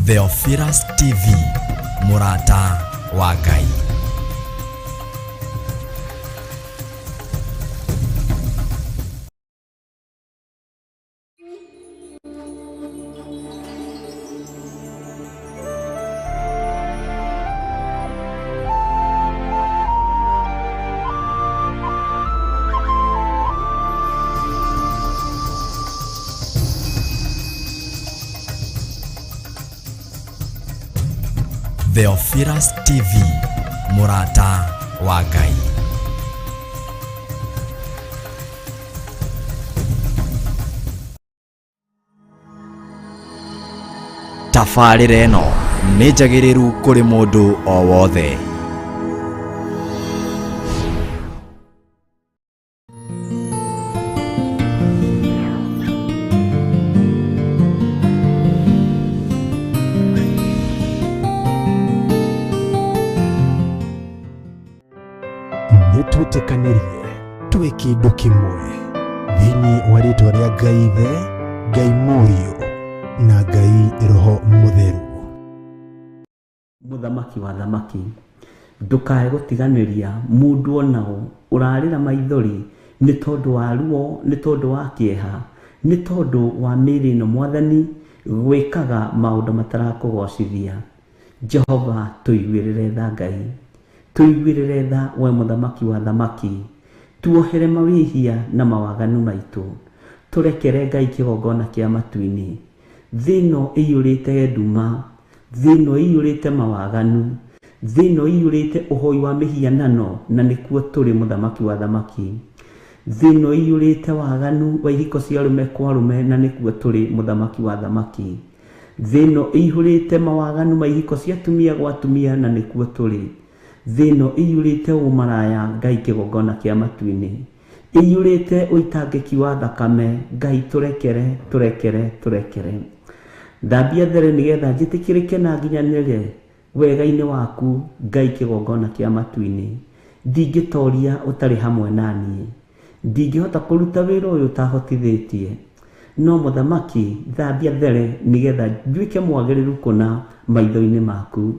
Theophilus TV, mũrata wa Ngai. Theophilus TV, mũrata wa Ngai. Tabarĩra ĩno nĩ njagĩrĩru kũrĩ mũndũ o wothe. Nĩ twĩtĩkanĩrie twĩ kĩndũ kĩmwe thĩinĩ wa rĩtwa rĩa Ngai Ithe, Ngai Mũriũ na Ngai Roho Mũtheru. Mũthamaki wa thamaki, ndũkae gũtiganĩria mũndũ ona ũ ũrarĩra maithori nĩ tondũ wa ruo, nĩ tondũ wa kĩeha, nĩ tondũ wa mĩĩrĩ ĩno Mwathani gwĩkaga maũndũ matarakũgocithia. Jehova tũiguĩrĩre tha Ngai, tũiguĩrĩre tha we Mũthamaki wa thamaki, tuohere mawĩhia na mawaganu maitũ, tũrekere Ngai kĩgongona kĩa matu-inĩ. Thĩ ĩno ĩiyũrĩte nduma, thĩ ĩno ĩiyũrĩte mawaganu, thĩ ĩno ĩiyũrĩte ũhoi wa mĩhianano, na nĩkuo tũrĩ Mũthamaki wa thamaki. Thĩ ĩno ĩiyũrĩte waganu wa ihiko cia arũme kwa arũme, na nĩkuo tũrĩ Mũthamaki wa thamaki. Thĩ ĩno ĩihũrĩte mawaganu ma ihiko cia atumia gwa atumia, na nĩkuo tũrĩ. Thĩ ĩno ĩiyũrĩte ũmaraya, Ngai kĩgongona kĩa matu-inĩ. Ĩiyũrĩte ũitangĩki wa thakame, Ngai tũrekere, tũrekere, tũrekere. Thambia there nĩgetha njĩtĩkĩrĩke na nginyanĩre wega-inĩ waku, Ngai kĩgongona kĩa matu-inĩ. Ndingĩtoria ũtarĩ hamwe na niĩ. Ndingĩhota kũruta wĩra ũyũ ũtahotithĩtie. No Mũthamaki, thambia there nĩgetha nduĩke mwagĩrĩru kũna maitho-inĩ maku.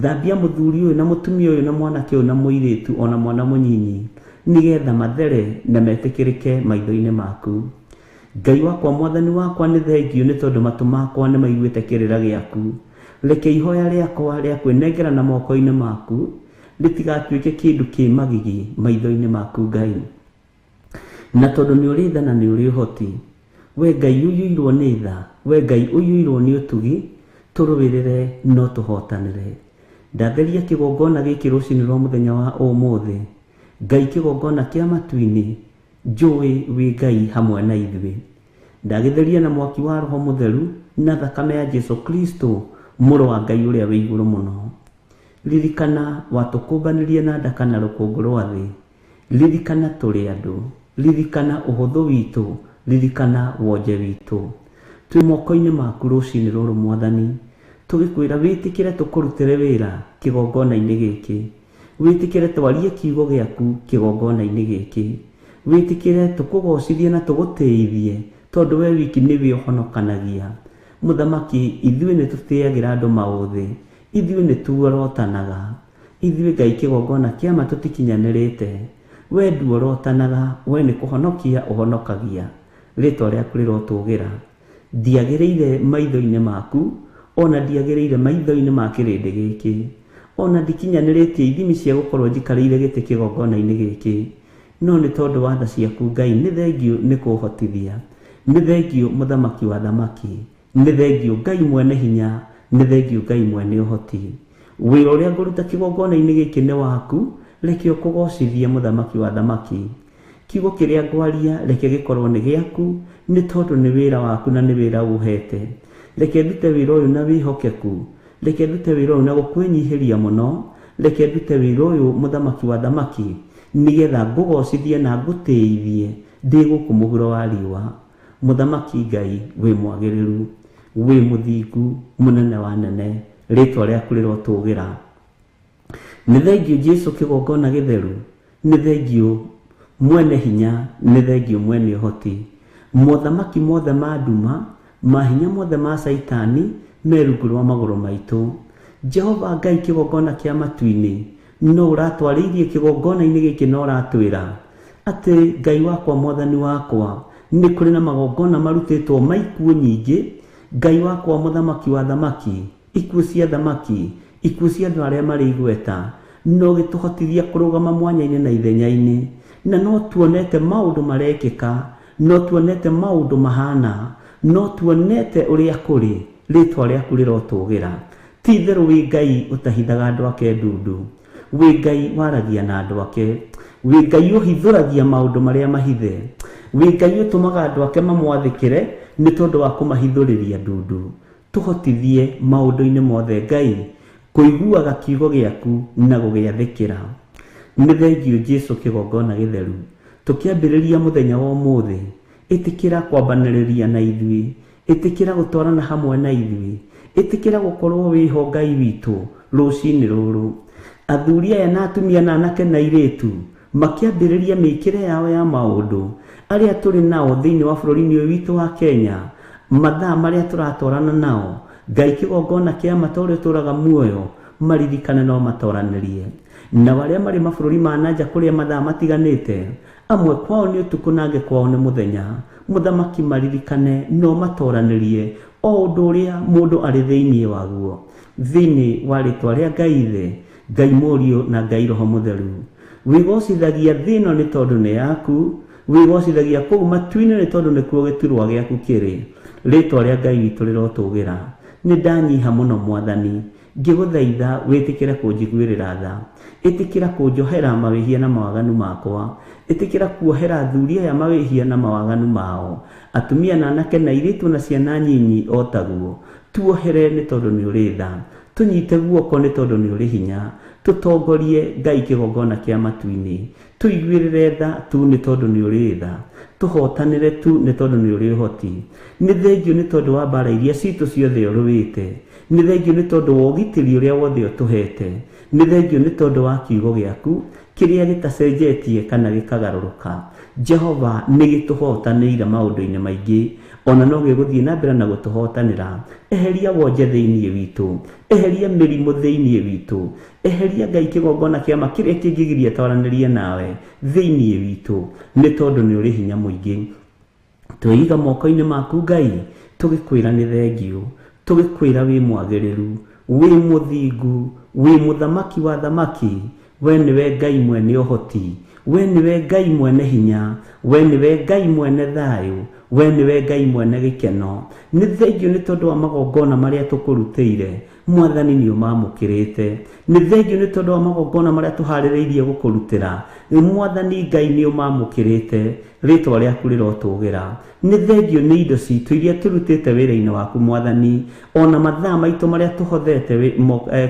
Thambia mũthuri ũyũ na mũtumia ũyũ na mwanake ũyũ na mũirĩtu ona mwana mũnyinyi nĩgetha mathere na metĩkĩrĩke maitho-inĩ maku. Ngai wakwa, Mwathani wakwa, nĩ thengiũ nĩ tondũ matũ makwa nĩ maiguĩte kĩrĩra gĩaku. Reke ihoya rĩakwa rĩa kwĩnengerana moko-inĩ maku rĩtigatuĩke kĩndũ kĩ magigi maitho-inĩ maku, Ngai. Na tondũ nĩ ũrĩ tha na nĩ ũrĩ ũhoti, we Ngai ũiyũirwo nĩ tha, we Ngai ũiyũirwo nĩ ũtugi, tũrũĩrĩre no tũhotanĩre. Ndatheria kĩgongona gĩkĩ rũcinĩ rwa mũthenya wa ũmũthĩ, Ngai kĩgongona kĩa matu-inĩ, njũĩ wĩ Ngai hamwe na ithuĩ. Ndagĩtheria na mwaki wa Roho Mũtheru na thakame ya Jesu Kristo, Mũrũ wa Ngai ũrĩa wĩ igũrũ mũno. Ririkana watũkũmbanirie na ndaka na rũkũngũ rwa thĩ. Ririkana tũrĩ andũ, ririkana ũhũthũ witũ, ririkana wonje witũ. Twĩ moko-inĩ maku rũcinĩ rũrũ Mwathani, tũgĩkwĩra wĩtĩkĩre tũkũrutĩre wĩra kĩgongona-inĩ gĩkĩ. Wĩtĩkĩre twarie kiugo gĩaku kĩgongona-inĩ gĩkĩ. Wĩtĩkĩre tũkũgocithie na tũgũtĩithie, tondũ we wiki nĩwe ũhonokanagia. Mũthamaki, ithuĩ nĩ tũtĩagĩra andũ maũthĩ, ithuĩ nĩ tuorotanaga. Ithuĩ Ngai kĩgongona kĩa ma tũtikinyanĩrĩte. We nduorotanaga, we nĩ kũhonokia ũhonokagia. Rĩtwa rĩaku rĩrotũgĩra. Ndiagĩrĩire maitho-inĩ maku, ona ndiagĩrĩire maitho-inĩ ma kĩrĩndĩ gĩkĩ. Ona ndikinyanĩrĩtie ithimi cia gũkorwo njikarĩire gĩtĩ kĩgongona-inĩ gĩkĩ. No nĩ tondũ wa tha ciaku Ngai, nĩ thengiũ nĩ kũhotithia. Nĩ thengiũ Mũthamaki wa thamaki. Nĩ thengiũ Ngai mwene hinya, nĩ thengiũ Ngai mwene ũhoti. Wĩra ũrĩa ngũruta kĩgongona-inĩ gĩkĩ nĩ waku, reke ũkũgocithie Mũthamaki wa thamaki. Kiugo kĩrĩa ngwaria reke gĩkorwo nĩ gĩaku, nĩ tondũ nĩ wĩra waku na nĩ wĩra ũhete. Reke ndute wĩra ũyũ na wĩhokeku, reke ndute wĩra ũyũ na gũkwĩnyihĩria mũno, reke ndute wĩra ũyũ Mũthamaki wa thamaki, nĩgetha ngũgocithie na ngũtĩithie ndĩ gũkũ mũhuro wa riũa. Mũthamaki Ngai wĩ mwagĩrĩru, wĩ mũthingu, mũnene wa nene, rĩtwa rĩaku rĩrotũgĩra. Nĩ thengiũ Jesu kĩgongona gĩtheru, nĩ thengiũ mwene hinya, nĩ thengiũ mwene ũhoti. Mothamaki mothe ma nduma Mahinya mothe ma Caitani me rungu rwa magũrũ maitũ. Jehova Ngai kĩgongona kĩa matu-inĩ, no ũratwarĩirie kĩgongona-inĩ gĩkĩ na ũratwĩra atĩ Ngai wakwa mwathani wakwa, nĩ kũrĩ na magongona marutĩtwo ma ikuũ nyingĩ, Ngai wakwa mũthamaki wa thamaki, ikuũ cia thamaki, ikuũ cia andũ arĩa marĩ igweta, na ũgĩtũhotithia kũrũgama mwanya-inĩ na ithenya-inĩ, na no tuonete maũndũ marekĩka, no tuonete maũndũ mahana, no tuonete ũrĩa kũrĩ, rĩtwa rĩaku rĩrotũgĩra. Ti itherũ wĩ Ngai ũtahithaga andũ ake ndundu, wĩ Ngai waragia na andũ ake, wĩ Ngai ũhithũragia maũndũ marĩa mahithe, wĩ Ngai ũtũmaga andũ ake mamwathĩkĩre nĩ tondũ wa kũmahithũrĩria ndundu. Tũhotithie maũndũ-inĩ mothe Ngai kũiguaga kiugo gĩaku na gũgĩathĩkĩra. Nĩ thengiũ Jesu kĩgongona gĩtheru, tũkĩambĩrĩria mũthenya wa ũmũthĩ, ĩtĩkĩra kwambanĩrĩria na ithuĩ, ĩtĩkĩra gũtwarana hamwe na ithuĩ, ĩtĩkĩra gũkorwo wĩho Ngai witũ rũcinĩ rũrũ. Athuri aya na atumia na anake na airĩtu makĩambĩrĩria mĩkĩre yao ya maũndũ, arĩa tũrĩ nao thĩinĩ wa bũrũri-inĩ ũyũ witũ wa Kenya, mathaa marĩa tũratwarana nao, Ngai kĩgongona kĩa ma ta ũrĩa ũtũũraga muoyo, maririkane no matoranĩrie. Nao arĩa marĩ mabũrũri ma na nja kũrĩa mathaa matiganĩte, amwe kwao nĩ ũtukũ na angĩ kwao nĩ mũthenya, mũthamaki maririkane no matoranĩrie o ũndũ ũrĩa mũndũ arĩ thĩinĩ waguo. Thĩinĩ wa rĩtwa rĩa Ngai Ithe, Ngai Mũriũ na Ngai Roho Mũtheru. Wĩgocithagia thĩ ĩno nĩ tondũ nĩ yaku, wĩgocithagia kũu matu-inĩ nĩ tondũ nĩkuo gĩturwa gĩaku kĩrĩ. Rĩtwa rĩa Ngai witũ rĩrotũgĩra. Nĩ ndanyiha mũno Mwathani, ngĩgũthaitha wĩtĩkĩre kũnjiguĩrĩra tha. Ĩtĩkĩra kũnjohera mawĩhia na mawaganu makwa. Ĩtĩkĩra kuohera athuri aya mawĩhia na mawaganu mao. Atumia na anake na airĩtu na ciana nyinyi o taguo. Tuohere nĩ tondũ nĩ ũrĩ tha. Tũnyite guoko nĩ tondũ nĩ ũrĩ hinya. Tũtongorie Ngai kĩgongona kĩa matu-inĩ. Tũiguĩrĩre tha tu nĩ tondũ nĩ ũrĩ tha. Tũhotanĩre tu nĩ tondũ nĩ ũrĩ ũhoti. Nĩ thengiũ nĩ tondũ wa mbara iria citũ ciothe ũrũĩte. Nĩ thengiũ nĩ tondũ wa ũgitĩri ũrĩa wothe ũtũhete. Nĩ thengiũ nĩ tondũ wa kiugo gĩaku kĩrĩa gĩtacenjetie kana gĩkagarũrũka. Jehova nĩ gĩtũhotanĩire maũndũ-inĩ maingĩ, ona no gĩgũthiĩ na mbere na gũtũhotanĩra. Eheria wonje thĩinĩ witũ, eheria mĩrimũ thĩinĩ witũ, eheria Ngai kĩgongona kĩa ma kĩrĩa kĩngĩgiria twaranĩrie nawe thĩinĩ witũ, nĩ tondũ nĩ ũrĩ hinya mũingĩ. Twĩiga moko-inĩ maku Ngai, tũgĩkwĩra nĩ thengiũ, tũgĩkwĩra wĩ mwagĩrĩru, wĩ mũthingu, wĩ mũthamaki wa thamaki, we nĩwe Ngai mwene ũhoti, we nĩwe Ngai mwene hinya, we nĩwe Ngai mwene thayũ, we nĩwe Ngai mwene gĩkeno. Nĩ thengiũ nĩ tondũ wa magongona marĩa tũkũrutĩire, Mwathani nĩ ũmamũkĩrĩte. Nĩ thengiũ nĩ tondũ wa magongona marĩa tũharĩrĩirie gũkũrutĩra, Mwathani Ngai nĩ ũmamũkĩrĩte, rĩtwa rĩaku rĩrotũgĩra. Nĩ thengiũ nĩ indo citũ iria tũrutĩte wĩra-inĩ waku Mwathani, ona mathaa maitũ marĩa tũhothete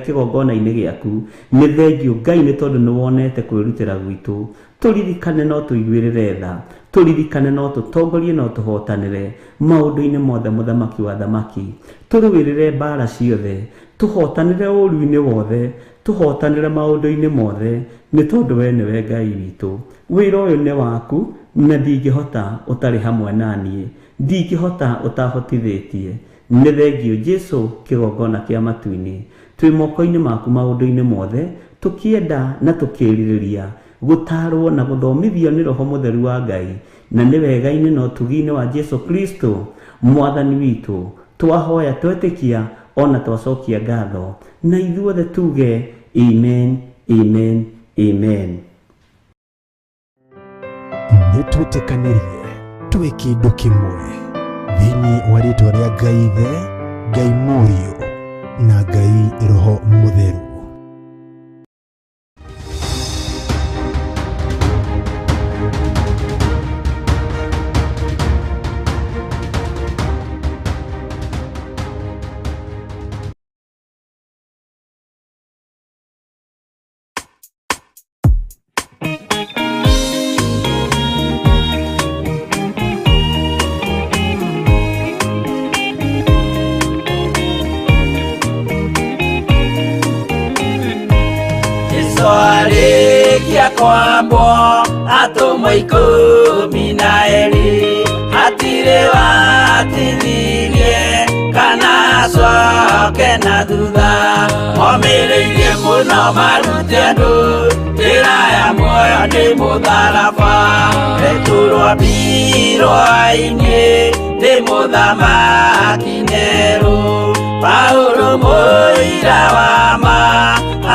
kĩgongona-inĩ gĩaku. Nĩ thengiũ Ngai nĩ tondũ nĩ wonete kwĩrutĩra gwitũ. Tũririkane no tũiguĩrĩre tha, tũririkane no tũtongorie no tũhotanĩre maũndũ-inĩ mothe mũthamaki wa thamaki. Tũrũĩrĩre mbara ciothe, tũhotanĩre ũũru-inĩ wothe, tũhotanĩre maũndũ-inĩ mothe, nĩ tondũ we nĩwe Ngai witũ. Wĩra ũyũ nĩ waku na ndingĩhota ũtarĩ hamwe na niĩ, ndingĩhota ũtahotithĩtie. Nĩ thengiũ Jesu kĩgongona kĩa matu-inĩ. Twĩ moko-inĩ maku maũndũ-inĩ mothe, tũkĩenda na tũkĩrirĩria gũtaarwo na gũthomithio nĩ Roho Mũtheru wa Ngai, na nĩ wega-inĩ na ũtugi-inĩ wa Jesu Kristo Mwathani witũ, twahoya twetĩkia ona twacokia ngatho, na ithuothe tuge amen, amen, amen. Nĩ twĩtĩkanĩrie twĩ kĩndũ kĩmwe thĩinĩ wa rĩtwa rĩa Ngai Ithe, Ngai Mũriũ na Ngai Roho Mũtheru. Jesu arĩkia kwambwo atũmwo ikũmi na erĩ hatirĩ watithirie. Macoke na thutha Momĩrĩirie mũno marute andũ Njĩra ya muoyo nĩ mũtharaba Petero ambirwo-inĩ nĩ mũthamaki Nero Paulo mũira wa ma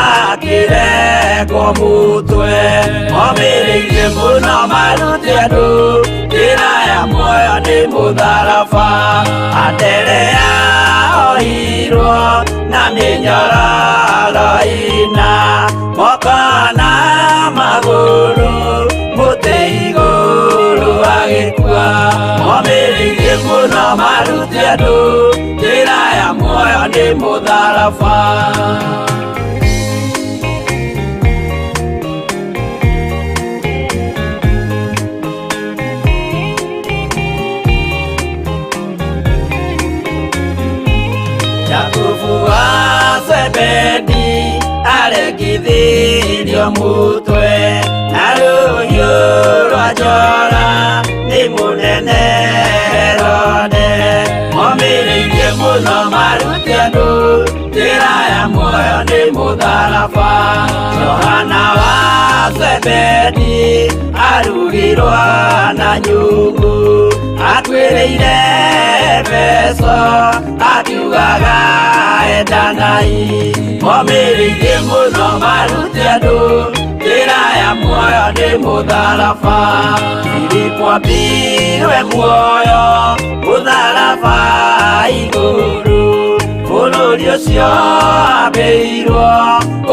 akĩrekwo mũtwe Momĩrĩirie mũno marute andũ Njĩra ya muoyo nĩ mũtharaba Anderea ohirwo na mĩnyororo ĩna moko na magũrũ mũtĩ igũrũ agĩkua Momĩrĩirie mũno marute andũ Njĩra ya muoyo nĩ mũtharaba Jakubu wa Zebedi aregithirio mutwe na rũhiũ rwa njora nĩ mũnene Herode Momĩrĩirie mũno marute andũ njĩra ya muoyo nĩ mũtharaba Johana wa Zebedi arugirwo na nyungu atuĩrĩire Efeso akiugaga endanai Momĩrĩirie mũno marute andũ njĩra ya muoyo nĩ mũtharaba Filipo ambirwe muoyo mũtharaba igũrũ bũrũri ũcio ambĩirwo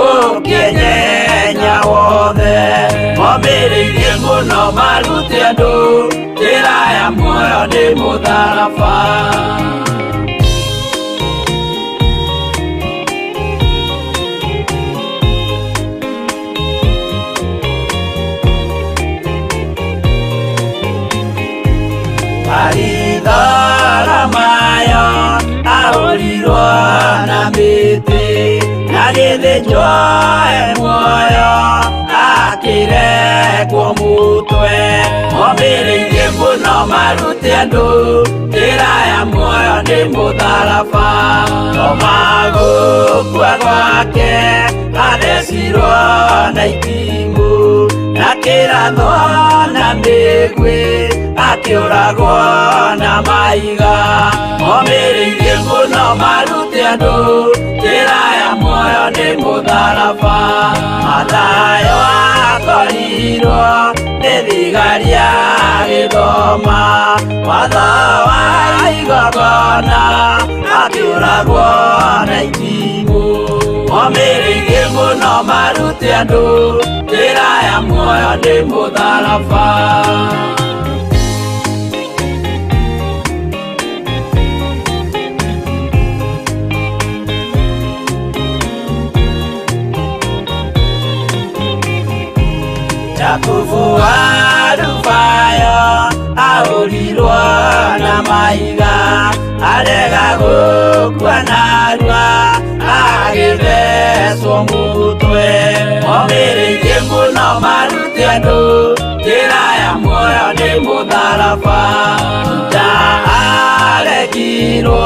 ũkĩnyenya wothe Momĩrĩirie mũno marute andũ njĩra ya muoyo nĩ mũtharaba Baritholomayo ahũrirwo na mĩtĩ na gĩthĩnjwo e muoyo akĩrekwo mũtwe Momĩrĩirie mũno marute andũ njĩra ya muoyo nĩ mũtharaba Toma gũkua gwake athecirwo na itimũ na kĩrathwo na mĩguĩ akĩũragwo na mahiga Momĩrĩirie mũno marute andũ njĩra ya muoyo nĩ mũtharaba Mathayo akorirwo nĩ thigari agĩthoma watho wa igongona akĩũragwo na itimũ Momĩrĩirie mũno marute andũ njĩra ya muoyo nĩ mũtharaba Jakubu wa Alufayo ahũrirwo na mahiga arega gũkua narua agĩthecwo mũtwe Momĩrĩirie mũno marute andũ njĩra ya muoyo nĩ mũtharaba Juda aregirwo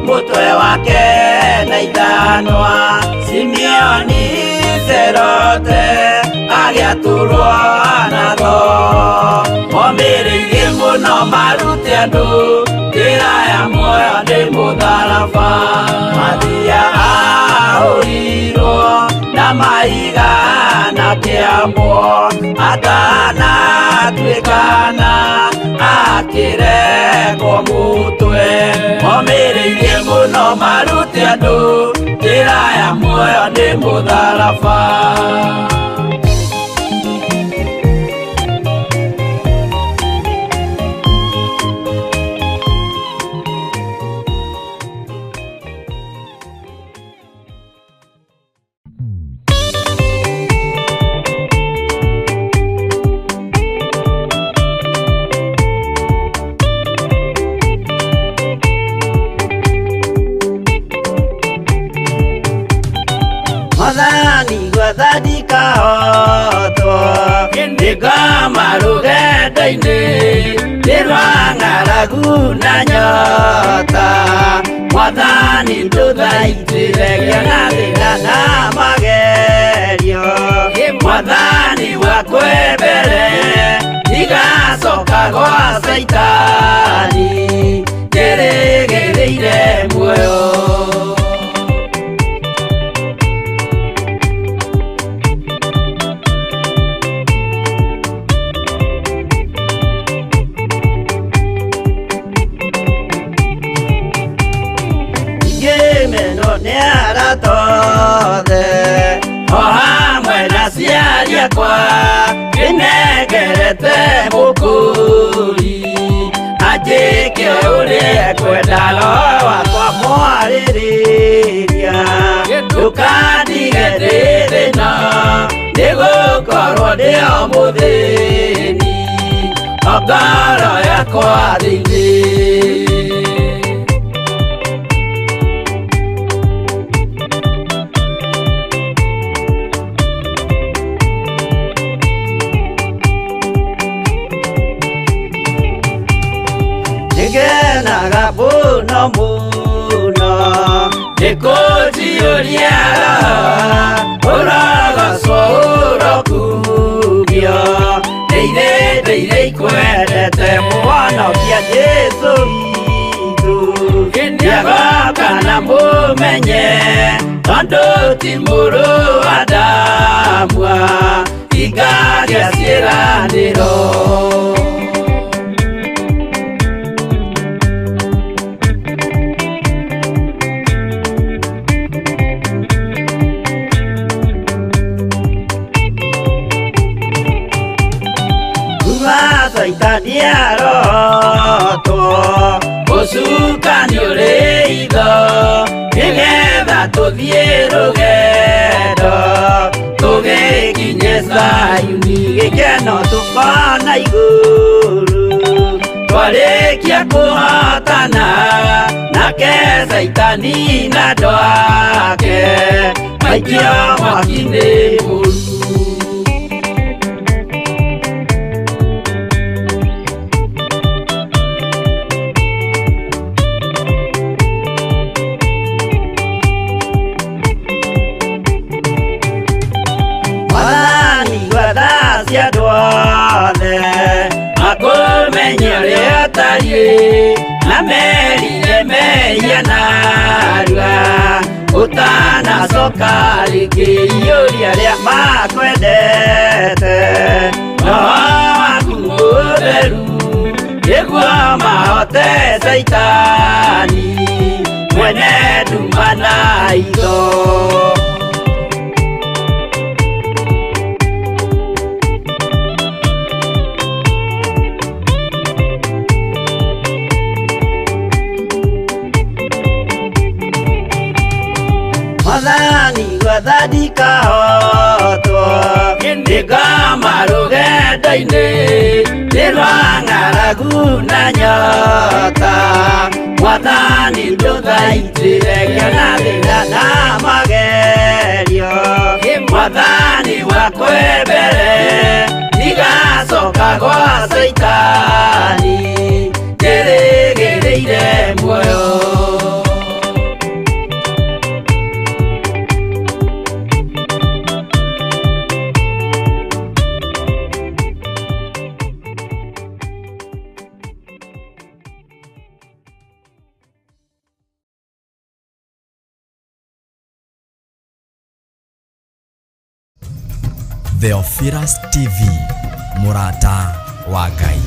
mũtwe wake na ithanwa Simeoni Zerote agĩatũrwo na thoo Momĩrĩirie mũno marute andũ njĩra ya muoyo nĩ mũtharaba Mathia ahũrirwo na mahiga na kĩambwo atanatuĩkana akĩrekwo mũtwe Momĩrĩirie mũno marute andũ njĩra ya muoyo nĩ mũtharaba Mwathani gwetha ndikahotwo Nĩngoma rũgendo-inĩ Nĩ rwa ng'aragu na nyota Mwathani ndũtha Ndũthaitĩre ngĩona thĩna na magerio Mwathani wakwa mbere ndigacoka gwa Caitani njĩrĩgĩrĩire muoyo. Ngĩmenwo nĩ arata othe o hamwe na aciari akwa ndĩnengerete mũkũri anjĩke ũrĩa ekwenda roho wakwa mwarĩrĩria ndũkandige ndĩ thĩna nĩgũkorwo ndĩ o mũthĩni o ngoro yakwa thĩinĩ. Nĩngenaga mũno mũno nĩkũnjiyũria roho ũrogocwo ũrokumio ndĩire ndĩire ikwendete mũhonokia Jesũ witũ nĩagoka na mũmenye tondũ ti mũrũ wa Adamu hingagia ciĩranĩro. Caitani arotwo ũcukani ũrĩ itho nĩgetha tũthiĩ rũgendo tũgĩkinye Zayuni gĩkeno tũkona igũrũ twarĩkia kũhotana nake Caitani na andũ ake maikio mwaki-inĩ mũru. Mwathani gwetha cia andũ othe makũmenye ũrĩa ũtariĩ na merire mehia narua ũtanacoka rĩngĩ iyũria arĩa makwendete roho waku mũtheru nĩguo mahote Caitani mwene nduma na itho. Mwathani gwetha ndikahotwo nĩngoma rũgendo-inĩ nĩ rwa ng'aragu na nyota Mwathani ndũthaitĩre ngĩona thĩna na magerio Mwathani wakwa mbere ndigacoka gwa Caitani njĩrĩgĩrĩire muoyo. Theophilus TV, mũrata wa Ngai.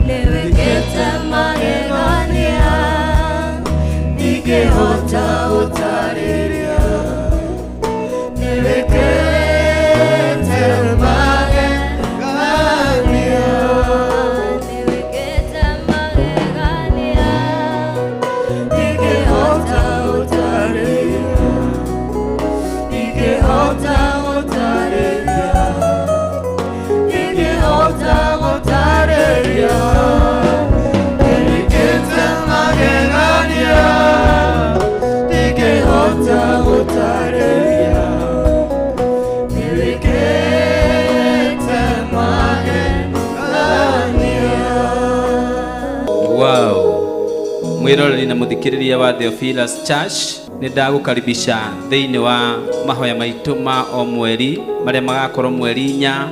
Nĩwĩkĩte magegania ndingĩhota gũtarĩria. Nĩwĩkĩte Mwĩroreri na mũthikĩrĩria wa Theophilus Church, nĩ ndagũkaribisha thĩinĩ wa mahoya maitũ ma o mweri marĩa magakorwo mweri 4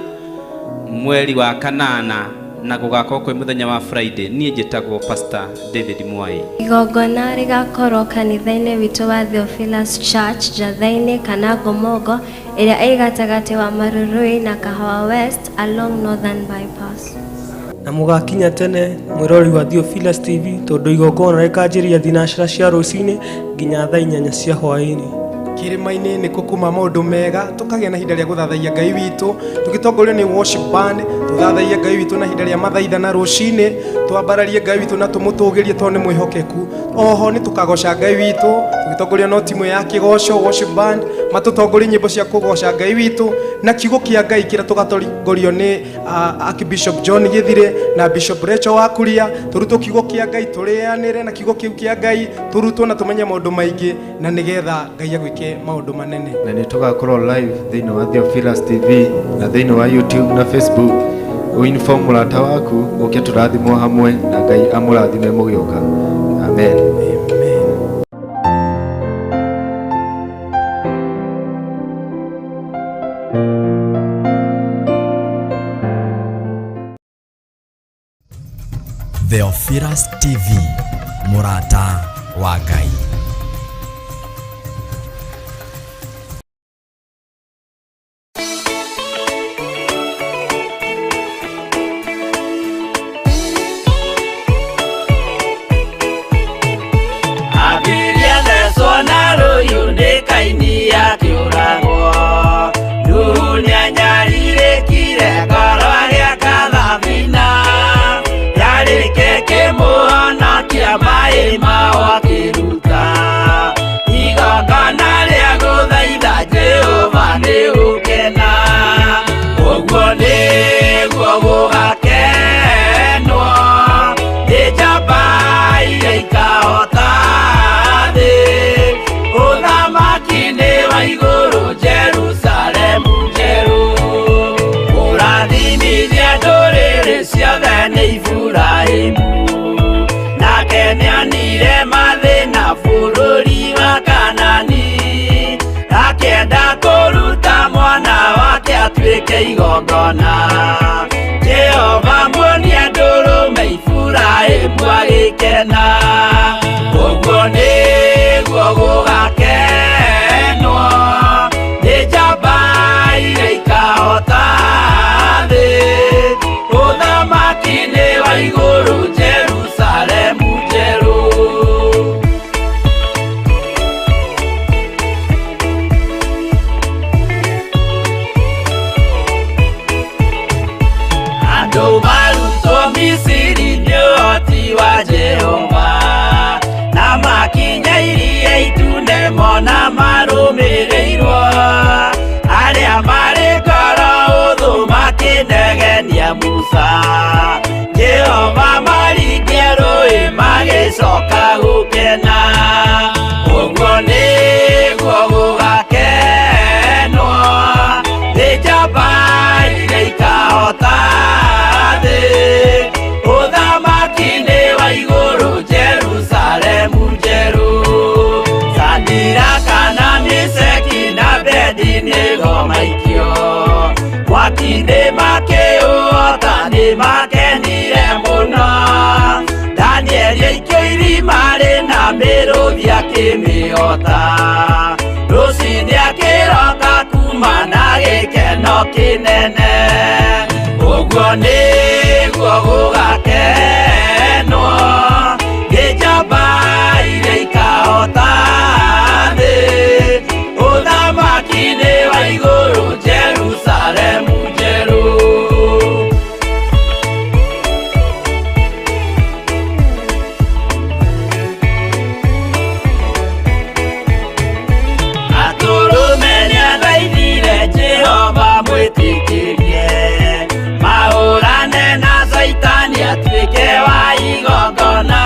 mweri wa 8 na gũgakorwo kwĩ mũthenya wa Friday. Niĩ njĩtagwo Pastor David Mwai. Igongona rĩgakorwo kanitha-inĩ witũ wa Theophilus Church Njatha-inĩ kana Ngomongo ĩrĩa ĩ gatagatĩ wa Marurui na Kahawa West along Northern Bypass. Na mũgakinya tene mwĩrori wa Theophilus TV tondũ igongona rĩkanjĩrĩria thinacara cia rũcinĩ nginya thaa 8 cia hwaĩ-inĩ. Kĩrĩma-inĩ nĩkuo kuma maũndũ mega, tũkagĩa na ihinda rĩa gũthathaiya Ngai witũ tũgĩtongorio nĩ worship band, tũthathaiye Ngai witũ na ihinda rĩa mathaitha na rũcinĩ, twambararie Ngai witũ na tũmũtũgĩrie tondũ nĩ mwĩhokeku. Oho nĩ tũkagoca Ngai witũ tũgĩtongorio no timu ya kĩgoco worship band, matũtongorie nyĩmbo cia kũgoca Ngai witũ na kiugo kĩa Ngai kĩrĩa tũgatongorio nĩ Archbishop John Githire na Bishop Rachel Wakuria, tũrutwo kiugo kĩa Ngai, tũrĩanĩre na kiugo kĩu kĩa Ngai, tũrutwo na tũmenye maũndũ maingĩ na nĩgetha Ngai agwĩke maũndũ manene. Na nĩ tũgakorwo live thĩinĩ wa Theophilus TV na thĩinĩ wa YouTube na Facebook. Ũinform mũrata waku ũke tũrathimwo hamwe na Ngai amũrathime mũgĩũka. Amen. Amen. Theophilus TV, mũrata wa Ngai. Abiria thecwo na rũhiũ nĩ Kaini akĩũragwo. Nuhu nĩanyarirĩkire ngoro agĩaka thabina, yarĩke kĩmũhonokia maĩ mao akĩruta. Igongona rĩa gũthaitha Jehova nĩ gũkena, ũguo nĩguo gũgakenwo nĩ njamba iria ikahota thĩ. Ũthamaki nĩ wa igũrũ Jerusalemu njerũ, kũrathimithia ndũrĩrĩ ciothe nĩ Iburahĩmu. Nake nĩonire mathĩna bũrũri wa Kanani, akĩenda kũruta mwana wake atuĩke igongona. Jehova muonia ndũrũme Iburahĩmu agĩkena, ũguo nĩguo gũgakenwo nĩ njamba iria ikahota thĩ. Ũthamaki nĩ wa igũrũ Jerusalemu njerũ. Andũ marutwo Misiri nĩ ũhoti wa Jehova, na makinya iria itune mona marũmĩrĩirwo. Arĩa marĩ ngoro ũthũ makĩnegenia Musa, Jehova maringia rũĩ magĩcoka gũkena. Ũguo nĩguo gũgakenwo nĩ njamba iria ikahota thĩ. Ũthamaki nĩ wa igũrũ Jerusalemu njerũ. Sadiraka na Meshaki na Abednego maikio mwaki-inĩ makĩũhota nĩ makenire mũno. Danieli aikio irima rĩna mĩrũthi akĩmĩhota, rũcinĩ akĩroka kuma na gĩkeno kĩnene. Ũguo nĩguo gũgakenwo nĩ njamba iria ikahota thĩ. Ũthamaki nĩ wa igũrũ Jerusalemu njerũ. Atũrũme nĩathaithire Jehova mwĩtĩkĩrie, mahũrane na Caitani atuĩke wa igongona.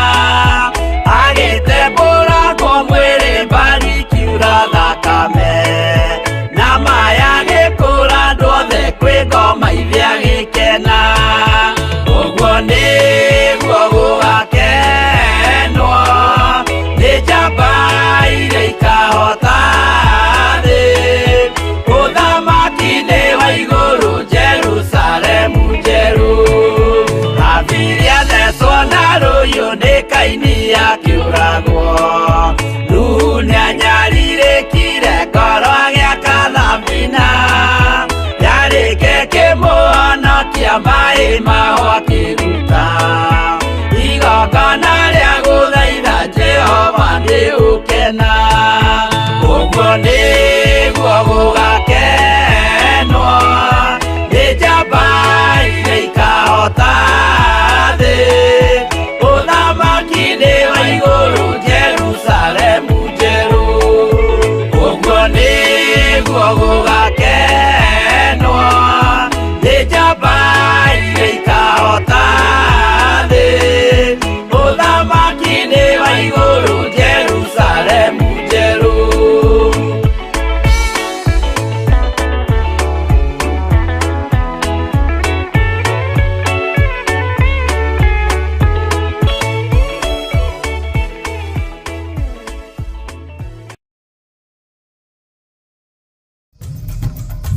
Agĩtembũrangwo mwĩrĩ mbari kiura thakame, na maya agĩkũra andũ othe kwĩ ngoma ithe agĩkena. Ũguo nĩguo gũgakenwo Aitĩrĩria maĩ maho akĩruta igongona rĩa gũthaitha Jehova nĩ ũkena. Ũguo nĩguo gũgakenwo nĩ njamba iria ikahota thĩ. Ũthamaki-inĩ wa igũrũ Jerusalemu njerũ. Ũguo nĩguo gũgakenwo nĩ njamba iria ikahota thĩ. Ũthamaki-inĩ wa igũrũ Jerusalemu njerũ.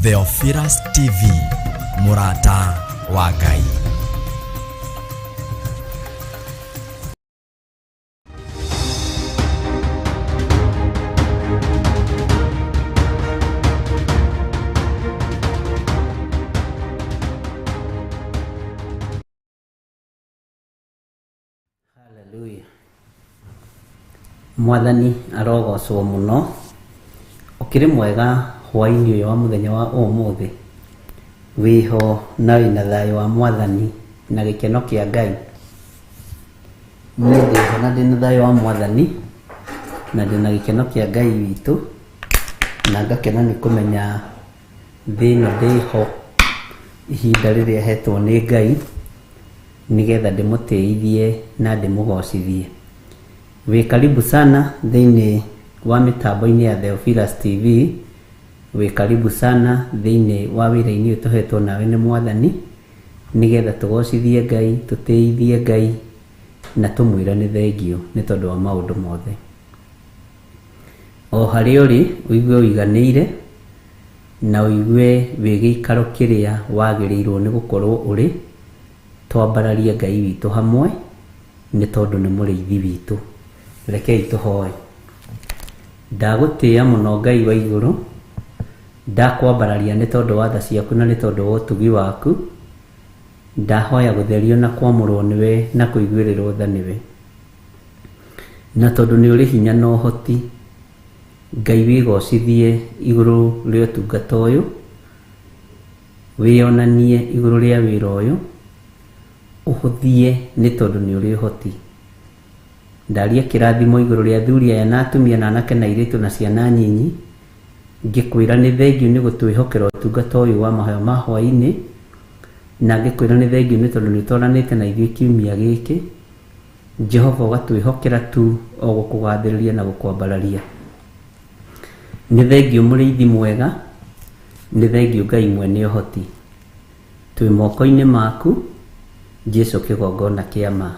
Theophilus TV, mũrata wa Ngai. Hallelujah. Mwathani arogocwo mũno. Ũkĩrĩ mwega hwaĩ-inĩ ũyũ wa mũthenya wa ũmũthĩ. Wĩho na wĩna thayũ wa Mwathani na gĩkeno kĩa Ngai. Niĩ ndĩho na ndĩna thayũ wa Mwathani na ndĩna gĩkeno kĩa Ngai witũ, na ngakena nĩ kũmenya thĩ ĩno ndĩho ihinda rĩrĩa hetwo nĩ Ngai nĩgetha ndĩmũtĩithie na ndĩmũgocithie. Wĩ karibu sana thĩinĩ wa mĩtambo-inĩ ya Theophilus TV. Wĩ karibu sana thĩinĩ wa wĩra-inĩ ũyũ tũhetwo nawe nĩ Mwathani nĩgetha tũgocithie Ngai, tũtĩithie Ngai na tũmwĩre nĩ thengio nĩ tondũ wa maũndũ mothe. O harĩa ũrĩ ũigue ũiganĩire na ũigue wĩ gĩikaro kĩrĩa wagĩrĩirwo nĩ gũkorwo ũrĩ. Twambararie Ngai witũ hamwe nĩ tondũ nĩ mũrĩithi witũ. Rekei tũhoe. Ndagũtĩĩa mũno Ngai wa igũrũ, ndakwambararia nĩ tondũ wa tha ciaku na nĩ tondũ wa ũtugi waku. Ndahoya gũtherio na kwamũrwo nĩwe na kũiguĩrĩrwo tha nĩwe. Na tondũ nĩ ũrĩ hinya na ũhoti, Ngai wĩgocithie igũrũ rĩa ũtungata ũyũ, wĩonanie igũrũ rĩa wĩra ũyũ, ũhũthie nĩ tondũ nĩ ũrĩ ũhoti. Ndaria kĩrathimo igũrũ rĩa athuri aya na atumia na anake na airĩtu na ciana nyinyi, ngĩkwĩra nĩ thengio nĩ gũtwĩhokera ũtungata ũyũ wa mahoya ma hwaĩ-inĩ, na ngĩkwĩra nĩ thengio nĩ tondũ nĩ ũtwaranĩte na ithuĩ kiumia gĩkĩ. Jehova ũgatwĩhokera tu o gũkũgathĩrĩria na gũkwambararia. Nĩ thengio mũrĩithi mwega, nĩ thengio Ngai mwene ũhoti. Twĩ moko-inĩ maku, Jesu kĩgongona kĩa ma.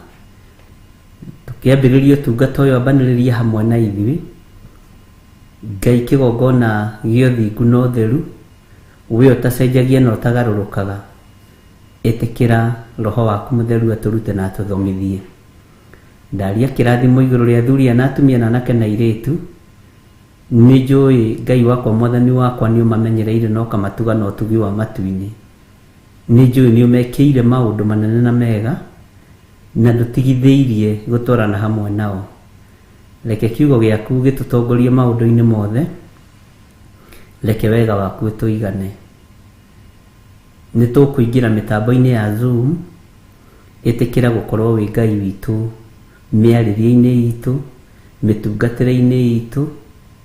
Tũkĩambĩrĩria ũtungata ũyũ ambanĩrĩria hamwe na ithuĩ. Ngai kĩgongona gĩa ũthingu na ũtheru, we ũtacenjagia na ũtagarũrũkaga. Ĩtĩkĩra roho waku mũtheru atũrute na atũthomithie. Ndaria kĩrathimo igũrũ rĩa athuri aya na atumia na anake na airĩtu. Nĩ njũĩ Ngai wakwa Mwathani wakwa nĩ ũmamenyereire na ũkamatuga na ũtugi wa matu-inĩ. Nĩ njũĩ nĩ ũmekĩire maũndũ manene na mega, na ndũtigithĩirie gũtwarana hamwe nao. Reke kiugo gĩaku gĩtũtongorie maũndũ-inĩ mothe. Reke wega waku ũtũigane. Nĩ tũkũingĩra mĩtambo-inĩ ya Zoom. Ĩtĩkĩra gũkorwo wĩ Ngai witũ mĩarĩrie-inĩ itũ, mĩtungatĩre-inĩ itũ,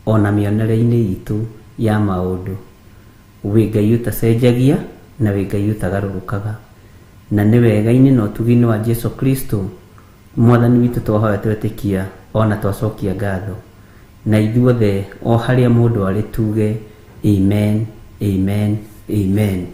ona mĩonere-inĩ itũ ya maũndũ. Wĩ Ngai ũtacenjagia na wĩ Ngai ũtagarũrũkaga. Na nĩ wega-inĩ na ũtugi-inĩ wa Jesu Kristo Mwathani witũ twahoya twetĩkia ona twacokia ngatho. Na ithuothe o harĩa mũndũ arĩ tuge amen, amen, amen.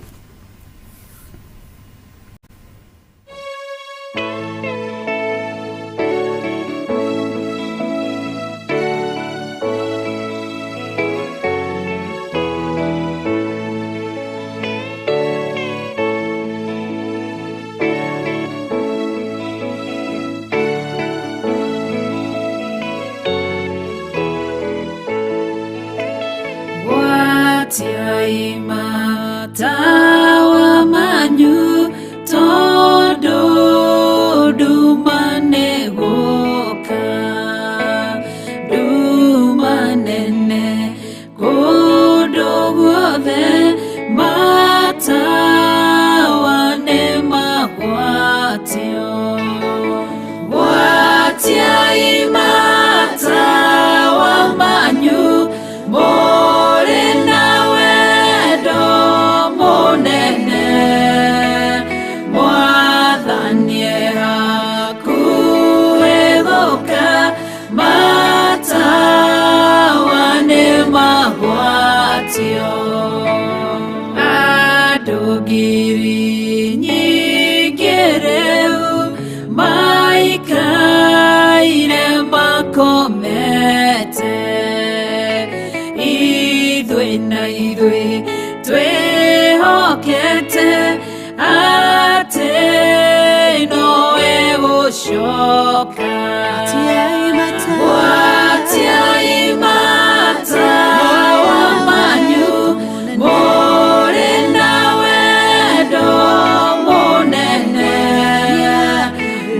Gwatiai matanya. magwatio andũ ngiri nyingĩ rĩu maikaire makomete ithuĩ na ithuĩ twĩhokete atĩ nowe gũcoka Gwatiai matawa manyu mũrĩ na wendo mũnene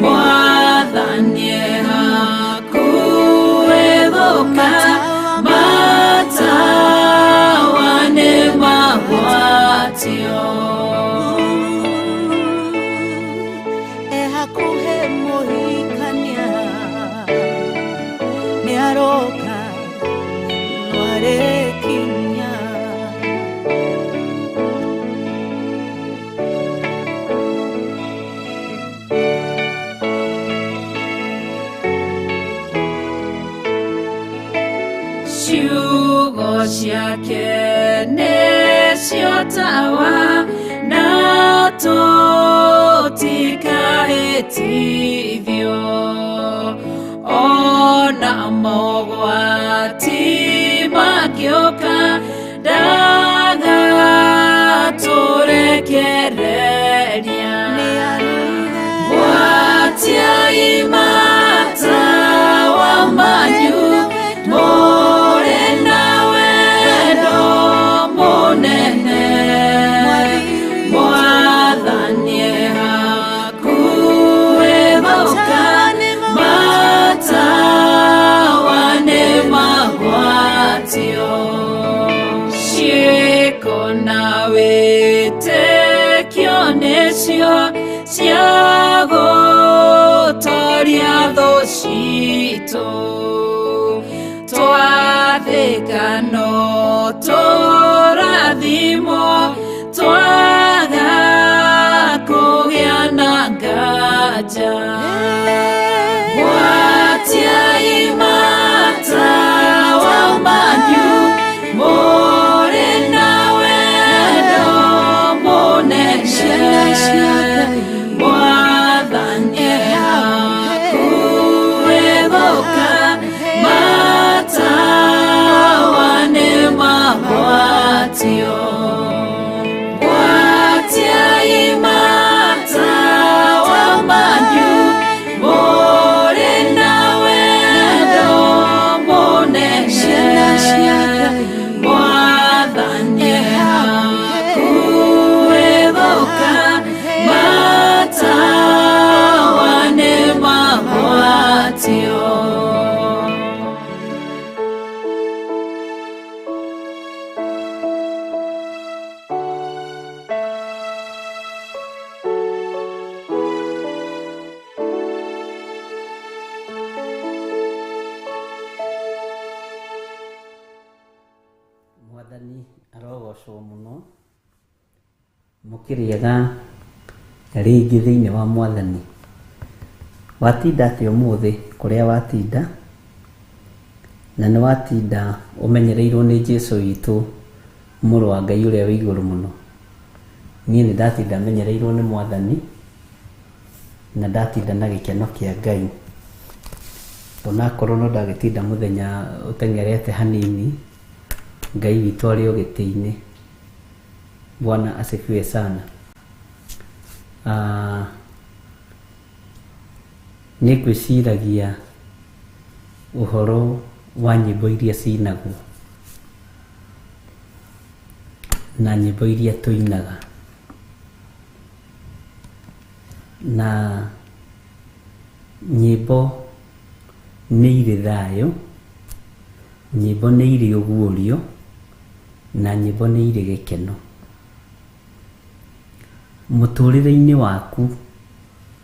Mwathani e hakuhĩ gũka matawa nĩ magwatio Ehakuhe mũhikania nĩaroka nĩarĩkinya ciugo ciake nĩcio tawa na tũtikahĩtithio ona mogwati mangĩũka ndagatũrekereria Gwatiai matawa manyu mũrĩ na wendo mũnene Mwathani e hakuhĩ gũka matawa nĩ magwatio ciĩko na wĩtĩkio nĩcio cia gũtoria thũ citũ twathĩka no tũrathimwo twaga kũgĩa na nganja Gwatiai matawa manyu mũrĩ na wendo mũnene Mwathani e hakuhĩ gũka matawa nĩ magwatio Gwatiai matawa manyu mũrĩ na wendo mũnene Mwathani e hakuhĩ gũka matawa nĩ magwatio Mwathani arogocwo mũno mũkĩrĩega rĩngĩ thĩinĩ wa Mwathani. Watinda atĩa ũmũthĩ kũrĩa watinda na nĩ watinda ũmenyereirwo nĩ Jesũ witũ mũrũ wa Ngai ũrĩa wĩ igũrũ mũno. Niĩ nĩ ndatinda menyereirwo nĩ Mwathani na ndatinda na gĩkeno kĩa Ngai onakorwo no ndagĩtinda mũthenya ũteng'erete hanini Ngai witũ arĩ o gĩtĩ-inĩ. Bwana asifiwe sana. Nĩ ngwĩciragia ũhoro wa nyĩmbo iria cinagwo na nyĩmbo iria tũinaga na nyĩmbo nĩ irĩ thayũ, nyĩmbo nĩ irĩ ũguũrio na nyĩmbo nĩ irĩ gĩkeno. Mũtũrĩre-inĩ waku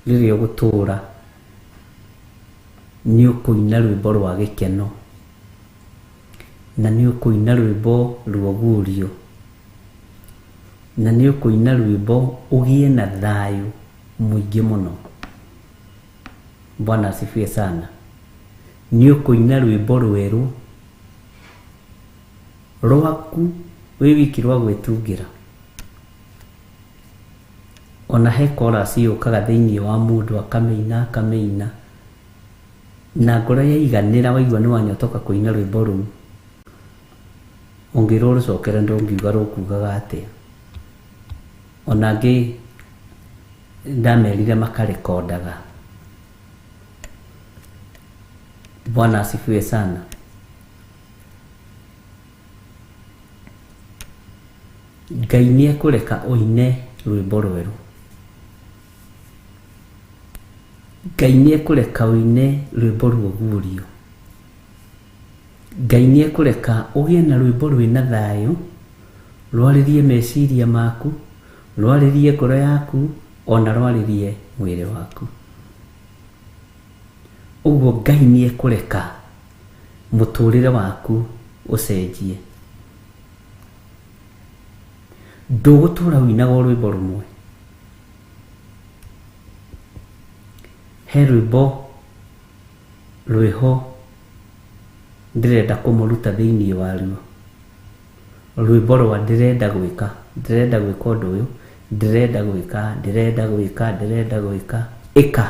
rĩrĩa ũgũtũra nĩ ũkũina rwĩmbo rwa gĩkeno na nĩ ũkũina rwĩmbo rwa ũguũrio na nĩ ũkũina rwĩmbo ũgĩe na thayũ mũingĩ mũno. Bwana asifiwe sana. Nĩ ũkũina rwĩmbo rwerũ rwaku Wĩ wiki rwa gwĩtungĩra. Ona he chorus yũkaga thĩinĩ wa mũndũ akamĩina akamĩina na ngoro yaiganĩra waigua nĩ wanyotoka kũina rwĩmbo rũu ũngĩrwo rũcokere ndũngiuga rũkugaga atĩa. Ona angĩ ndamerire makarekondaga. Bwana asifiwe sana. Ngai nĩ ekũreka ũine rwĩmbo rwerũ. Ngai nĩ ekũreka ũine rwĩmbo rũoguũrio. Ngai nĩ ekũreka ũgĩe na rwĩmbo rwĩna thayũ, rwarĩrie meciria maku, rwarĩrie ngoro yaku, ona rwarĩrie mwĩrĩ waku. Ũguo Ngai nĩ ekũreka mũtũrĩre waku ũcenjie. Ndũgũtũra ũinaga o rwĩmbo rũmwe. He rwĩmbo rwĩho ndĩrenda kũmũruta thĩinĩ waruo. Rwĩmbo rwa ndĩrenda gwĩka, ndĩrenda gwĩka ũndũ ũyũ, ndĩrenda gwĩka, ndĩrenda gwĩka, ndĩrenda gwĩka. Ĩka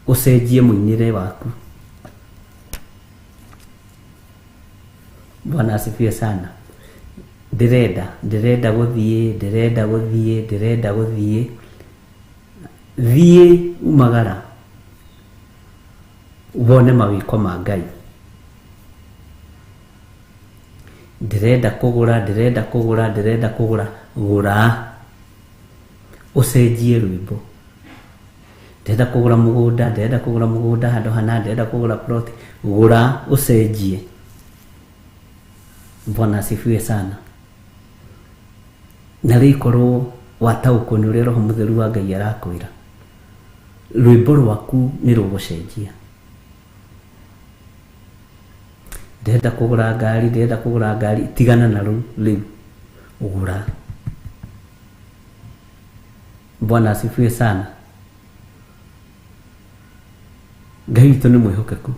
ũcenjie mũinĩre waku. Bwana asifiwe sana. Ndĩrenda, ndĩrenda gũthiĩ, ndĩrenda gũthiĩ, ndĩrenda gũthiĩ. Thiĩ umagara wone mawĩko ma Ngai. Ndĩrenda kũgũra, ndĩrenda kũgũra, ndĩrenda kũgũra. Gũra ũcenjie rwĩmbo. Ndĩrenda kũgũra mũgũnda, ndĩrenda kũgũra mũgũnda handũ hana, ndĩrenda kũgũra plot. Gũra ũcenjie. Bwana asifiwe sana. Na rĩu korwo wataũkwo nĩ ũrĩa Roho Mũtheru wa Ngai arakwĩra, rwĩmbo rwaku nĩ rũgũcenjia. Ndĩrenda kũgũra ngari, ndĩrenda kũgũra ngari, tigana na rũu rĩu, gũra. Bwana asifiwe sana. Ngai witũ nĩ mwĩhokeku.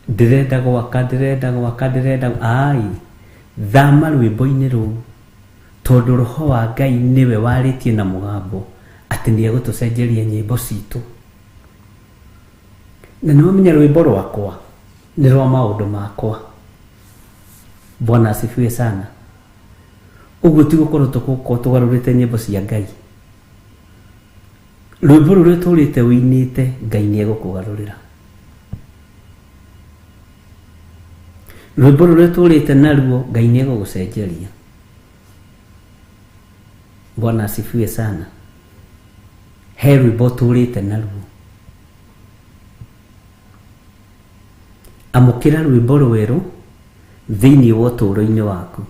Ndĩrenda gwaka, ndĩrenda gwaka, ndĩrenda ai, thama rwĩmbo-inĩ rũu, tondũ Roho wa Ngai nĩwe warĩtie na mũgambo atĩ nĩ egũtũcenjeria nyĩmbo citũ. Na nĩ wamenya rwĩmbo rwakwa nĩ rwa maũndũ makwa. Bwana asifiwe sana. Ũguo ti gũkorwo tũgũkorwo tũgarũrĩte nyĩmbo cia Ngai. Rwĩmbo rũrĩa ũtũrĩte ũinĩte, Ngai nĩ egũkũgarũrĩra. Rwĩmbo rũrĩa ũtũrĩte naruo, Ngai nĩ egũgũcenjeria. Bwana asifiwe sana. He rwĩmbo ũtũrĩte naruo. Amũkĩra rwĩmbo rwerũ thĩinĩ wa ũtũũro-inĩ waku.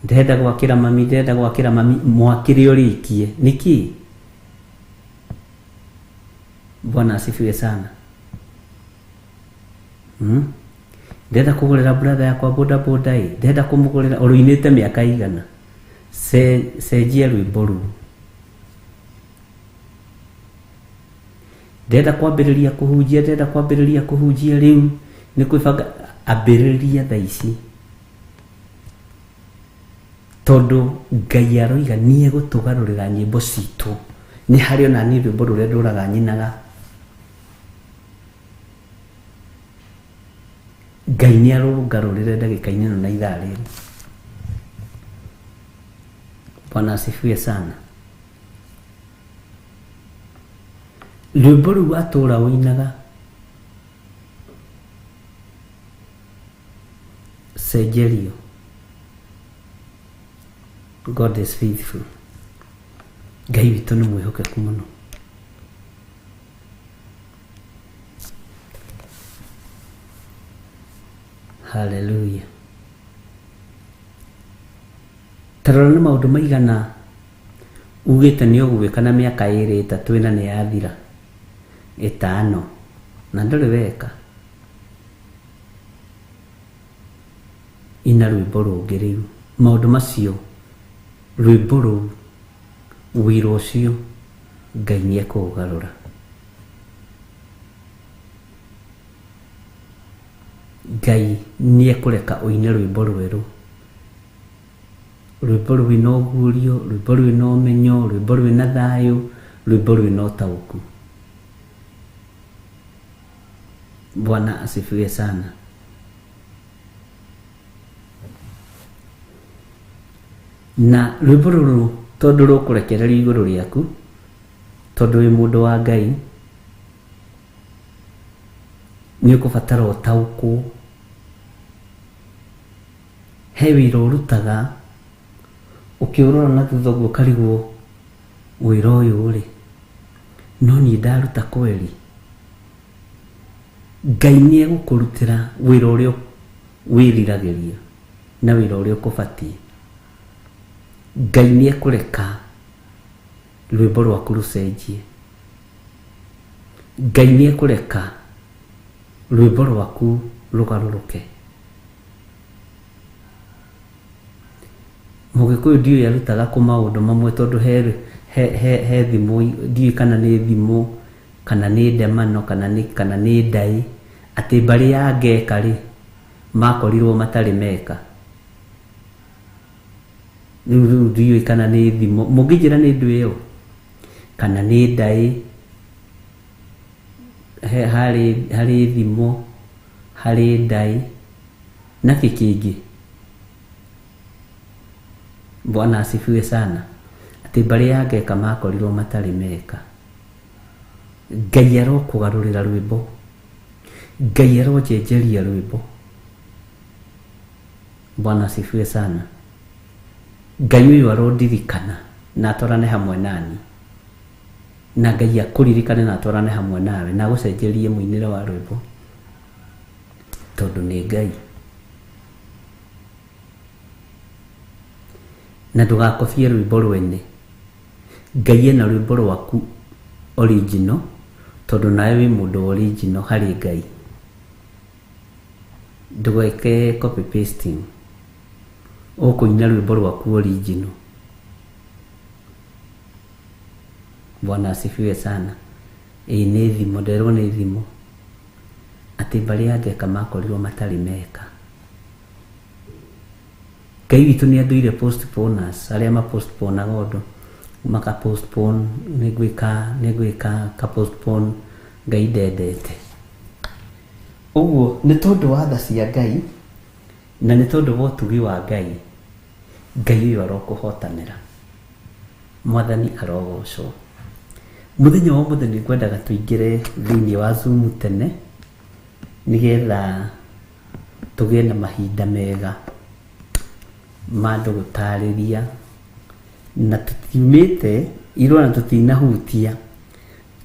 Ndĩrenda gwakĩra mami, ndĩrenda gwakĩra mami, mwakĩre ũrĩkie. Nĩkĩ? Bwana asifiwe sana. Ndĩrenda kũgũrĩra brother yakwa boda boda ĩ, ndĩrenda kũmũgũrĩra, ũrũinĩte mĩaka igana. Cenjia rwĩmbo rũu. Ndĩrenda kwambĩrĩria kũhunjia, ndĩrenda kwambĩrĩria kũhunjia rĩu, nĩ kwĩbanga, ambĩrĩria thaa ici. Tondũ Ngai aroiga nĩ egũtũgarũrĩra nyĩmbo citũ. Nĩ harĩ ona niĩ rwĩmbo rũrĩa ndũraga nyinaga. Ngai nĩ arũngarũrĩre ndagĩka-inĩ ĩno na ithaa rĩrĩ. Bwana asifiwe sana. Rwĩmbo rũu watũra ũinaga, cenjerio. God is faithful. Ngai witũ nĩ mwĩhokeku mũno. Hallelujah. Ta rora nĩ maũndũ maigana ugĩte nĩ ũgwĩka na mĩaka ĩrĩ ĩtatũ ĩna nĩ yathira, ĩtano, na ndũrĩ weka. Ina rwĩmbo rũngĩ rĩu. Maũndũ macio, rwĩmbo rũu, wĩra ũcio, Ngai nĩ ekũũgarũra. Ngai nĩ ekũreka ũine rwĩmbo rwerũ, rwĩmbo rwĩna ũguũrio, rwĩmbo rwĩna ũmenyo, rwĩmbo rwĩna thayũ, rwĩmbo rwĩna ũtaũku. Bwana asifiwe sana. Na rwĩmbo rũrũ tondũ rũkũrekererio igũrũ rĩaku, tondũ wĩ mũndũ wa Ngai, nĩ ũkũbatara ũtaũkwo. He wĩra ũrutaga ũkĩũrora na thutha ũguo ũkarigwo wĩra ũyũ rĩ, no niĩ ndaruta kweri. Ngai nĩ egũkũrutĩra wĩra ũrĩa wĩriragĩria na wĩra ũrĩa ũkũbatiĩ. Ngai nĩ ekũreka rwĩmbo rwaku rũcenjie. Ngai nĩ ekũreka rwĩmbo rwaku rũgarũrũke. Mũgĩkũyũ ndiũĩ arutaga kũ maũndũ mamwe tondũ he thimũ, ndiũĩ kana nĩ thimũ kana nĩ ndemano kana nĩ ndaĩ, atĩ mbarĩ ya Ngeka rĩ makorirwo matarĩ meka. Rĩu ndiũĩ kana nĩ thimũ, mũngĩnjĩra nĩ ndũ ĩyo kana nĩ ndaĩ, harĩ thimũ, harĩ ndaĩ na kĩ kĩngĩ. Bwana asifiwe sana. Atĩ mbarĩ ya Ngeka makorirwo matarĩ meka. Ngai arokũgarũrĩra rwĩmbo, Ngai aronjenjeria rwĩmbo. Bwana asifiwe sana. Ngai ũyũ arondirikana na atwarane hamwe nani, na Ngai akũririkane na atwarane hamwe nawe na agũcenjerie mũinĩre wa rwĩmbo, tondũ nĩ Ngai. Na ndũgakobie rwĩmbo rwene. Ngai ena rwĩmbo rwaku original, tondũ nawe wĩ mũndũ original harĩ Ngai. Ndũgeke copy pasting, ũkũina rwĩmbo rwaku original. Bwana asifiwe sana. Ĩĩ nĩ thimo, nderwo nĩ thimo atĩ mbarĩ ya Ngeka makorirwo matarĩ meka. Ngai witũ nĩ athũire postponers, arĩa ma postponaga ũndũ, maka postpone, nĩ gwĩka ka postpone. Ngai ndendete ũguo. Nĩ tondũ wa tha cia Ngai na nĩ tondũ wa ũtugi wa Ngai, Ngai ũyũ arokũhotanĩra. Mwathani arogocwo. Mũthenya wa ũmũthĩ nĩ ngwendaga tũingĩre thĩinĩ wa Zoom tene, nĩgetha tũgĩe na mahinda mega ma andũ gũtarĩria, na tũtiumĩte irona tũtinahutia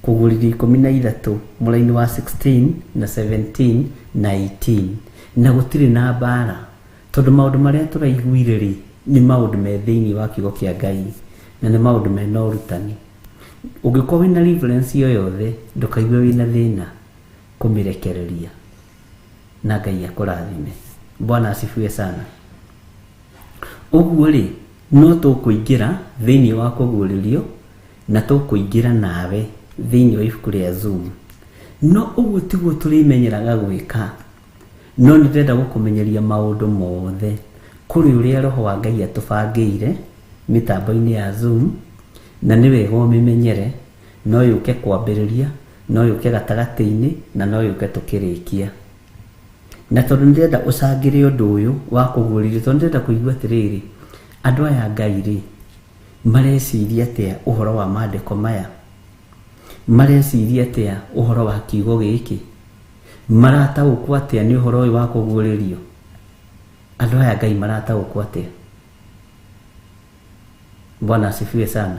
kũgũrithia 13 mũraini wa 16 na 17 na 18, na gũtirĩ na mbara, tondũ maũndũ marĩa tũraiguire rĩ nĩ maũndũ me thĩinĩ wa kiugo kĩa Ngai na nĩ maũndũ mena ũrutani. Ũngĩkorwo wĩna reference o yothe, ndũkaigue wĩna thĩna kũmĩrekereria, na Ngai akũrathime. Bwana asifiwe sana. Ũguo rĩ, no tũkũingĩra thĩinĩ wa kũguũrĩrio na tũkũingĩra nawe thĩinĩ wa ibuku rĩa Zoom. No ũguo tiguo tũrĩmenyeraga gwĩka, no nĩ ndĩrenda gũkũmenyeria maũndũ mothe kũrĩ ũrĩa Roho wa Ngai atũbangĩire mĩtambo-inĩ ya Zoom, na nĩ wega ũmĩmenyere. No yũke kwambĩrĩria, no yũke gatagatĩ-inĩ, na no yũke tũkĩrĩkia. Na tondũ nĩ ndĩrenda ũcangĩre ũndũ ũyũ wa kũguũrĩrio, tondũ nĩ ndĩrenda kũigua atĩrĩrĩ, andũ aya Ngai rĩ mareciria atĩa ũhoro wa maandĩko maya, mareciria atĩa ũhoro wa kiugo gĩkĩ, marataũkwo atĩa nĩ ũhoro ũyũ wa kũguũrĩrio. Andũ aya Ngai marataũkwo atĩa? Bwana asifiwe sana.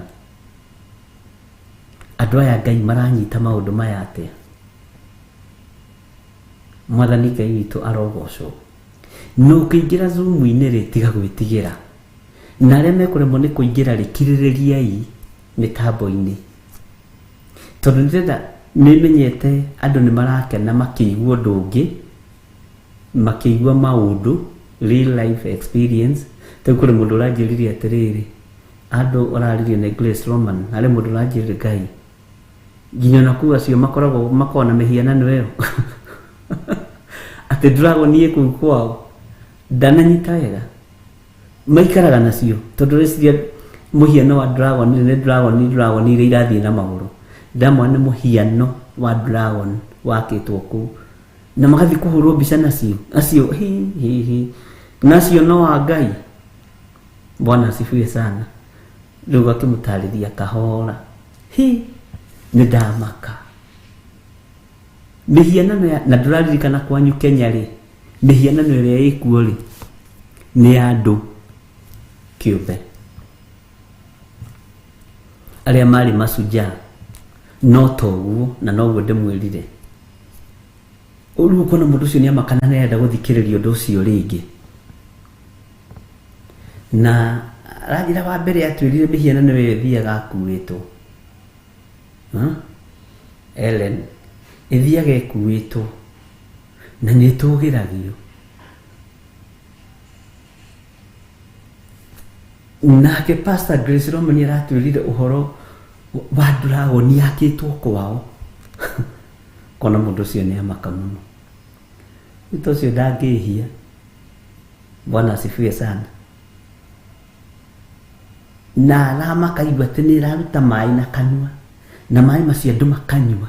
Andũ aya Ngai maranyita maũndũ maya atĩa? Mwathani Ngai witũ arogocwo. Na ũkĩingĩra Zoom-inĩ rĩ, tiga gwĩtigĩra. Na arĩa mekũremwo nĩ kũingĩra rĩ, kirĩrĩriai mĩtambo-inĩ, tondũ nĩndĩrenda nĩmenyete andũ nĩ marakena makĩigua ũndũ ũngĩ, makĩigua maũndũ real life experience. Rĩu kũrĩ mũndũ ũranjĩrire atĩrĩrĩ, andũ ũraririe na Grace Roman, harĩ mũndũ ũranjĩrire Ngai nginya ona kũu acio makoragwo makoragwo na mĩhianano ĩyo. Atĩ dragon ĩ kũu kwao ndananyita wega maikaraga nacio tondũ rĩciria mũhiano wa dragon nĩ dragon dragon iria irathiĩ na magũrũ ndamwa nĩ mũhiano wa dragon wakĩtwo kũu na magathiĩ kũhũrwo mbica nacio acio hi hi hi nacio no wa Ngai. Bwana asifiwe sana. Rĩu akĩmũtarĩria kahora hi nĩ ndamaka mĩhianano ya na ndũraririkana kwanyu Kenya rĩ mĩhianano ĩrĩa ĩkuo rĩ nĩ ya andũ kĩũmbe arĩa marĩ macujaa no toguo na noguo ndĩmwĩrire rĩu ũkona mũndũ ũcio nĩ amakana nĩ arenda gũthikĩrĩria ũndũ ũcio rĩngĩ na aranjĩra wa mbere atwĩrire mĩhianano ĩyo ĩthiaga akuĩtwo. Ellen ĩthiaga ĩkuĩtwo na nĩ ĩtũgĩragio nake Pastor Grace Roman aratwĩrire ũhoro wa dragon yakĩtwo kwao kona mũndũ ũcio nĩ amaka mũno mũndũ ũcio ndangĩhia. Bwana asifiwe sana. Na aramaka igua atĩ nĩ ĩraruta maĩ na kanua na maĩ macio andũ makanyua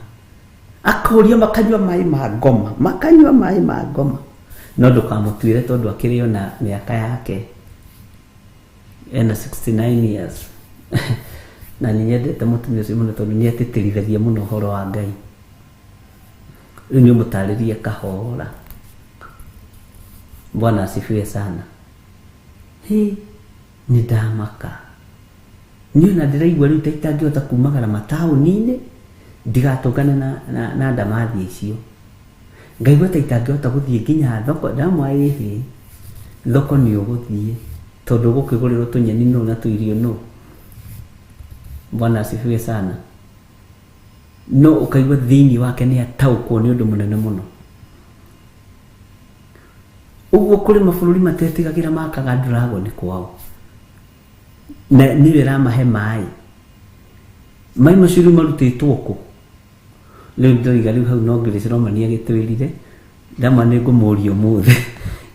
akũria makanyua maĩ ma ngoma makanyua maĩ ma ngoma no ndũkamũtuĩre tondũ akĩrĩ ona mĩaka yake ena 69 years na nĩ nyendete mũtumia ũcio mũno tondũ nĩ atĩtĩrithagia mũno ũhoro wa Ngai. Rĩu nĩ ũmũtarĩrie kahora. Bwana asifiwe sana. Hi nĩ ndamaka niĩ ona ndĩraigua rĩu ta itangĩhota kumagara mataũni-inĩ ndigatũngane na ndamathi icio ngaigua ta itangĩhota gũthiĩ nginya thoko ndamwa ĩhĩ thoko nĩ ũgũthiĩ tondũ ũgũkĩgũrĩrwo tũnyeni nũ na tũirio nũ. Bwana asifiwe sana. No ũkaigua thĩinĩ wake nĩ ataũkwo nĩ ũndũ mũnene mũno. Ũguo kũrĩ mabũrũri matetigagĩra makaga dragon kwao na nĩwe ĩramahe maĩ maĩ macio rĩu marutĩtwo kũ rĩu ndĩroiga rĩu hau no Grace Roman agĩtwĩrire ndamwa nĩ ngũmũria ũmũthĩ.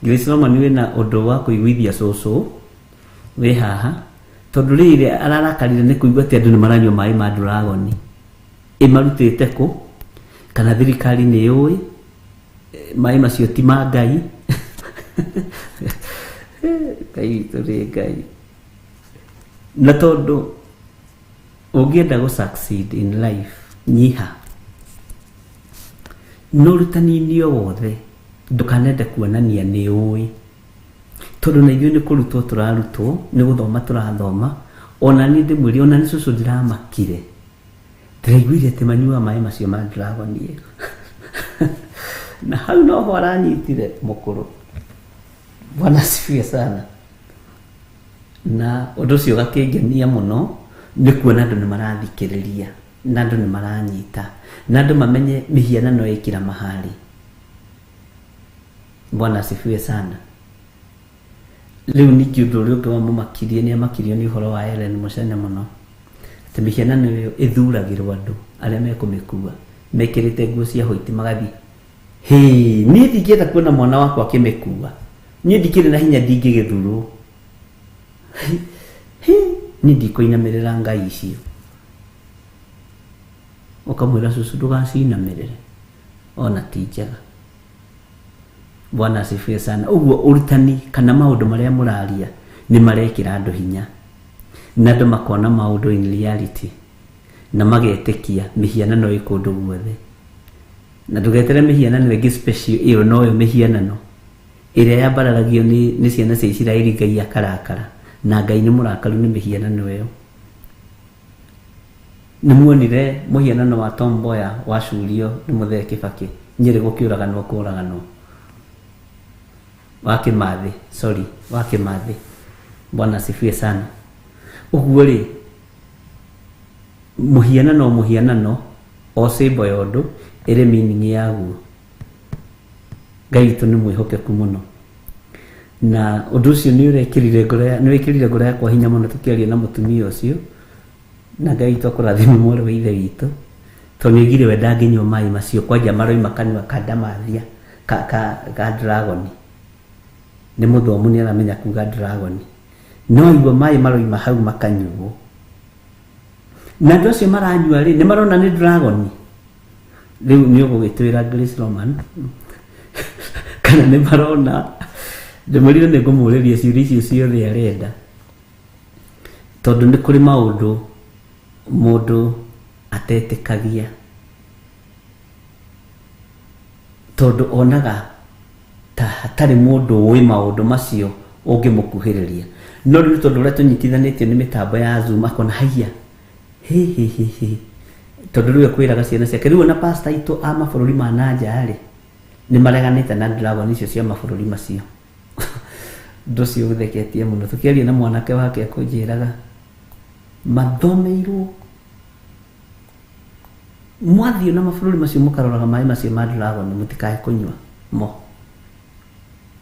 Grace Roman wĩna ũndũ wa kũiguithia cũcũ wĩ haha tondũ rĩrĩ ararakarire nĩ kũigua atĩ andũ nĩ maranyua maĩ ma dragon ĩmarutĩte kũ kana thirikari nĩ yũĩ maĩ macio ti ma Ngai. Ngai witũ nĩ Ngai na tondũ ũngĩenda gũ succeed in life nyiha no ũrutani-inĩ o wothe ndũkanende kuonania nĩ ũĩ tondũ na ithuĩ nĩ kũrutwo tũrarutwo nĩ gũthoma tũrathoma ona niĩ ndĩmwĩrire ona nĩ cũcũ ndĩramakire ndĩraiguire atĩ manyuaga maĩ macio ma dragon ĩyo na hau noho aranyitire mũkũrũ. Bwana asifiwe sana. Na ũndũ ũcio ũgakĩngenia mũno nĩ kuona andũ nĩ marathikĩrĩria na andũ nĩ maranyita na andũ mamenye mĩhianano ĩ kila mahali. Bwana asifiwe sana. Rĩu ningĩ ũndũ ũrĩa ũngĩ wamũmakirie nĩ amakirio nĩ ũhoro wa Ellen Mũcene mũno atĩ mĩhianano ĩyo ĩthuragĩrwo andũ arĩa mekũmĩkua mekĩrĩte nguo cia white magathiĩ hĩ niĩ ndingĩenda kuona mwana wakwa akĩmĩkua niĩ ndikĩrĩ na hinya ndingĩgĩthurwo hi niĩ ndikũinamĩrĩra Ngai icio ũkamwĩra cũcũ ndũgacinamĩrĩre ona ti njega. Bwana asifiwe sana. Ũguo ũrutani kana maũndũ marĩa mũraria nĩ marekĩra andũ hinya na andũ makona maũndũ in reality na magetĩkia mĩhianano ĩ kũndũ guothe na ndũgetere mĩhianano ĩngĩ special ĩyo noyo mĩhianano ĩrĩa yambararagio nĩ ciana cia Isiraeli Ngai akarakara na Ngai nĩ mũrakaru nĩ mĩhianano ĩyo. Nĩ muonire mũhianano wa Tom Mboya wacurio nĩ Mũthee Kĩbakĩ Nyĩrĩ gũkĩũraganwo kũraganwo wa Kĩmathĩ sorry wa Kĩmathĩ. Bwana asifiwe sana. Ũguo rĩ mũhianano mũhianano o symbol ya ũndũ ĩrĩ meaning yaguo. Ngai witũ nĩ mwĩhokeku mũno na ũndũ ũcio nĩ ũrekĩrire ngoro nĩ wĩkĩrire ngoro yakwa hinya mũno tũkĩaria na mũtumia ũcio na Ngai witũ akũrathime mwarĩ wa ithe witũ tondũ nĩ oigire we ndangĩnyua maĩ macio kwanja maroima kanua ka ndamathia ka, ka dragon nĩ mũthomu nĩ aramenya kuga dragon no igua maĩ maroima hau makanyuo na andũ acio maranyua rĩ nĩ marona nĩ dragon rĩu nĩ ũgũgĩtwĩra Grace Roman kana nĩ marona ndĩmwĩrire nĩ ngũmũrĩria ciũria icio ciothe arenda tondũ nĩ kũrĩ maũndũ mũndũ atetĩkagia tondũ onaga ta hatarĩ mũndũ ũĩ maũndũ macio ũngĩmũkuhĩrĩria no rĩu tondũ ũrĩa tũnyitithanĩtio nĩ mĩtambo ya Zoom akona haiya he he he he tondũ rĩu ekwĩraga ciana ciake rĩu ona pastor aitũ a mabũrũri ma na nja rĩ nĩ mareganĩte na dragon icio cia mabũrũri macio ũndũ ũcio ũtheketie mũno tũkĩaria na mwanake wake akũnjĩraga mathomeirwo mwathiĩ na mabũrũri macio mũkaroraga maĩ macio ma dragon mũtikae kũnyua mo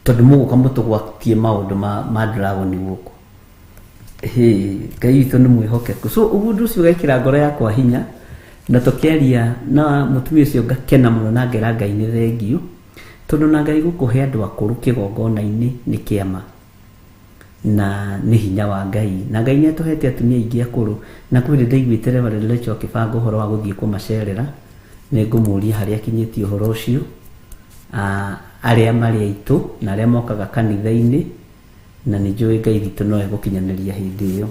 tondũ mũgũka mũtũgwatie maũndũ ma dragon gũkũ hĩ Ngai witũ nĩ mwĩhokeku so ũguo ũndũ ũcio ũgekĩra ngoro yakwa hinya na tũkĩaria na mũtumia ũcio ngakena mũno na ngera Ngai nĩ thengiũ tondũ na Ngai gũkũhe andũ akũrũ kĩgongona-inĩ nĩ kĩama na nĩ hinya wa Ngai na Ngai nĩ atũhete atumia aingĩ akũrũ na kwĩ hĩndĩ ndaiguĩte Reverend Rachel akĩbanga ũhoro wa gũthiĩ kũmacerera nĩ ngũmũria harĩa akinyĩtie ũhoro ũcio arĩa marĩ aitũ na arĩa mokaga kanitha-inĩ na nĩ njũĩ Ngai witũ no egũkinyanĩria hĩndĩ ĩyo.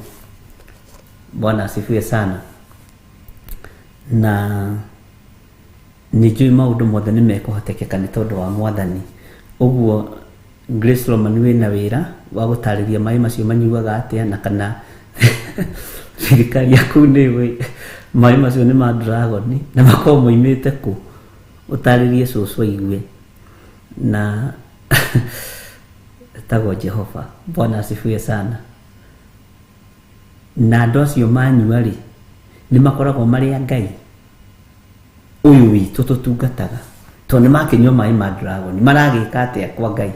Bwana asifiwe sana. Na nĩ njũĩ maũndũ mothe nĩ mekũhotekeka nĩ tondũ wa Mwathani. Ũguo Grace Roman wĩna wĩra wa gũtarĩria maĩ macio manyuaga atĩa na kana thirikari yaku nĩ ĩũĩ maĩ macio nĩ ma dragon na makoragwo moimĩte kũ ũtarĩrie cũcũ aigue na etagwo Jehova. Bwana asifiwe sana. Na andũ acio manyua rĩ nĩ makoragwo marĩ a Ngai ũyũ witũ tũtungataga tondũ nĩ makĩnyua maĩ ma dragon maragĩka atĩa kwa Ngai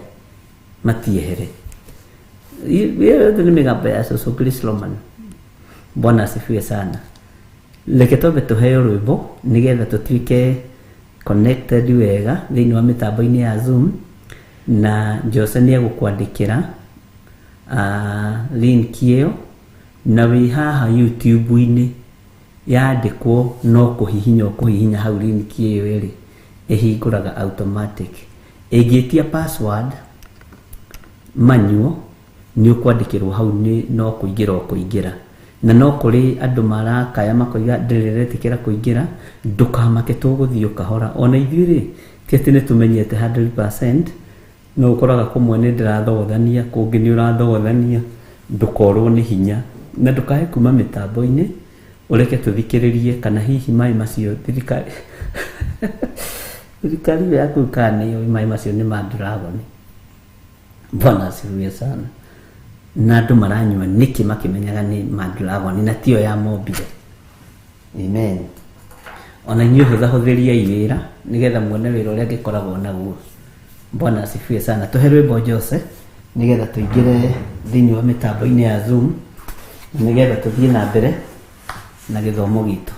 matiehere. Hiyo yote ni mĩgambo ya cũcũ Grace Roman. Bwana asifiwe sana. Reke twambe tũheo rwĩmbo nĩgetha tũtuĩke connected wega thĩinĩ wa mĩtambo-inĩ ya Zoom na Jose nĩ egũkwandĩkĩra link ĩyo na wĩ haha YouTube-inĩ yandĩkwo no kũhihinya ũkũhihinya hau link ĩyo ĩrĩ ĩhingũraga automatic. Ĩngĩtia password manual nĩ ũkwandĩkĩrwo hau nĩ no kũingĩra ũkũingĩra na no kũrĩ andũ marakaya makoiga ndĩrĩ retĩkĩra kũingĩra ndũkamake tũgũthiĩ o kahora ona ithuĩ rĩ ti atĩ nĩ tũmenyete 100% no ũkoraga kũmwe nĩ ndĩrathogothania kũngĩ nĩ ũrathogothania ndũkorwo nĩ hinya na ndũkae kuma mĩtambo-inĩ ũreke tũthikĩrĩrie kana hihi maĩ macio thirikari thirikari ĩyo yaku kana nĩyũĩ maĩ macio nĩ ma dragon. Bwana asifiwe sana. Na andũ maranyua nĩkĩ makĩmenyaga nĩ ma dragon na tiyo ya mombire. Amen. Ona inyuĩ hũthahũthĩriai wĩra nĩgetha muone wĩra ũrĩa ngĩkoragwo naguo. Bwana asifiwe sana. Tũhe rwĩmbo Jose nĩgetha tũingĩre thĩinĩ wa mĩtambo-inĩ ya Zoom nĩgetha tũthiĩ na mbere na gĩthomo gitũ.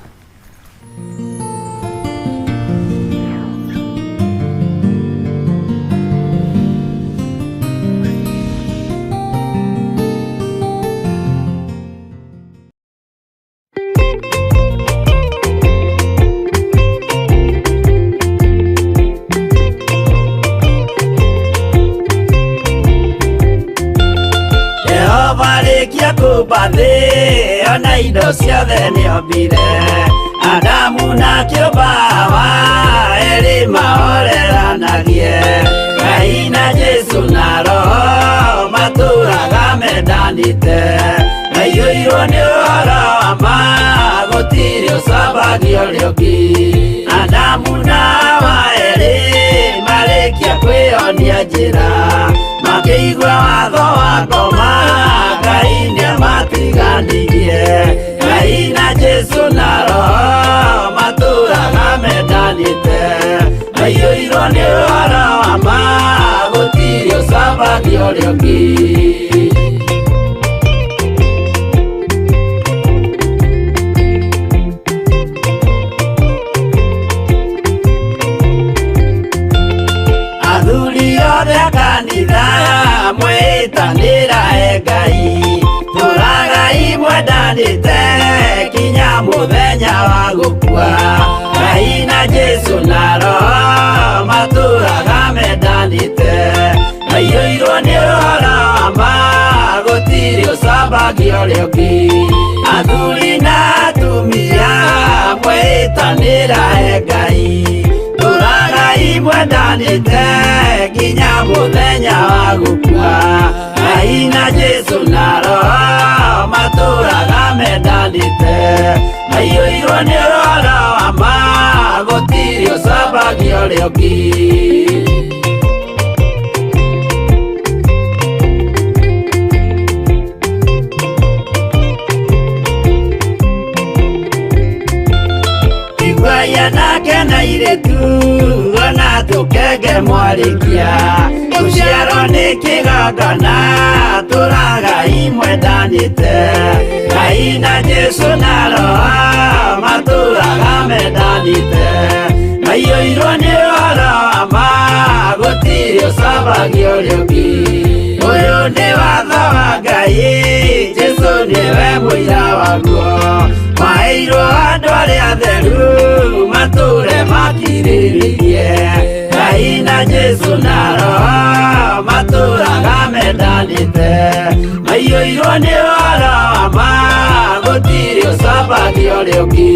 Ona indo ciothe nĩombire Adamu na kĩũmba Hawa erĩ mahoreranagie Ngai na Jesũ na Roho matũraga mendanĩte maiyũirwo nĩ ũhoro wa ma gũtirĩ ũcambagio ũrĩa ũngĩ Adamu na Hawa erĩ marĩkia kwĩyonia njĩra makĩigua watho wa ngoma Ngai nĩamatiganirie Ngai na Jesũ na Roho matũraga mendanĩte maiyũirwo nĩ ũhoro wa ma gũtirĩ ũcambagio ũrĩa ũngĩ. Ngai tũragai mwendanĩte kinya mũthenya wa gũkua Ngai na Jesũ na Roho matũraga mendanĩte maiyũirwo nĩ ũhoro wa ma gũtirĩ ũcambagia ũrĩa ũngĩ athuri na atumia mwĩtanĩra he Ngai tũragai mwendanĩte nginya mũthenya wa gũkua Ngai na Jesũ na Roho matũraga mendanĩte maiyũirwo nĩ ũhoro wa ma gũtirĩ ũcambagia ũrĩa ũngĩ. Iguaya nake na irĩtu ona tũkenge mwarĩkia gũciarwo nĩ kĩgongona tũragai mwendanĩte Ngai na Jesũ na Roho matũraga mendanĩte maiyũirwo nĩ ũhoro wa ma gũtirĩ ũcambagia ũrĩa ũngĩ ũyũ nĩ watho wa Ngai Jesũ nĩwe mũira waguo maheirwo andũ arĩa atheru matũre makirĩrĩirie Ngai na Jesũ na Roho matũraga mendanĩte maiyũirwo nĩ ũhoro wa ma gũtirĩ ũcambagia ũrĩa ũngĩ.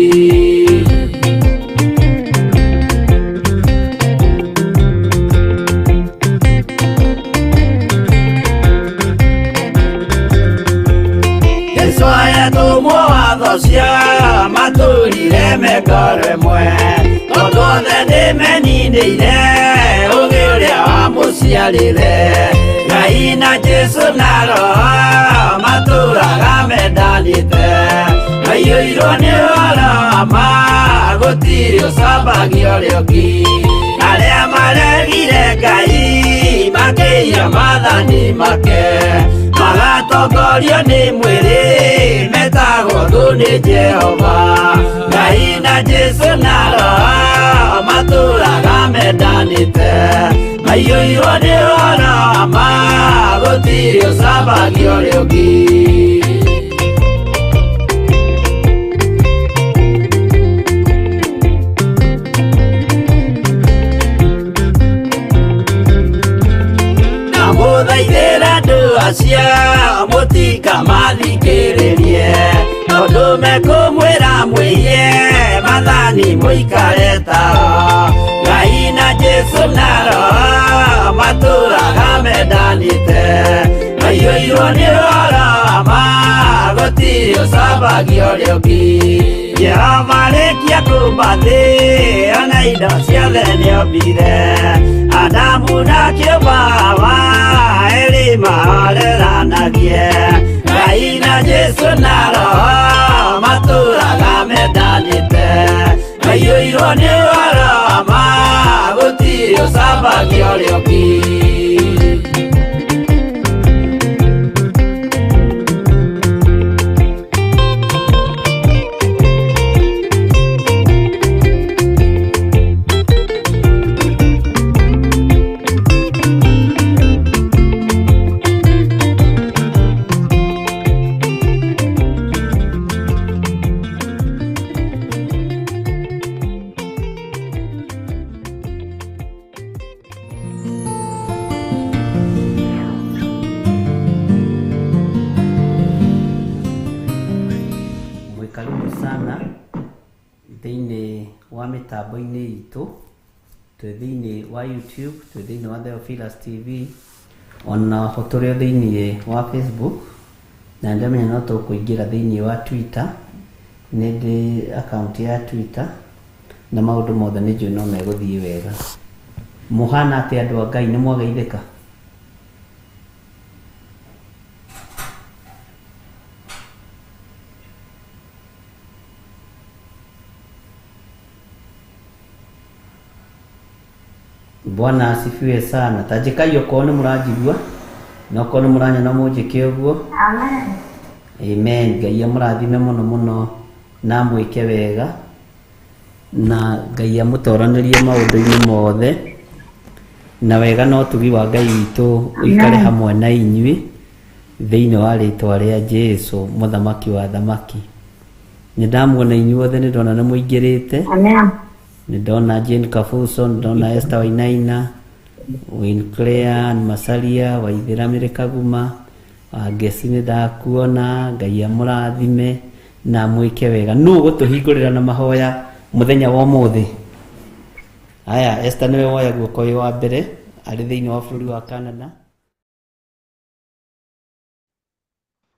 Jesũ ayatũmwo watho cia matũrire mengoro ĩmwe tondũ othe nĩmeninĩire ũgĩ ũrĩa wamũciarire Ngai na Jesũ na Roho matũraga mendanĩte maiyũirwo nĩ ũhoro wa ma gũtirĩ ũcambagia ũrĩa ũngĩ arĩa maregire Ngai makĩiya maathani make magatongorio nĩ mwĩrĩ metagwo thũ nĩ Jehova Ngai na Jesũ na Roho matũraga mendanĩte maiyũirwo nĩ ũhoro wa ma gũtirĩ ũcambagia ũrĩa ũngĩ. Ndamũthaithĩra andũ acio mũtikamathikĩrĩrie tondũ mekũmwĩra mwĩiye maathani mũikare tao Ngai na Jesũ na Roho matũraga mendanĩte maiyũirwo nĩ ũhoro wa ma gũtirĩ ũcambagia ũrĩa ũngĩ Jehova arĩkia kũmba thĩ ona indo ciothe nĩombire Adamu na kĩũmba Hawa erĩ mahoreranagie Ngai na Jesũ na Roho matũraga mendanĩte maiyũirwo nĩ ũhoro wa ma gũtirĩ ũcambagia ũrĩa ũngĩ. Karibu sana thĩinĩ wa mĩtambo-inĩ itũ twĩ thĩinĩ wa YouTube, twĩ thĩinĩ wa Theophilus TV, ona ho tũrĩ o thĩinĩ wa Facebook, na ndamenya no tũkũingĩra thĩinĩ wa Twitter, nĩ ndĩ account ya Twitter, na maũndũ mothe nĩ njũĩ no megũthiĩ wega. Mũhana atĩa andũ a Ngai, nĩ mwageithĩka? Bwana asifiwe sana. Tanjĩkai okorwo nĩ mũranjigua, na okorwo nĩ mũranyona mũnjĩke ũguo. Amen. Amen. Ngai amũrathime mũno mũno na amwĩke wega, na Ngai amũtoranĩrie maũndũ-inĩ mothe, na wega na ũtugi wa Ngai witũ ũikare hamwe na inyuĩ. Thĩinĩ wa rĩtwa rĩa Jesu mũthamaki wa thamaki. Nĩ ndamuona inyuothe, nĩ ndona nĩ mũingĩrĩte. Amen. Nĩ ndona Jane Kabuso, nĩ ndona Esther Wainaina, Winclair Masaria, Waithĩra Mĩrĩ Kaguma, Wangeci, nĩ ndakuona. Ngai amũrathime na mwĩke wega. Nũ ũgũtũhingũrĩra na mahoya mũthenya wa ũmũthĩ? Aya, Esther nĩwe woya guoko wĩ wa mbere arĩ thĩinĩ wa bũrũri wa Canada.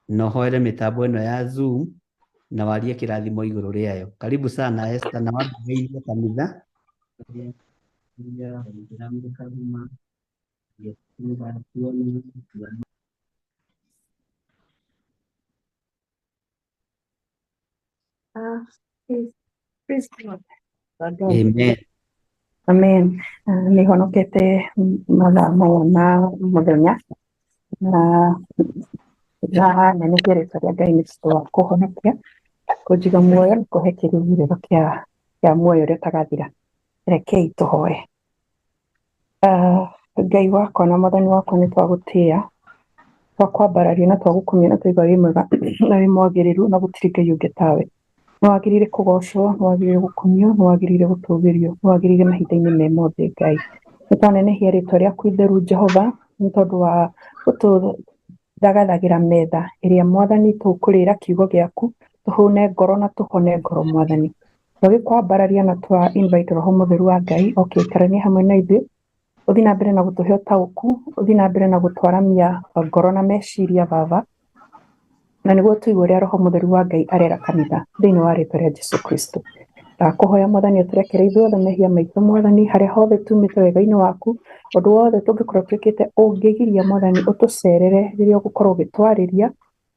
Na ũhoere mĩtambo ĩno ya Zoom na warie kĩrathimo igũrũ rĩayo. Karibu sana Esther, na wambĩrĩirie kanitha. Praise, praise God. Amen. Amen. Nĩ honokete mathaa maya ma mũthenya na ndanenehia rĩtwa rĩa Ngai nĩ tondũ wa kũhonokia, kũnjiga muoyo na kũhe kĩrĩgĩrĩro kĩa muoyo ũrĩa ũtagathira. Rekei tũhoe. Ngai wakwa na Mwathani wakwa, nĩ twagũtĩĩa, twakwambararia na twagũkumia na twaigua wĩ mwega na wĩ mwagĩrĩru na gũtirĩ Ngai ũngĩ tawe. Nĩ wagĩrĩire kũgocwo, nĩ wagĩrĩire gũkumio, nĩ wagĩrĩire gũtũũgĩrio, nĩ wagĩrĩire mahinda-inĩ me mothe Ngai. Nĩ twanenehia rĩtwa rĩaku itheru Jehova nĩ tondũ wa gũtũthagathagĩra metha ĩrĩa Mwathani tũkũrĩra kiugo gĩaku, tũhũne ngoro na tũhone ngoro Mwathani. Twagĩkwambararia na twa invite Roho Mũtheru wa Ngai oke aikaranie hamwe na ithuĩ, ũthiĩ na mbere na gũtũhe ũtaũku, ũthiĩ na mbere na gũtwaramia ngoro na meciria Baba, na nĩguo tũigue ũrĩa Roho Mũtheru wa Ngai arera kanitha thĩinĩ wa rĩtwa rĩa Jesu Kristo. Ndakũhoya Mwathani ũtũrekere ithuothe mehia maitũ Mwathani, harĩa hothe tumĩte wega-inĩ waku, ũndũ wothe tũngĩkorwo twĩkĩte ũngĩgiria Mwathani ũtũcerere rĩrĩa ũgũkorwo ũgĩtwarĩria.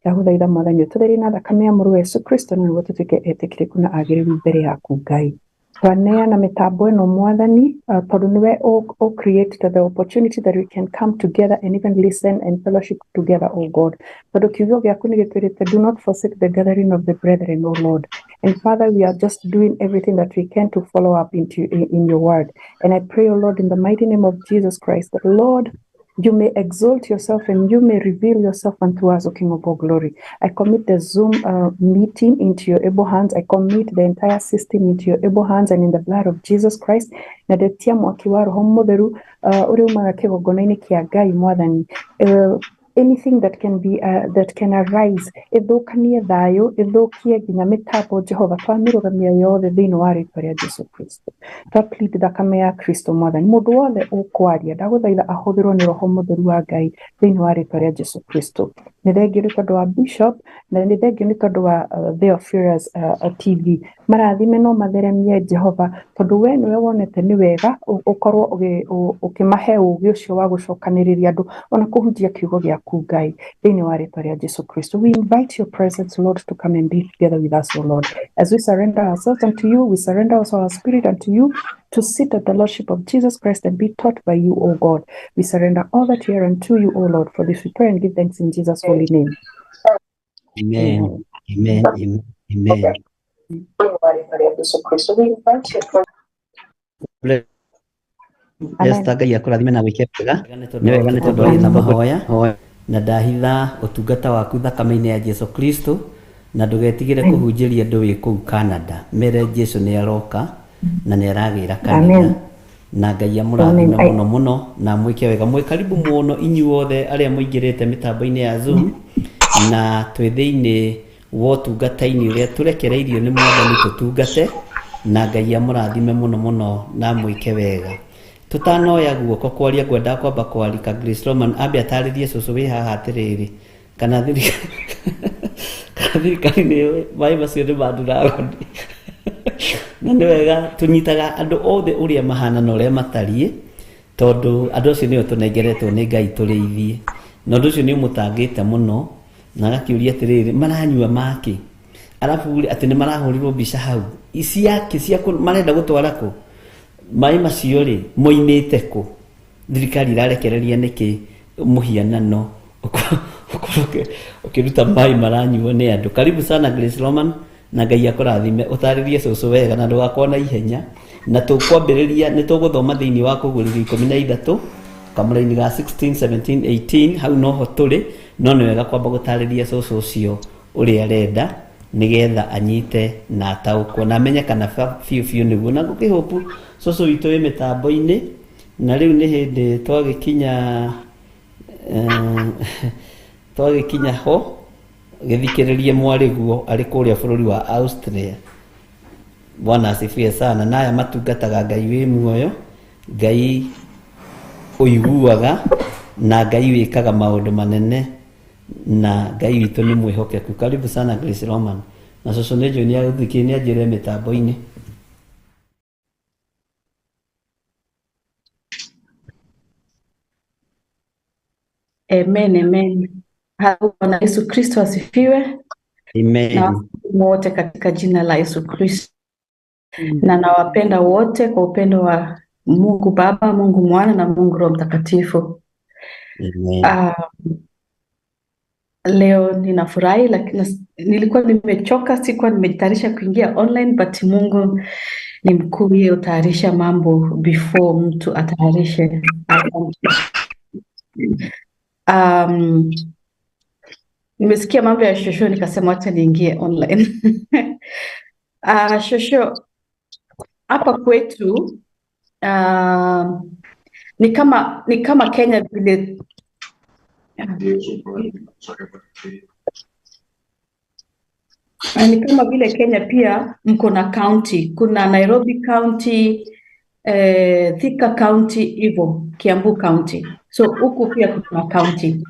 Ndagũthaitha Mwathani ũtũtherie na thakame ya mũrũ Yesu Kristo na nĩguo tũtuĩke etĩkĩrĩku na agĩrĩru mbere yaku Ngai. Twaneana mĩtambo ĩno Mwathani, tondũ nĩwe ũ created the opportunity that we can come together and even listen and fellowship together, O God. Tondũ kiugo gĩaku nĩ gĩtwĩrĩte, do not forsake the gathering of the brethren, O Lord. And Father, we are just doing everything that we can to follow up in your word. And I pray, O Lord, in the mighty name of Jesus Christ, that Lord, you may exalt yourself and you may reveal yourself unto us, O King of all glory. I commit the Zoom meeting into your able hands. I commit the entire system into your able hands and in the blood of Jesus Christ. Na ndetia mwaki wa Roho Mũtheru ũrĩa umaga kĩgongona-inĩ kĩa Ngai Mwathani. Anything that can be that can arise ĩthũkanie thayũ, ĩthũkie nginya mĩtambo Jehova, twamĩrũgamia yothe thĩinĩ wa rĩtwa rĩa Jesu Kristo. Twa plead thakame ya Kristo Mwathani. Mũndũ wothe ũkwaria ndagũthaitha ahũthĩrwo nĩ Roho Mũtheru wa Ngai thĩinĩ wa rĩtwa rĩa Jesu Kristo. Nĩ thengio nĩ tondũ wa Bishop na nĩ thengio nĩ tondũ wa Theophilus TV. Marathime no matheremie Jehova, tondũ we nĩwe wonete nĩ wega ũkorwo ũkĩmahe ũũgĩ ũcio wa gũcokanĩrĩria andũ ona kũhunjia kiugo gĩaku Ngai thĩinĩ wa rĩtwa rĩa Jesu Kristo. We invite your presence, Lord, to come and be together with us, O Lord. As we surrender ourselves unto you, we surrender also our spirit unto you to sit at the Lordship of Jesus Christ and be taught by you, O God. We surrender all that we are unto you, O Lord. For this we pray and give thanks in Jesus' holy name. Amen. Amen. Amen. Amen. Amen. Esther, Ngai akũrathime na gwĩke wega. Nĩ wega nĩ tondũ warĩ na mahoya na ndahitha ũtungata waku thakame-inĩ ya Jesu Kristo, na ndũgetigĩre kũhunjĩria andũ wĩ kũu Canada. Mere Jesu nĩ aroka na nĩ aragĩra kanitha. Amen. Na Ngai amũrathime Amen. mũno mũno na mwĩke wega. Mwĩ karibu mũno inyuothe arĩa mũingĩrĩte mĩtambo-inĩ ya Zoom, na twĩ thĩinĩ wa ũtungata-inĩ ũrĩa tũrekereirio nĩ Mwathani tũtungate, na Ngai amũrathime mũno mũno na mwĩke wega. Tũtanoya guoko kwaria, ngwendaga kwamba kwarika Grace Roman ambe atarĩrie cũcũ wĩ haha atĩrĩrĩ, kana thirikari nĩ yũĩ maĩ macio nĩ ma Nduragoni. Na nĩ wega tũnyitaga andũ othe ũrĩa mahana na ũrĩa matariĩ, tondũ andũ acio nĩo tũnengeretwo nĩ Ngai tũrĩithie, na ũndũ ũcio nĩ ũmũtangĩte mũno, na agakĩũria atĩrĩrĩ, maranyua makĩ, arabu rĩ, atĩ nĩ marahũrirwo mbica hau ciake cia marenda gũtwara kũ maĩ macio rĩ, moimĩte kũ, thirikari irarekereria nĩkĩ mũhianano ũkorwo ũkĩruta maĩ maranyuo nĩ andũ. Karibu sana Grace Roman, na Ngai akũrathime. Ũtarĩrie cũcũ wega na ndũgakorwo na ihenya, na tũkwambĩrĩria nĩ tũgũthoma thĩinĩ wa kũgũrĩrio 13 kamũraini ga 16 17 18, hau noho tũrĩ. No nĩ wega kwamba gũtarĩria cũcũ ũcio ũrĩa arenda nĩgetha anyite na ataũkwo na amenye kana biũ biũ nĩguo. Na ngũkĩhopu cũcũ witũ wĩ mĩtambo-inĩ, na rĩu nĩ hĩndĩ twagĩkinya twagĩkinya ho gĩthikĩrĩrie mwarĩguo arĩ kũrĩa bũrũri wa Austria. Bwana asifiwe sana. Na aya matungataga Ngai wĩ muoyo, Ngai ũiguaga na Ngai wĩkaga maũndũ manene, na Ngai witũ nĩ mwĩhokeku. Karibu sana Grace Roman. Na cũcũ nĩ njũĩ nĩ nĩ anjĩre mĩtambo-inĩ. Amen, amen. Bwana Yesu Kristo asifiwe. Amen. Na wasalimu wote katika jina la Yesu Kristo. Na nawapenda wote kwa upendo wa Mungu Baba, Mungu Mwana na Mungu Roho Mtakatifu. Amen. Leo ninafurahi, lakini nilikuwa nimechoka, sikuwa nimejitayarisha kuingia online, but Mungu ni mkuu, yeye hutayarisha mambo before mtu atayarishe. Nimesikia mambo ya shosho nikasema wacha niingie online. Shosho, hapa kwetu ni kama Kenya vile. Ni kama vile Kenya pia mko na county, kuna Nairobi County, Thika County hivyo, Kiambu County. So huku pia kuna county.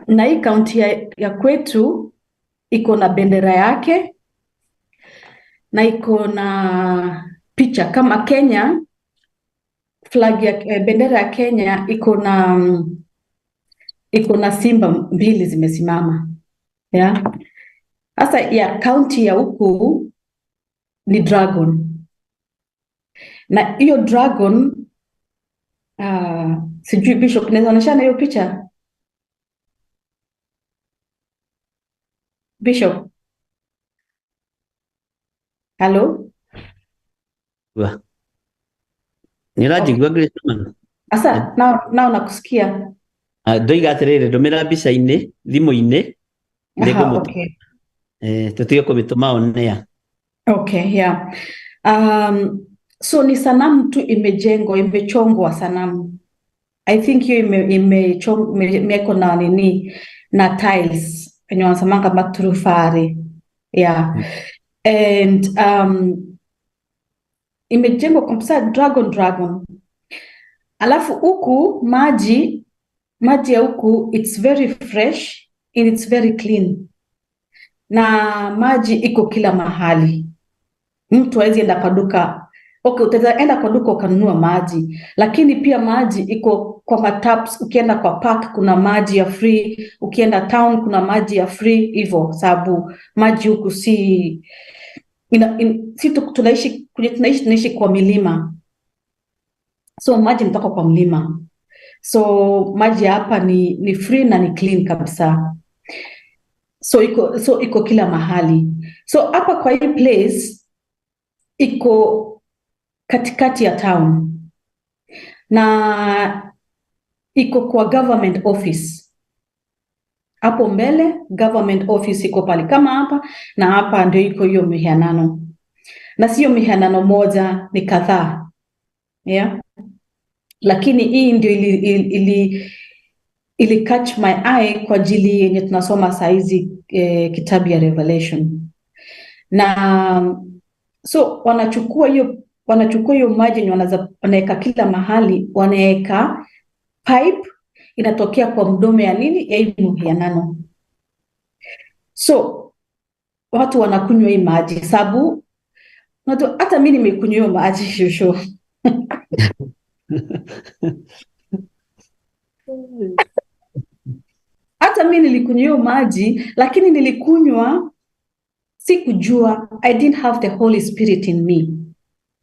Na hii county ya kwetu iko na bendera yake na iko na picha kama Kenya. Flag ya bendera ya Kenya iko na simba mbili zimesimama. Yeah. Sasa ya county ya huku ni dragon. Na hiyo dragon, sijui Bishop, naweza onyeshana hiyo picha? Bishop. Hello? Nĩũranjigua Grace Roman? Asa, nao nakusikia. Ndoiga atĩrĩrĩ, ndũmĩra mbica-inĩ thimũ-inĩ. Okay. Tũtige kũmĩtũma on air. Okay, yeah. So ni sanamu tu imejengwa, imechongwa sanamu. I think hiyo imewekwa na nini, na tiles. Wenye wanasemanga maturufari. Yeah. And imejengwa kabisa dragon. Alafu huku maji ya huku it's very fresh and it's very clean. Na maji iko kila mahali. Mtu hawezi enda kwa duka. Okay, utaweza enda kwa duka ukanunua maji, lakini pia maji iko kwa mataps. Ukienda kwa park kuna maji ya free, ukienda town kuna maji ya free hivyo, sababu maji huku si tunaishi kwa milima. So maji inatoka kwa mlima. So maji hapa ni free na ni clean kabisa. So iko kila mahali. So hapa kwa hii place iko katikati ya town na iko kwa government office. Hapo mbele government office iko pale kama hapa, na hapa ndio iko hiyo mihanano. Na sio mihanano moja, ni kadhaa. Yeah. Lakini hii ndio ili catch my eye kwa ajili yenye tunasoma saa hizi, kitabu ya Revelation. Na so wanachukua hiyo maji yenye wanaweka kila mahali, wanaweka pipe inatokea kwa mdomo ya nini, ya hii mihanano. So watu wanakunywa hii maji sababu hata mimi nimekunywa hiyo maji shosho. Hata mimi nilikunywa hiyo maji, lakini nilikunywa sikujua. I didn't have the Holy Spirit in me.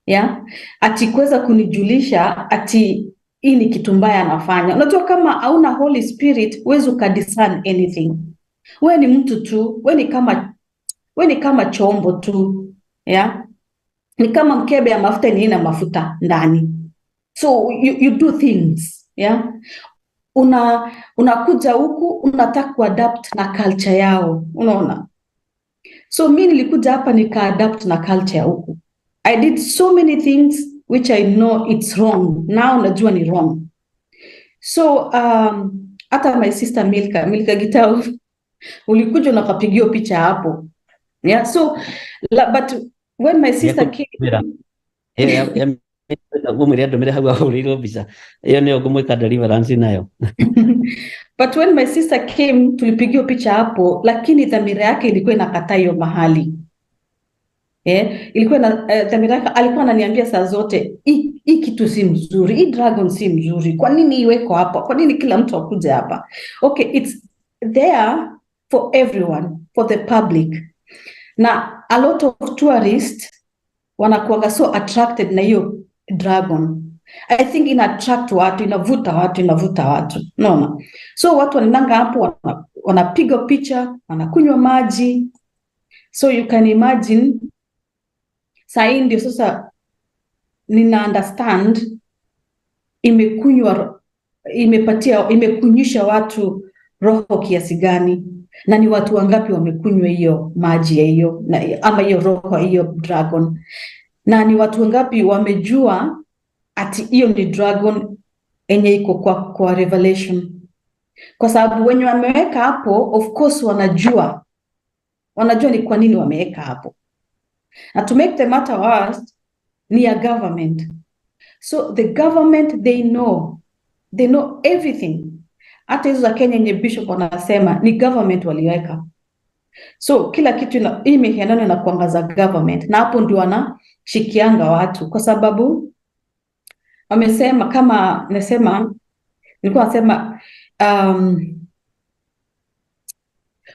Yeah? Ati kuweza kunijulisha ati hii ni kitu mbaya anafanya. Unajua kama hauna Holy Spirit huwezi ukadiscern anything. Wewe ni mtu tu, wewe ni kama chombo tu. Yeah? Ni kama mkebe ya mafuta ni ina mafuta ndani. So you do things. Yeah? Unakuja huku unataka kuadapt na culture yao, unaona? So mi nilikuja hapa nikaadapt na culture ya huku. I did so many things which I know it's wrong. Now najua ni wrong. So hata my sister Milka Gitau, ulikuja na ukapigiwa picha hapo. Yeah, so but when my sister came Ngũmwĩre andũmĩre hau ahũrĩirwo mbica ĩyo nĩyo ngũmwĩka deliverance nayo. But when my sister came, tulipigiwa picha hapo, lakini dhamira yake ilikuwa inakataa hiyo mahali. Ilikuwa na dhamira yake, alikuwa ananiambia saa zote, hii kitu si mzuri, hii dragon si mzuri, kwa nini iweko hapa? Kwa nini kila mtu akuje hapa? Okay, it's there for everyone, for the public. Na a lot of tourists wanakuanga so attracted na hiyo dragon. I think ina attract watu, inavuta watu, inavuta watu. Unaona? So watu wanaendanga hapo, wanapiga picha, wanakunywa maji. So you can imagine, saa hii ndio sasa nina understand imekunywisha watu roho kiasi gani, na ni watu wangapi wamekunywa hiyo maji ya hiyo, ama hiyo roho hiyo dragon, na ni watu wangapi wamejua ati hiyo ni dragon enye iko kwa Revelation. Kwa sababu wenye wameweka hapo, of course wanajua ni kwa nini wameweka hapo. Na to make the matter worse, ni ya government. So the government, they know everything. Hata hizo za Kenya yenye bishop wanasema ni government waliweka. So kila kitu hii mihianano inakuanga za government, na hapo ndio wanashikianga watu, kwa sababu wamesema, kama nasema, nilikuwa nasema,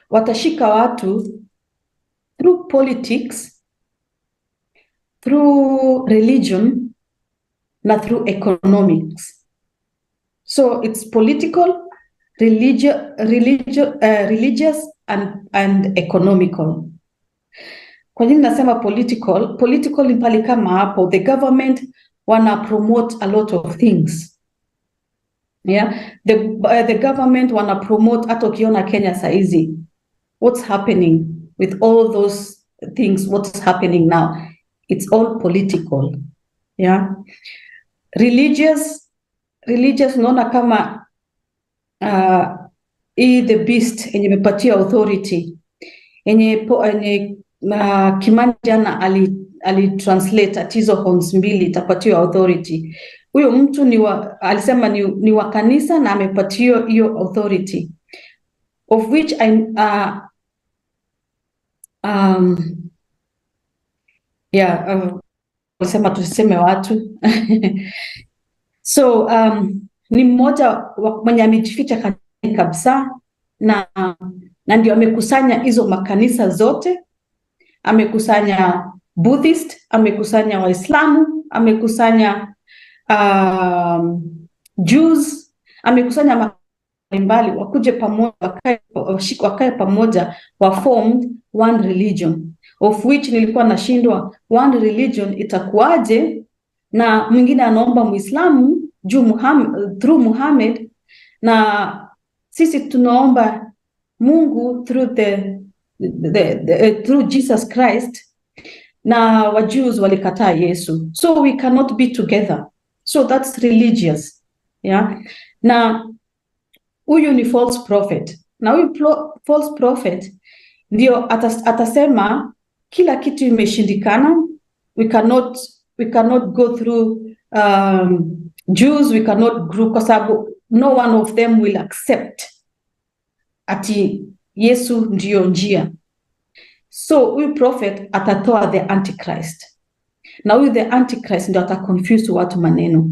watashika watu through politics, through religion na through economics. So it's political, religious and economical. Kwa nini nasema political? Political ni pali kama hapo the government wana promote a lot of things. Yeah, the government wana promote, hata ukiona Kenya saizi, what's happening with all those things, what's happening now, it's all political. Yeah, religious unaona kama hii the beast yenye imepatia authority yenye Kimani jana ali translate ati hizo horns mbili itapatiwa authority. Huyo mtu alisema ni wa kanisa na amepatiwa hiyo authority, of which alisema tuseme watu. So ni mmoja mwenye amejificha kabisa, na ndio amekusanya hizo makanisa zote. Amekusanya Buddhist, amekusanya Waislamu, amekusanya Jews, amekusanya mbalimbali wakuje pamoja, wakae pamoja, wa formed one religion, of which nilikuwa nashindwa one religion itakuwaje, na mwingine anaomba Muislamu juu through Muhammad, na sisi tunaomba Mungu through through Jesus Christ, na wa Jews walikataa Yesu, so we cannot be together. So that's religious. Yeah. Na huyu ni false prophet, na huyu false prophet ndio atasema kila kitu imeshindikana, we cannot go through Jews, we cannot group, kwa sababu no one of them will accept ati Yesu ndio njia. So huyu prophet atatoa the Antichrist, na huyu the Antichrist ndio ataconfuse watu maneno.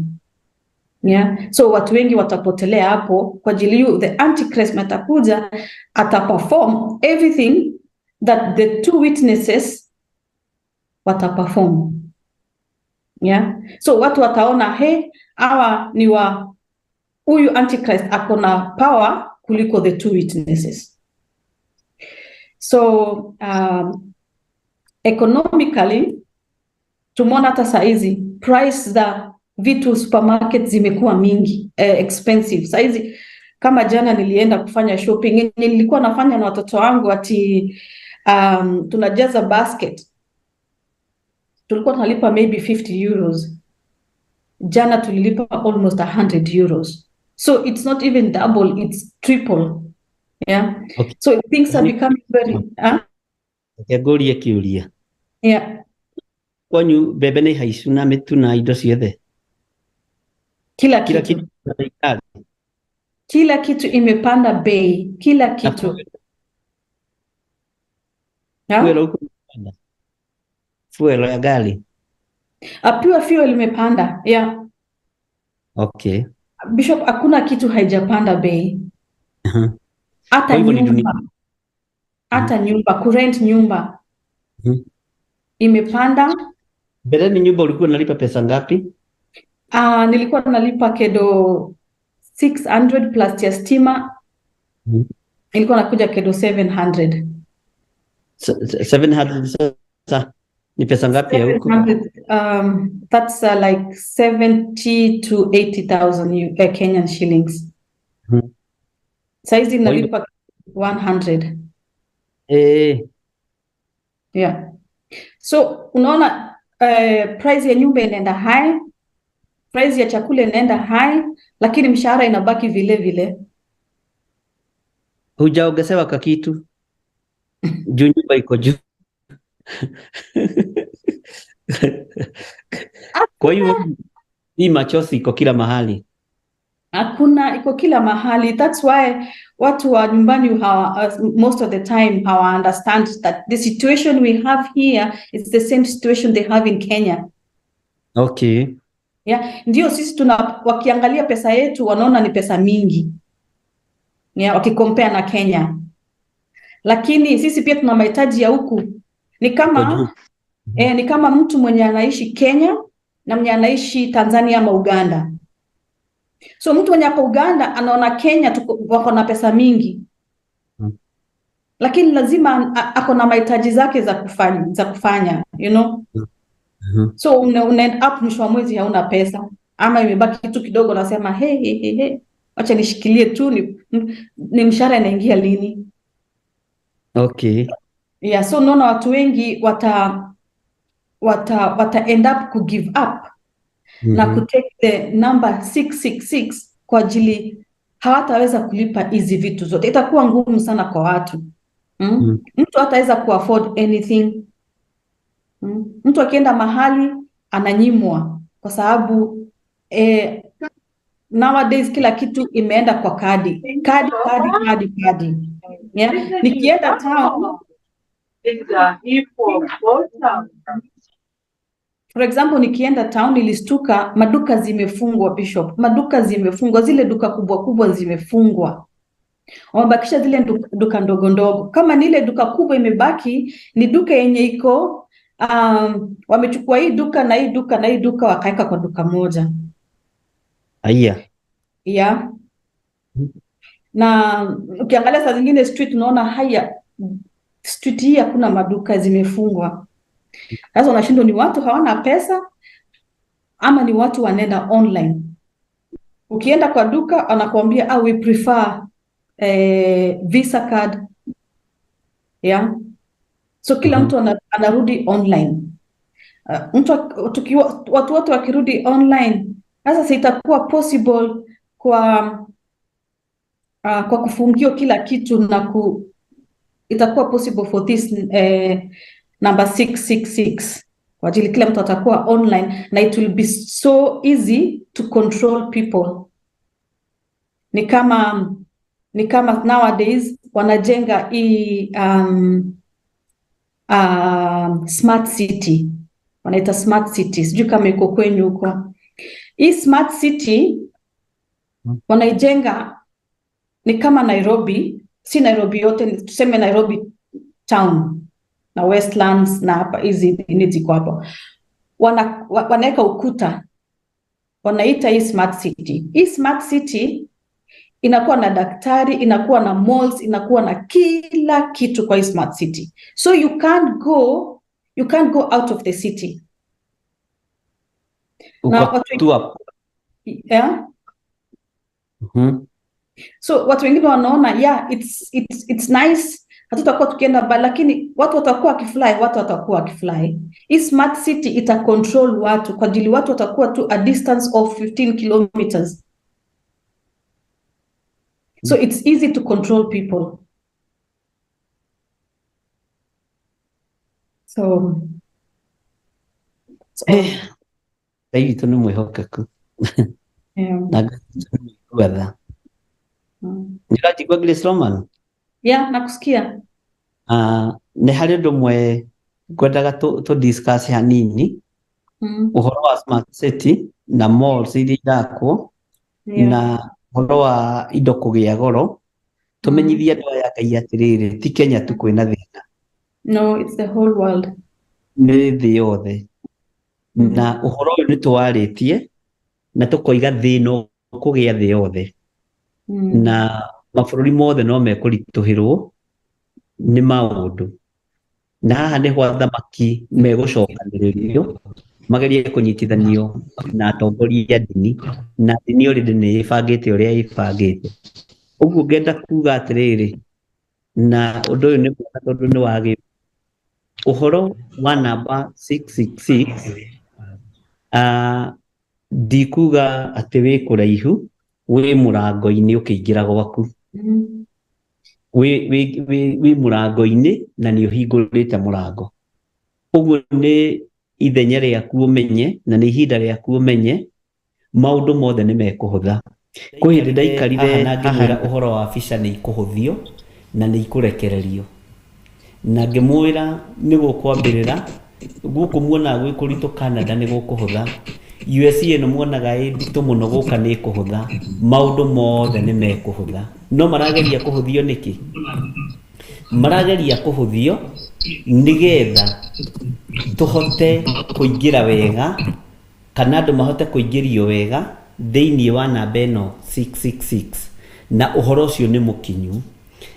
Yeah? So watu wengi watapotelea hapo kwa ajili hiyo. The Antichrist matakuja ataperform everything that the two witnesses wataperform. Yeah? So watu wataona, hey, hawa ni wa huyu Antichrist akona power kuliko the two witnesses. So economically tumeona hata saizi price za Vitu supermarket zimekuwa mingi, expensive. Saizi kama jana nilienda kufanya shopping yenye nilikuwa nafanya na watoto wangu ati tunajaza basket, tulikuwa tunalipa maybe €50. Jana tulilipa almost €100. So it's not even double, it's triple. Yeah. Okay. So things are becoming very Reke ngũrie kĩũria. Yeah. Kwanyu mbembe nĩ haicu na mĩtu na indo ciothe? Kila Kila kitu. kitu bei kali. Kila kitu imepanda bei, kila Na kitu. Yeah? Fuel huko imepanda. Fuel ya gari. Pure fuel imepanda. Yeah. Okay. Bishop, hakuna kitu haijapanda bei. Aha. Hata Kwa hivyo ni dunia. nyumba, hata nyumba, kurent nyumba imepanda. Mbeleni nyumba ulikuwa unalipa pesa ngapi? Nilikuwa nalipa kedo 600 plus ya stima. Ilikuwa nakuja kedo 700. 700 sasa ni pesa ngapi ya huko? 700, that's like 70 to 80,000 Kenyan shillings. Saizi Kwa hivyo- nalipa 100. Yeah. So unaona price ya nyumba inaenda high, price ya chakula inaenda high, lakini mshahara inabaki vile vile. Hujaongezewa ka kitu juu nyumba iko juu. Kwa hiyo hii machozi iko kila mahali. Hakuna, iko kila mahali. That's why watu wa nyumbani hawa, most of the time hawa understand that the situation we have here is the same situation they have in Kenya. Okay. Yeah, ndio sisi tuna, wakiangalia pesa yetu wanaona ni pesa mingi. Yeah, wakikompare na Kenya. Lakini sisi pia tuna mahitaji ya huku. Ni kama ni kama mtu mwenye anaishi Kenya na mwenye anaishi Tanzania ama Uganda. So mtu mwenye ako Uganda anaona Kenya wako na pesa mingi. Lakini lazima ako na mahitaji zake za kufanya, you know? So una end up mwisho wa mwezi hauna pesa ama imebaki kitu kidogo, nasema hey, hey, hey, hey. Wacha nishikilie tu ni mshahara inaingia lini? Okay. Yeah, so unaona watu wengi wata end up ku give up na ku take the number 666 kwa ajili hawataweza kulipa hizi vitu zote. Itakuwa ngumu sana kwa watu. Mtu hataweza ku afford anything. Mtu akienda mahali ananyimwa kwa sababu nowadays kila kitu imeenda kwa kadi. Kadi, kadi, kadi, kadi. Yeah? Nikienda town, for example, nikienda town nilistuka maduka zimefungwa, Bishop. Maduka zimefungwa, zile duka kubwa kubwa zimefungwa. Wamebakisha zile duka ndogo ndogo. Kama ni ile duka kubwa imebaki, ni duka yenye iko wamechukua hii duka na hii duka na hii duka wakaweka kwa duka moja. Aya. Yeah. Na ukiangalia saa zingine street unaona haya street hii hakuna maduka, zimefungwa. Sasa unashindwa ni watu hawana pesa ama ni watu wanaenda online. Ukienda kwa duka anakuambia we prefer Visa card. Yeah. So kila mtu anarudi online. Watu wote wakirudi online, sasa sitakuwa possible kwa kufungiwa kila kitu na itakuwa possible for this number 666 kwa ajili kila mtu atakuwa online na it will be so easy to control people. Ni kama nowadays wanajenga hii smart city, wanaita smart city, sijui kama iko kwenyu huko. Hii smart city wanaijenga ni kama Nairobi, si Nairobi yote, tuseme Nairobi town na Westlands na hapa hizi nini ziko hapo. Wanaweka ukuta, wanaita hii smart city. Hii smart city inakuwa na daktari, inakuwa na malls, inakuwa na kila kitu kwa hii smart city. So you can't go out of the city. Na Uko watu tu hapo. yeah. Mhm. So watu wengine wanaona yeah, it's nice, hatutakuwa tukienda mbali, lakini watu watakuwa wakifly, watu watakuwa wakifly. Hii smart city ita control watu kwa ajili watu watakuwa tu a distance of 15 kilometers. So it's easy to control people. So it's all. Ngai witũ nĩ mwĩhokeku Yeah. na Ngai witũ nĩ mũigua tha. Mm. Nĩ ũranjigua Grace Roman? Yeah, nakusikia. Ah, nĩ harĩ ũndũ ũmwe ngwendaga tũ discuss hanini ũhoro wa smart city na malls iria irakwo Yeah. na ũhoro wa indo kũgĩa goro tũmenyithie andũ aya Ngai atĩrĩrĩ ti Kenya tu kwĩna thĩna No, it's the whole world. nĩ thĩ yothe na ũhoro ũyũ nĩ tũwarĩtie na tũkoiga thĩna ũkũgĩa thĩ yothe na mabũrũri mothe no mekũritũhĩrwo nĩ maũndũ na haha nĩho athamaki megũcokanĩrĩrio magerie kũnyitithanio na atongoria a ndini na ndini already nĩ ĩbangĩte ũrĩa ĩbangĩte ũguo ngenda kuga atĩrĩrĩ na ũndũ ũyũ nĩ mwega tondũ nĩ wagĩ ũhoro wa namba 666 ndikuga atĩ wĩ kũraihu wĩ mũrango-inĩ ũkĩingĩra gwaku wĩ mũrango-inĩ na nĩ ũhingũrĩte mũrango ũguo nĩ ithenya rĩaku ũmenye na nĩ ihinda rĩaku ũmenye maũndũ mothe nĩ mekũhũtha kwĩ hĩndĩ ndaikarire haha na ngĩmwĩra ũhoro wa bica nĩ ikũhũthio na nĩ ikũrekererio na ngĩmwĩra nĩ gũkwambĩrĩra gũkũ muonaga gwĩ kũritũ Canada nĩ gũkũhũtha USA ĩno muonaga ĩ nditũ mũno gũka nĩ ĩkũhũtha maũndũ mothe nĩ mekũhũtha no marageria kũhũthio nĩkĩ marageria kũhũthio nĩgetha tũhote kũingĩra wega kana andũ mahote kũingĩrio wega thĩinĩ wa namba ĩno 666 na ũhoro ũcio nĩ mũkinyu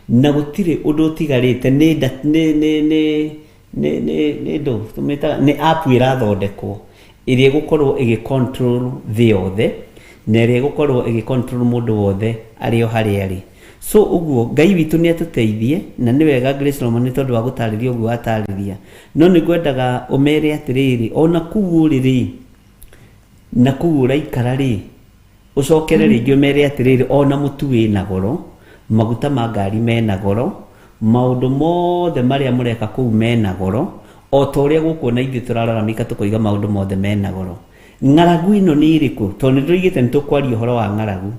na gũtirĩ ũndũ ũtigarĩte nĩ nĩ nĩ nĩ nĩ nĩ nĩ ndũ tũmĩtaga nĩ app ĩrathondekwo ĩrĩa ĩgũkorwo ĩgĩ control thĩ yothe na ĩrĩa ĩgũkorwo ĩgĩ control mũndũ wothe arĩ o harĩa arĩ so ũguo Ngai witũ nĩ atũteithie na nĩ wega Grace Roman nĩ tondũ wa gũtarĩria ũguo watarĩria no nĩ ngwendaga ũmere atĩrĩrĩ ona kũu ũrĩ rĩ na kũu ũraikara rĩ ũcokere rĩngĩ ũmere atĩrĩrĩ ona mũtu wĩna goro maguta ma ngari mena goro maũndũ mothe marĩa mũreka kũu mena goro o ta ũrĩa gũkũ na ithuĩ tũrararamika tũkoiga maũndũ mothe mena goro ng'aragu ĩno nĩ ĩrĩkũ tondũ nĩ tũrigĩte nĩ tũkwaria ũhoro wa ng'aragu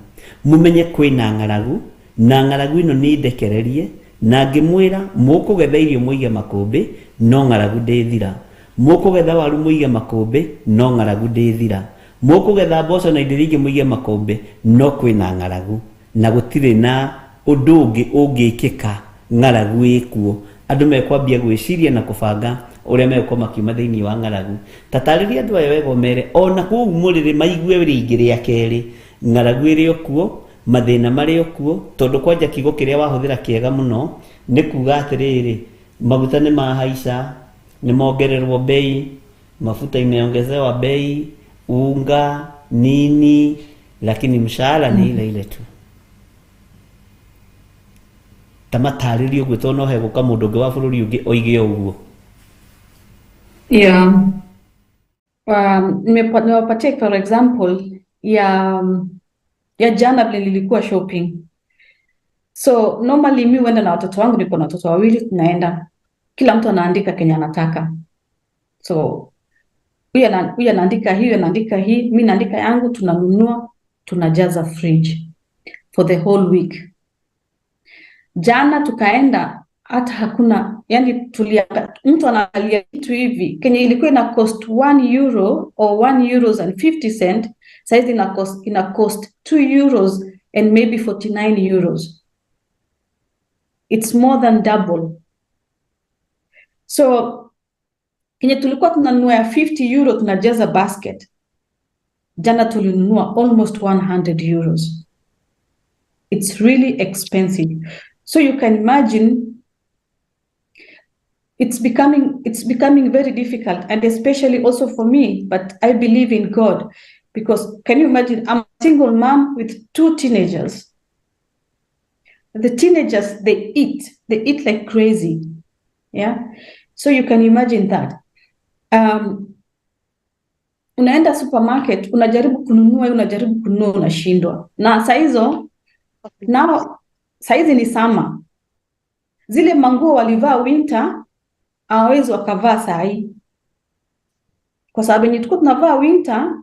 mũmenye kwĩna ng'aragu na ng'aragu ĩno nĩ ndekererie na ngĩmwĩra mũkũgetha irio mũige makũmbĩ no ng'aragu ndĩthira mũkũgetha waru mũige makũmbĩ no ng'aragu ndĩthira mũkũgetha mboco na indo iria ingĩ mũige makũmbĩ no kwĩna ng'aragu na gũtirĩ na ũndũ ũngĩ ũngĩkĩka ng'aragu ĩkuo andũ mekwambia gwĩciria na kũbanga ũrĩa megũkorwo makiuma thĩinĩ wa ng'aragu ta tarĩria andũ aya wega ũmere ona kũu mũrĩrĩ maigue rĩngĩ rĩa kerĩ ng'aragu ĩrĩ o kuo mathĩna marĩ o kuo tondũ kwanja kiugo kĩrĩa wahũthĩra kĩega mũno nĩ kuga atĩrĩrĩ maguta nĩ mahaica nĩ mongererwo bei mafuta imeongezewa bei unga nini lakini mshahara ni ile ile tu ta matarĩrie ũguo tondũ no hegũka mũndũ ũngĩ wa bũrũri ũngĩ oige ũguo. Yeah. Nimewapatia for example ya jana vile nilikuwa shopping. So normally mi huenda na watoto wangu, niko na watoto wawili, tunaenda kila mtu anaandika kenye anataka. So huyu anaandika hii, huyu anaandika hii, mi naandika yangu, tunanunua, tunajaza fridge for the whole week. Jana tukaenda hata hakuna, yani mtu anaangalia kitu hivi kenye ilikuwa ina cost 1 euro or 1 euros and 50 cent, saizi ina cost 2 euros and maybe 49 euros. It's more than double. So kenye tulikuwa tunanunua ya 50 euro tunajaza basket, jana tulinunua almost 100 euros. It's really expensive. So you can imagine It's becoming very difficult, and especially also for me, but I believe in God, because can you imagine, I'm a single mom with two teenagers. The teenagers, they eat like crazy. Yeah, so you can imagine that. Unaenda supermarket, unajaribu kununua, unajaribu kununua, unashindwa. Na saa hizo, now saizi ni summer, zile manguo walivaa winter hawawezi wakavaa saa hii, kwa sababu yenye tulikuwa tunavaa winter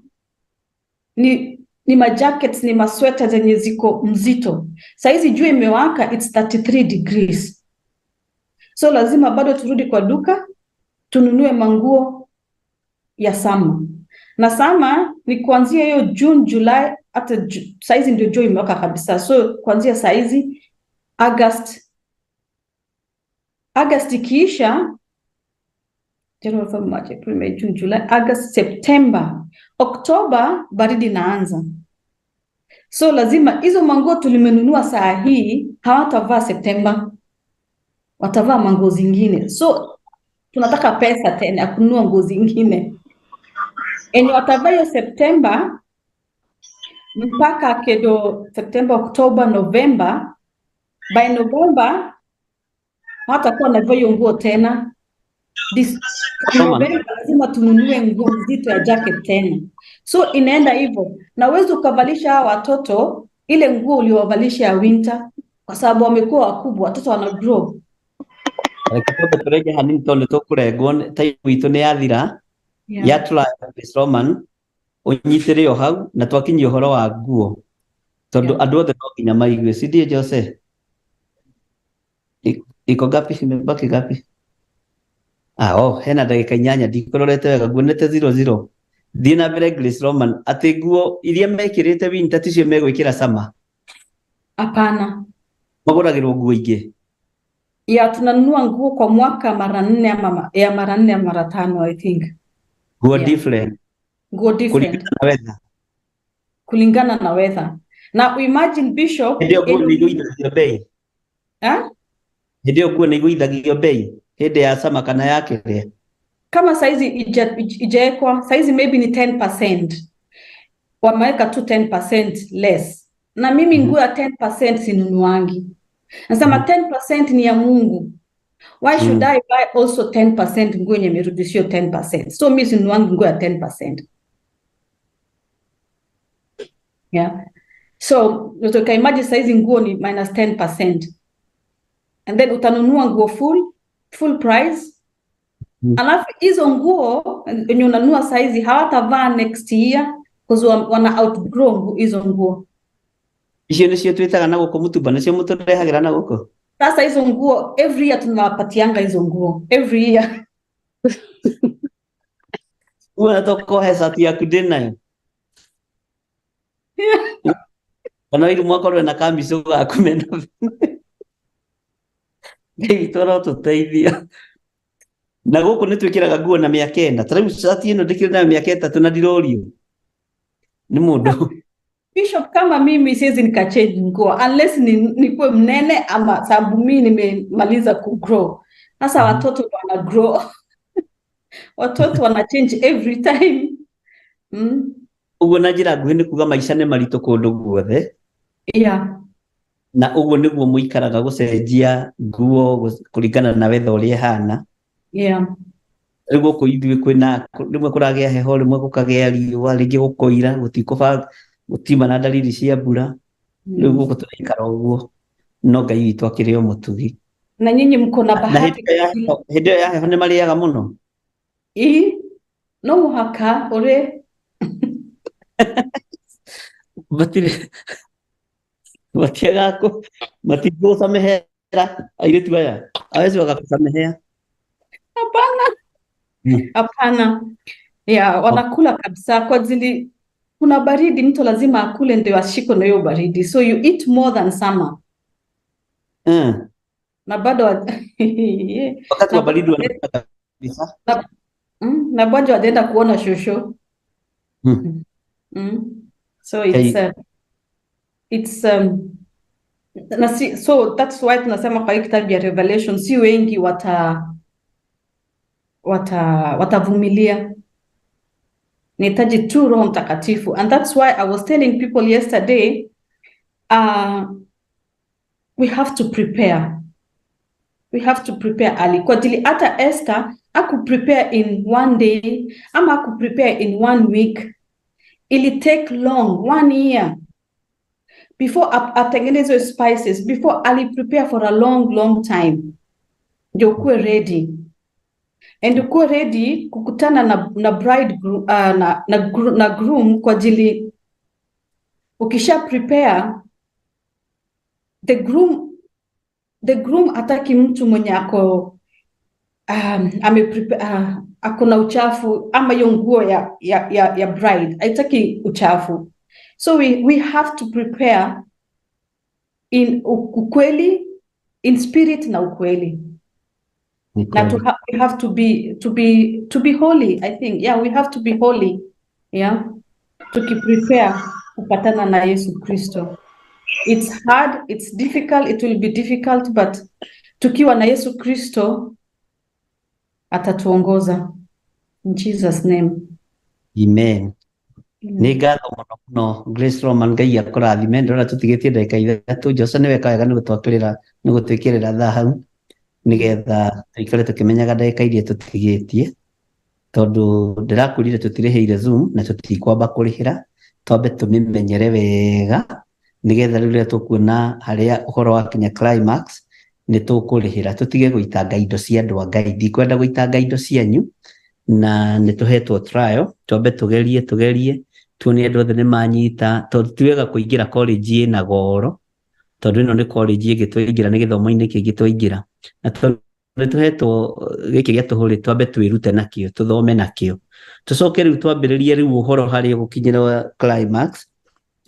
ni majackets, ni masweta zenye ziko mzito. Saizi jua imewaka, it's 33 degrees, so lazima bado turudi kwa duka tununue manguo ya summer. Na summer ni kuanzia hiyo June, July, hata saizi ndio jua imewaka kabisa, so kuanzia saizi August, August ikiisha, January, February, March, April, May, June, July, August, September, October baridi inaanza. So lazima hizo manguo tulimenunua saa hii hawatavaa September, watavaa manguo zingine. So tunataka pesa tena ya kununua nguo zingine enye watavaa hiyo September mpaka kedo September, October, November. By November hawatakuwa wanavaa hiyo nguo tena. This Roman. November lazima tununue nguo nzito ya jacket tena, so inaenda hivyo, na uwezi ukavalisha hawa watoto ile nguo uliowavalisha ya winter, kwa sababu wamekuwa wakubwa, watoto wana grow. Reke twambe tũrenge hanini tondũ nĩ tũkũrengwo, time itũ nĩ yathira. Yatũra Grace Roman, ũnyitĩre o hau na twakinyia ũhoro wa nguo, tondũ andũ othe no nginya maigue, si ndio? Jose, iko ngapi? Imebaki ngapi? Ah, oh, hena ndagĩka 8, ndikũrorete wega, nguonete 00. Thiĩ na mbere, Grace Roman, atĩ nguo iria mekĩrĩte winter ticio megwĩkĩra summer? Hapana. Magũragĩrwo nguo ingĩ? Ya, tunanunua nguo kwa mwaka mara nne ama ya mara nne ama mara tano, I think. Nguo different. Nguo different. Kũringana na weather. Kulingana na weather. Na imagine, Bishop, Hĩndĩ ĩyo nguo nĩ igũithagio bei? Eh? Hĩndĩ ĩyo nguo nĩ igũithagio bei hĩndĩ ya summer kana ya kĩrĩa? Kama saizi ijawekwa, saizi maybe ni 10%, wameweka tu 10% less, na mimi nguo ya 10% sinunuangi. Nasema 10% ni ya Mungu. Why should I buy also 10% nguo yenye imerudishiwa 10%? So mi sinunuangi nguo ya 10%. Yeah, so imagine saizi nguo ni minus 10%, and then utanunua nguo full price. Alafu hizo nguo yenye unanunua saizi hawatavaa next year because wana outgrow hizo nguo. Icio nĩcio twĩtaga na gũkũ mũtumba, nĩcio mũtũrehagĩra na gũkũ. Sasa hizo nguo every year tunawapatianga hizo nguo every year. Uona tokohe cati yaku ndĩnayo, kana iru mwakorwo na kamicũ gaku mena. Ngai witũ arotũteithia. Na gũkũ nĩ twĩkĩraga nguo na mĩaka 4. Ta rĩu cati ĩno ndĩkĩrĩ nayo mĩaka 3 na ndirorio nĩ mũndũ. Bishop, kama mimi siwezi nikachange nguo unless nikuwe mnene ama sababu mi nimemaliza kugrow. Sasa watoto ndo wana grow, watoto wana change every time. Ũguo na njĩra nguhĩ nĩ kuga maica nĩ maritũ kũndũ guothe. Na ũguo nĩguo mũikaraga gũcenjia nguo kũringana na weather ũrĩa ĩhana. Rĩu gũkũ ithuĩ kwĩna rĩmwe kũragĩa heho, rĩmwe gũkagĩa riũa, rĩngĩ gũkoira, gũtikũba, gũtiuma na dalili cia mbura. Rĩu gũkũ tũraikara ũguo, no Ngai witũ akĩrĩ o mũtugi. Na nyinyi mko na Na bahati. hĩndĩ ĩyo ya heho nĩ marĩaga mũno. Ii, no mũhaka ũrĩ. Matirĩ matiagaga matigũcamehera airĩtu aya awezi wakakusamehea. Hapana. Hapana. Yeah, wanakula kabisa kwa ajili kuna baridi, mtu lazima akule ndio ashikwe na hiyo baridi. So you eat more than summer. Na bado Wakati wa na baridi wanakula kabisa. Na bado wajaenda kuona shosho. So it's it's na si, so that's why tunasema kwa hii kitabu ya Revelation si wengi wata watavumilia. Nahitaji tu Roho Mtakatifu, and that's why I was telling people yesterday, we have to prepare. We have to prepare early. Kwa ajili hata Esther aku prepare in one day ama aku prepare in one week. Ili take long, 1 year before atengeneze spices, before ali prepare for a long, long time. Ndio ukuwe ready. And ukuwe ready kukutana na bride na groom, kwa ajili ukisha prepare the groom hataki mtu mwenye ako ako na uchafu ama hiyo nguo ya bride haitaki uchafu. So we have to prepare in ukweli, in spirit na ukweli. Na we have to be holy, I think. Yeah, we have to be holy. Yeah. Tukiprepare kupatana na Yesu Kristo. It's hard, it's difficult, it will be difficult, but tukiwa na Yesu Kristo atatuongoza. In Jesus name. Amen. Nĩ ngatho mũno mũno Grace Roman, Ngai akũrathime. Ndĩrona tũtigĩtie ndagĩka 3. Jose nĩ weka wega nĩ gũtwakĩrĩra, nĩ gũtwĩkĩrĩra thaa hau nĩgetha tũikare tũkĩmenyaga ndagĩka iria tũtigĩtie, tondũ ndĩrakwĩrire tũtirĩhĩire Zoom na tũtikwamba kũrĩhĩra, twambe tũmĩmenyere wega nĩgetha rĩu rĩrĩa tũkuona harĩa ũhoro wakinya climax nĩ tũkũrĩhĩra, tũtige gũitanga indo cia andũ a Ngai. Ndikwenda gũitanga indo cianyu, na nĩ tũhetwo trial, twambe tũgerie tuone andũ othe nĩ manyita, tondũ ti wega kũingĩra college ĩna goro, tondũ ĩno nĩ college ĩngĩ twaingĩra, nĩ gĩthomo-inĩ kĩngĩ twaingĩra, na tondũ nĩ tũhetwo gĩkĩ gĩa tũhũ rĩ, twambe twĩrute nakĩo, tũthome nakĩo, tũcoke rĩu twambĩrĩrie rĩu ũhoro harĩa gũkinyĩra climax.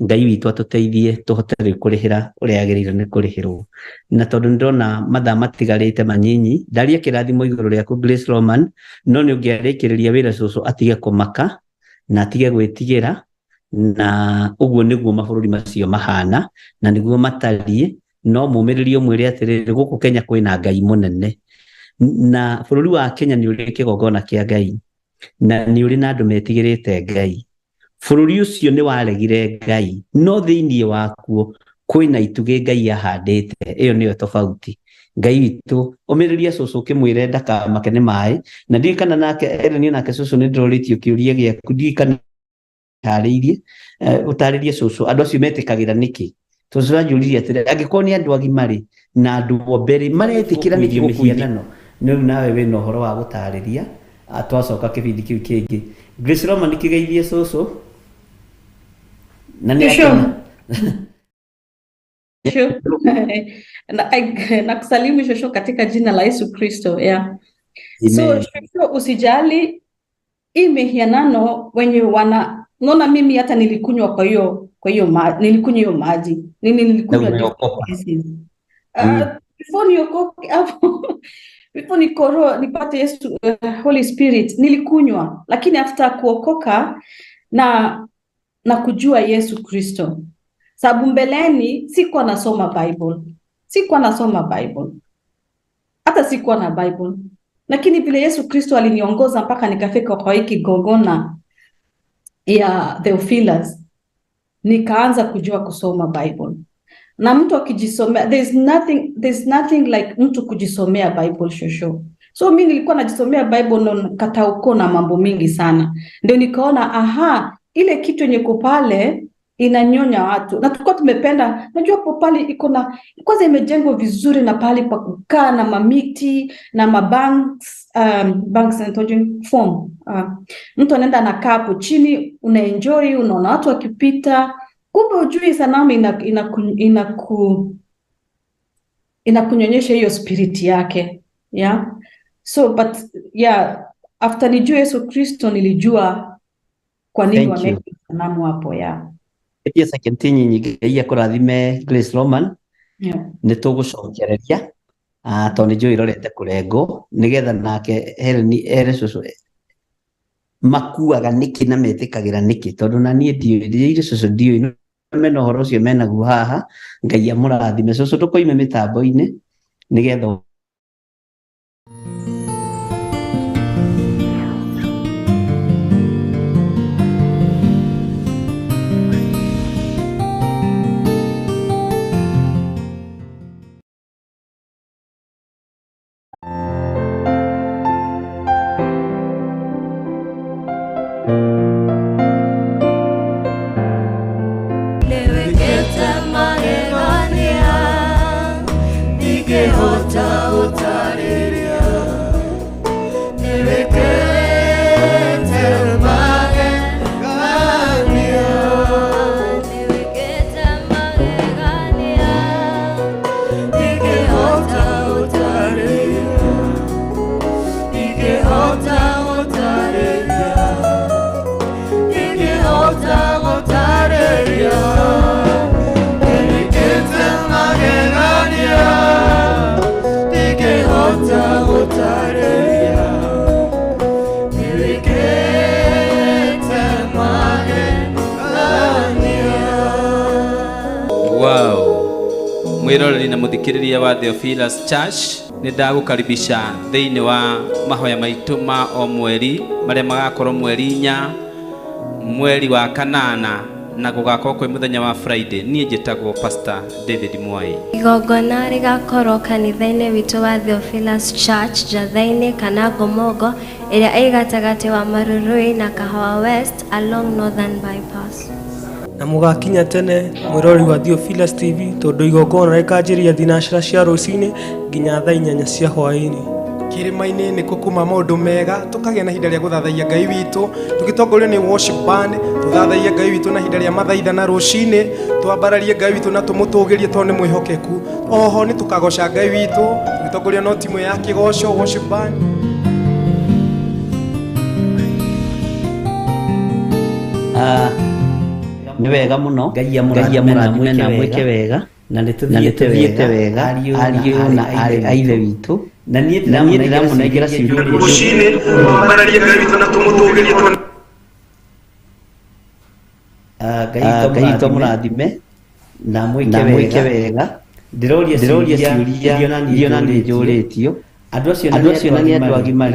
Ngai witũ atũteithie tũhote rĩu kũrĩhĩra ũrĩa yagĩrĩire nĩ kũrĩhĩrwo. Na tondũ nĩndĩrona mathaa matigarĩte manyinyi, ndaria kĩrathimo igũrũ rĩaku Grace Roman, no nĩ ũngĩarĩkĩrĩria wĩra cũcũ atige kũmaka na atige gwĩtigĩra, na ũguo nĩguo mabũrũri macio mahana na nĩguo matariĩ. No mũmĩrĩrie ũmwĩre atĩrĩrĩ, gũkũ Kenya kwĩna Ngai mũnene, na bũrũri wa Kenya nĩ ũrĩ kĩgongona kĩa Ngai, na nĩ ũrĩ na andũ metigĩrĩte Ngai. Bũrũri ũcio nĩ waregire Ngai, no thĩinĩ wakuo kwĩna itugĩ Ngai ahandĩte. Ĩyo nĩyo tofauti. Ngai witũ ũmĩrĩrie cũcũ ũkĩmwĩre ndakamake nĩ maĩ, na ndiũĩ kana nake Ellen nake cũcũ nĩ ndĩrorĩtio kĩũria gĩaku, ndiũĩ kana harĩirie ũtarĩrie cũcũ andũ acio metĩkagĩra nĩkĩ. Cũcũ anjũririe atĩrĩ, angĩkorwo nĩ andũ agima rĩ na andũ ombe rĩ maretĩkĩra nĩkĩ mĩhianano? Rĩu nawe wĩna ũhoro wa gũtarĩria, twacoka kĩbindi kĩu kĩngĩ. Grace Roman kĩgeithie cũcũ. Na nĩ akena. Na kusalimu shosho katika jina la Yesu Kristo. Yeah. So shosho, usijali hii mihianano wenye wana naona. Mimi hata nilikunywa kwa hiyo nilikunywa hiyo maji. Nini nilikunywa different. Before niokoke hapo, before nikoro nipate Yesu Holy Spirit nilikunywa, lakini after kuokoka na kujua Yesu Kristo. Sababu mbeleni sikuwa nasoma Bible. Hata sikuwa na Bible. Lakini vile Yesu Kristo aliniongoza mpaka nikafika kwa hiki gogona ya Theophilus, nikaanza kujua kusoma Bible. Na mtu akijisomea, there's nothing like mtu kujisomea Bible shosho. So mimi nilikuwa najisomea Bible na katauko na mambo mingi sana. Ndio nikaona aha, ile kitu yenye iko pale inanyonya watu. Na tulikuwa tumependa, najua hapo pale iko na kwanza imejengwa vizuri na pahali pa kukaa na mamiti na mabanks, banks and form. Mtu anaenda anakaa hapo chini, unaenjoy, unaona watu wakipita. Kumbe ujui sanamu inakunyonyesha hiyo spirit yake. Yeah. So but yeah, after nijue Yesu Kristo nilijua kwa nini wameweka sanamu hapo, yeah. Yes, second nyinyi akũrathime Grace Roman. Yeah. Nĩ tũgũcokereria tondũ nĩ njũĩ irorete kũrengwo nĩgetha nake Helen ere cũcũ makuaga nĩkĩ na metĩkagĩra nĩkĩ, tondũ na niĩ ndiũĩ, ndĩire cũcũ ndiũĩ, no mena ũhoro ũcio menaguo haha. Ngai amũrathime cũcũ, tũkoime mĩtambo-inĩ nĩgetha Mwĩroreri na mũthikĩrĩria wa Theophilus Church, nĩ ndagũkaribisha thĩinĩ wa mahoya maitũ ma o mweri marĩa magakorwo mweri 4 mweri wa kanana na gũgakorwo kwĩ mũthenya wa Friday. Niĩ njĩtagwo Pastor David Mwai. Igongona rĩgakorwo kanitha-inĩ witũ wa Theophilus Church Njatha-inĩ kana Ngomongo ĩrĩa ĩ gatagatĩ wa Marurui na Kahawa West along Northern Bypass. Na mũgakinya tene mwĩroreri wa Theophilus TV tondũ igongona rĩkanjĩrĩria thinacara cia rũcinĩ nginya thaa 8 cia hwaĩ-inĩ. Kĩrĩma-inĩ nĩkuo kuma maũndũ mega, tũkagĩa na ihinda rĩa gũthathaiya Ngai witũ, tũgĩtongorio nĩ worship band, tũthathaiye Ngai witũ na ihinda rĩa mathaithana rũcinĩ, twambararie Ngai witũ na tũmũtũgĩrie tondũ nĩ mwĩhokeku. Oho nĩ tũkagoca Ngai witũ, tũgĩtongorio no timu ya kĩgoco worship band. Nĩ wega mũno. Ngai amũrathime na mwĩke wega, na nĩ tũthiĩte wega ariũ na aarĩ a Ithe witũ. Na niĩ ndĩramũnengera ciũria Rũcinĩ, twambararie Ngai witũ na tũmũtũgĩrie tondũ Ngai witũ amũrathime na mwĩke wega. Ndĩroria ciũria iria ona niĩ njũrĩtio. Andũ acio na nĩ andũ agima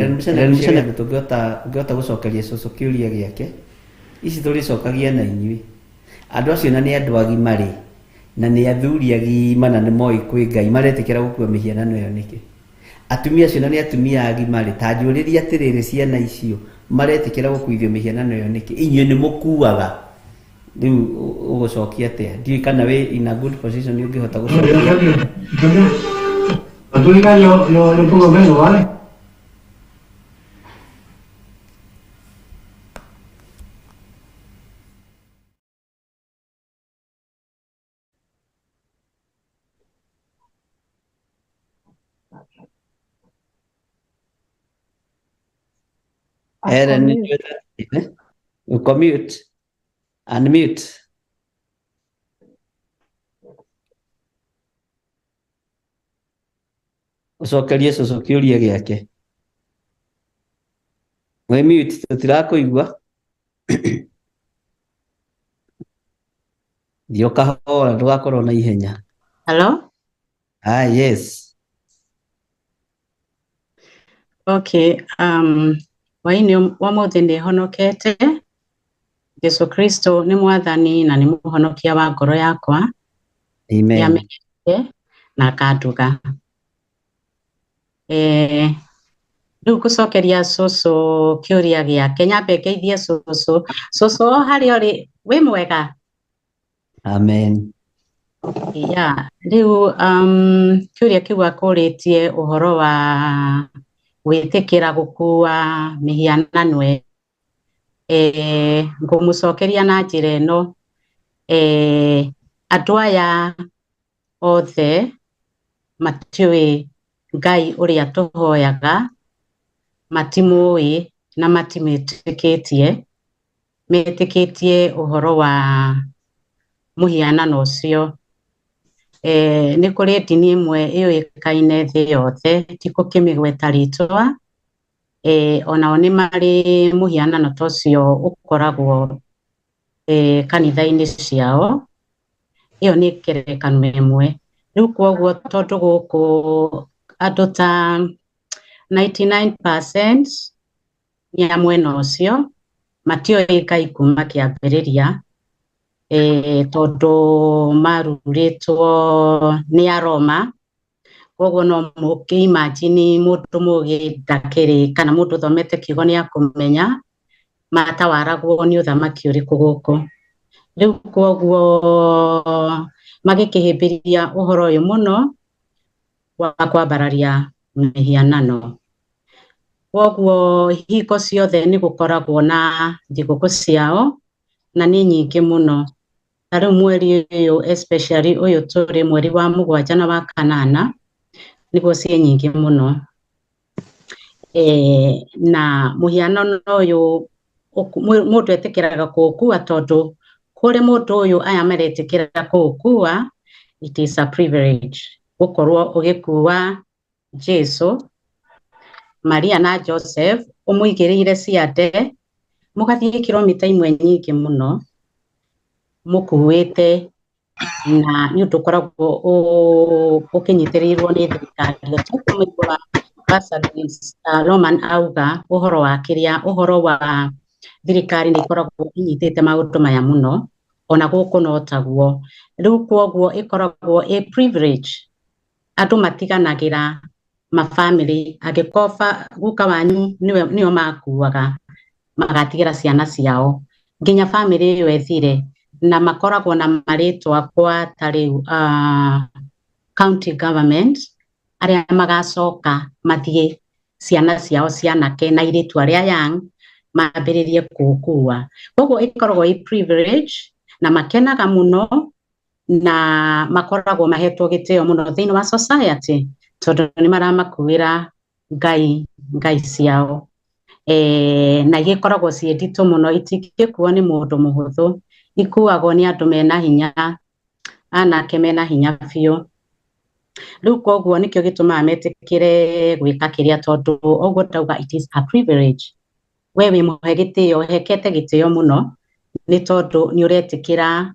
tũngĩhota gũcokeria cũcũ kĩũria gĩake, ici tũrĩcokagia na inyuĩ. Andũ acio na nĩ andũ agima rĩ, na nĩ athuri agima na nĩ moĩ kwĩ Ngai, maretĩkĩra gũkua mĩhianano ĩyo nĩkĩ? Atumia acio na nĩ atumia agima rĩ, ta njũrĩrie atĩrĩrĩ, ciana icio maretĩkĩra gũkuithio mĩhianano ĩyo nĩkĩ? Inyuĩ nĩ mũkuaga. Rĩu ũgũcokia atĩa? Ndiũĩ kana wĩ in a good position ũngĩhota gũcokia. Católica yo pongo menos, ¿vale? Eren, uko mute. Unmute. Ũcokerie cũcũ kĩũria gĩake. Wĩ mute, tũtirakũigua. Thiĩ ũkahora ndũgakorwo na ihenya. Hello? Ah, yes. Okay. Hwaĩ-inĩ wa ũmũthĩ nĩ honokete. Jesu Kristo nĩ mwathani na nĩ mũhonokia wa ngoro yakwa. Amen. Nĩamenyete na akanduga. Rĩu ngũcokeria cũcũ kĩũria gĩake, nyambe ngeithie cũcũ. Cũcũ o harĩa ũrĩ, wĩ mwega? Amen. Yeah, rĩu kĩũria kĩu akũrĩtie ũhoro wa gwĩtĩkĩra gũkua mĩhianano ngũmũcokeria na njĩra ĩno. Andũ aya othe matiũĩ Ngai ũrĩa tũhoyaga, matimũĩ na matimwĩtĩkĩtie, metĩkĩtie ũhoro wa mũhianano ũcio. Nĩ kũrĩ ndini ĩmwe ĩũĩkaine thĩ yothe, tikũkĩmĩgweta rĩtwa, onao nĩ marĩ mũhianano ta ũcio ũkoragwo kanitha-inĩ ciao. Ĩyo nĩ ngerekano ĩmwe. Rĩu kwoguo tondũ gũkũ andũ ta 99% nĩ a mwena ũcio matiũĩ Ngai kuma kĩambĩrĩria, tondũ marurĩtwo nĩ Aroma. Koguo no mũkĩ-imagine mũndũ mũgĩ ndakĩrĩ kana mũndũ ũthomete kiugo nĩ akũmenya matawaragwo nĩ ũthamaki ũrĩkũ gũkũ. Rĩu koguo magĩkĩhĩmbĩria ũhoro ũyũ mũno wa kwambararia mĩhianano. Koguo hingo ciothe nĩ gũkoragwo na thigũkũ ciao na nĩ nyingĩ mũno. Ta rĩu mweri ũyũ especially ũyũ tũrĩ mweri wa 7 na wa 8 nĩguo ciĩ nyingĩ mũno. Na mũhianano ũyũ mũndũ etĩkĩraga kũũkua tondũ kũrĩ mũndũ ũyũ aya maretĩkĩra kũũkua, it is a privilege gũkorwo ũgĩkua Jesu, Maria na Joseph, ũmũigĩrĩire ciande, mũgathiĩ kilomita imwe nyingĩ mũno mũkuĩte Na nĩ ũndũ ũkoragwo ũkĩnyitĩrĩirwo nĩ thirikari. Tũkũmũigua Pastor Roman auga ũhoro wa kĩrĩa, ũhoro wa thirikari nĩ ĩkoragwo ĩnyitĩte maũndũ maya mũno, ona gũkũ no taguo. Rĩu kwoguo ĩkoragwo ĩ privilege, andũ matiganagĩra mabamĩrĩ, angĩkorwo guka wanyu nĩwe nĩo makuaga, magatigĩra ciana ciao nginya bamĩrĩ ĩyo ĩthire, na makoragwo na marĩtwa kwa ta rĩu county government arĩa magacoka mathiĩ ciana ciao cianake na airĩtu arĩa young mambĩrĩrie kũũkua. Koguo ĩkoragwo ĩ privilege na makenaga mũno na makoragwo mahetwo gĩtĩo mũno thĩinĩ wa society tondũ nĩ maramakuĩra ngai ngai ciao. Na igĩkoragwo ciĩ nditũ mũno, itingĩkuo nĩ mũndũ mũhũthũ, ikuagwo nĩ andũ mena hinya, anake mena hinya biũ. Rĩu koguo nĩkĩo gĩtũmaga metĩkĩre gwĩka kĩrĩa, tondũ ũguo ndauga it is a privilege. We wĩ mũhe gĩtĩo, ũhekete gĩtĩo mũno nĩ tondũ nĩ ũretĩkĩra,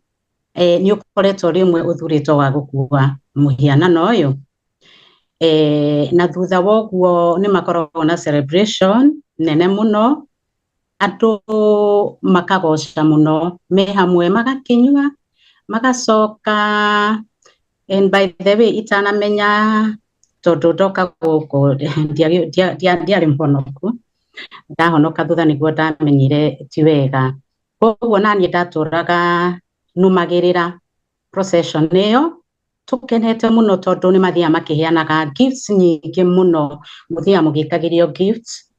nĩ ũkoretwo rĩmwe ũthurĩtwo wa gũkua mũhianano ũyũ. Na thutha wa ũguo nĩ makoragwo na celebration nene mũno, andũ makagoca mũno me hamwe, magakĩnyua, magacoka. And by the way, itanamenya, tondũ ndoka gũkũ ndiarĩ mũhonoku, ndahonoka thutha nĩguo ndamenyire ti wega. Koguo naniĩ ndatũraga nũmagĩrĩra procession ĩyo tũkenete mũno, tondũ nĩ mathiaga makĩheanaga gifts nyingĩ mũno, mũthiaga mũgĩkagĩrio gifts,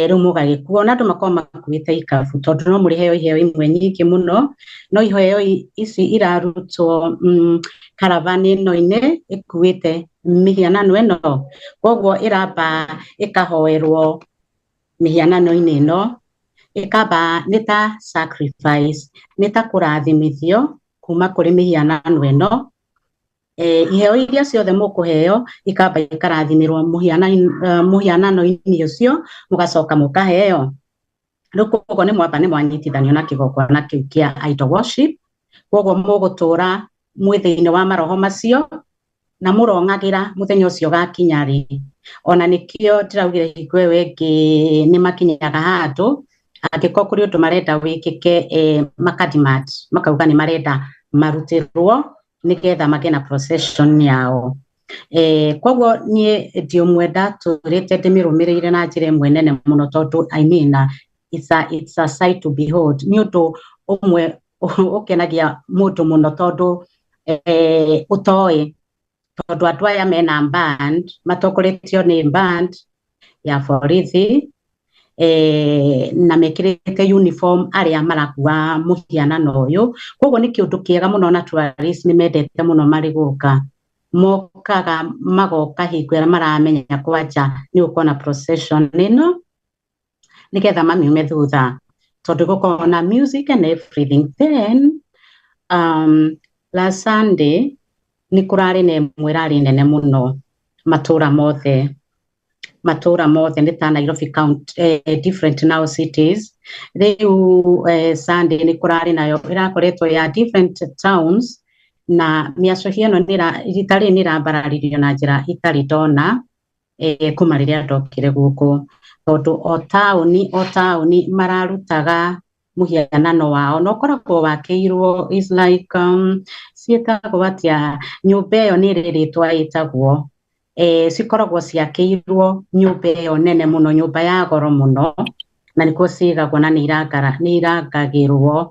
rĩu mũgagĩkuo na andũ makoragwo makuĩte ikabu, tondũ no mũrĩheo iheo imwe nyingĩ mũno, no iheo ici irarutwo caravan ĩno-inĩ ĩkuĩte mĩhianano ĩno. Koguo ĩramba ĩkahoerwo mĩhianano-inĩ ĩno, ĩkamba nĩ ta sacrifice, nĩ ta kũrathimithio kuma kũrĩ mĩhianano ĩno. Iheo iria ciothe mũkũheo ikamba ikarathimĩrwo mũhianano-inĩ ũcio, mũgacoka mũkaheo. Rĩu koguo nĩ mwamba nĩ mwanyitithanio na kĩgongona kĩu kĩa idol worship, koguo mũgũtũra mwĩ thĩinĩ wa maroho macio na mũrong'agĩra mũthenya ũcio ũgakinya rĩ. Ona nĩkĩo ndĩraugire hingo ĩyo ĩngĩ nĩ makinyaga handũ angĩkorwo kũrĩ ũndũ marenda wĩkĩke, makadimat makauga nĩ marenda marutĩrwo nĩgetha magĩe na procession yao. Koguo niĩ ndi ũmwe ndatũrĩte ndĩmĩrũmĩrĩire na njĩra ĩmwe nene mũno, tondũ I mean, it's a sight to behold. Nĩ ũndũ ũmwe ũkenagia mũndũ mũno, tondũ ũtoĩ, tondũ andũ aya mena band, matongoretio nĩ band ya borithi, na mekĩrĩte uniform arĩa marakua mũhianano ũyũ. Koguo nĩ kĩũndũ kĩega mũno, na tourists nĩ mendete mũno marĩ gũka, mokaga magoka hingo ĩrĩa maramenya kwanja nĩ gũkorwo na procession ĩno, nĩgetha mamiume thutha, tondũ gũkorwo na music and everything. Then last Sunday nĩ kũrarĩ na ĩmwe ĩrarĩ nene mũno, matũra mothe, matũra mothe nĩ ta Nairobi County, different now cities. Rĩu Sunday nĩ kũrarĩ nayo ĩrakoretwo ya different towns, na mĩacũhio ĩno rita rĩrĩ nĩ ĩrambararirio na njĩra itarĩ ndona kuma rĩrĩa ndokire gũkũ, tondũ o taũni o taũni mararutaga mũhianano wao na ũkoragwo wakĩirwo is like ciĩtagwo atĩa, nyũmba ĩyo nĩ ĩrĩ rĩtwa ĩtagwo, cikoragwo ciakĩirwo nyũmba ĩyo nene mũno, nyũmba ya goro mũno, na nĩkuo cigagwo na nĩ irangagĩrwo,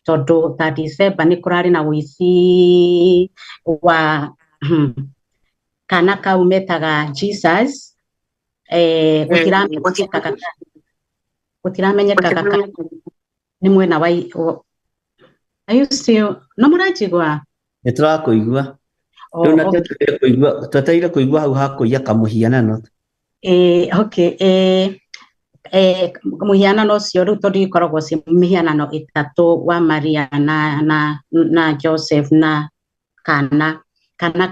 tondũ ta December nĩ kũrarĩ na ũici wa kana kau metaga Jesus. Gũtiramenyekaga nĩ mwena wa. Are you still, no mũranjigua? Nĩ tũrakũigua. Rĩu na twetereire kũigua hau hakũiya kamũhianano. Okay, mũhianano ũcio rĩu, tondũ ikoragwo ci mĩhianano ĩtatũ, wa Maria na Joseph na kana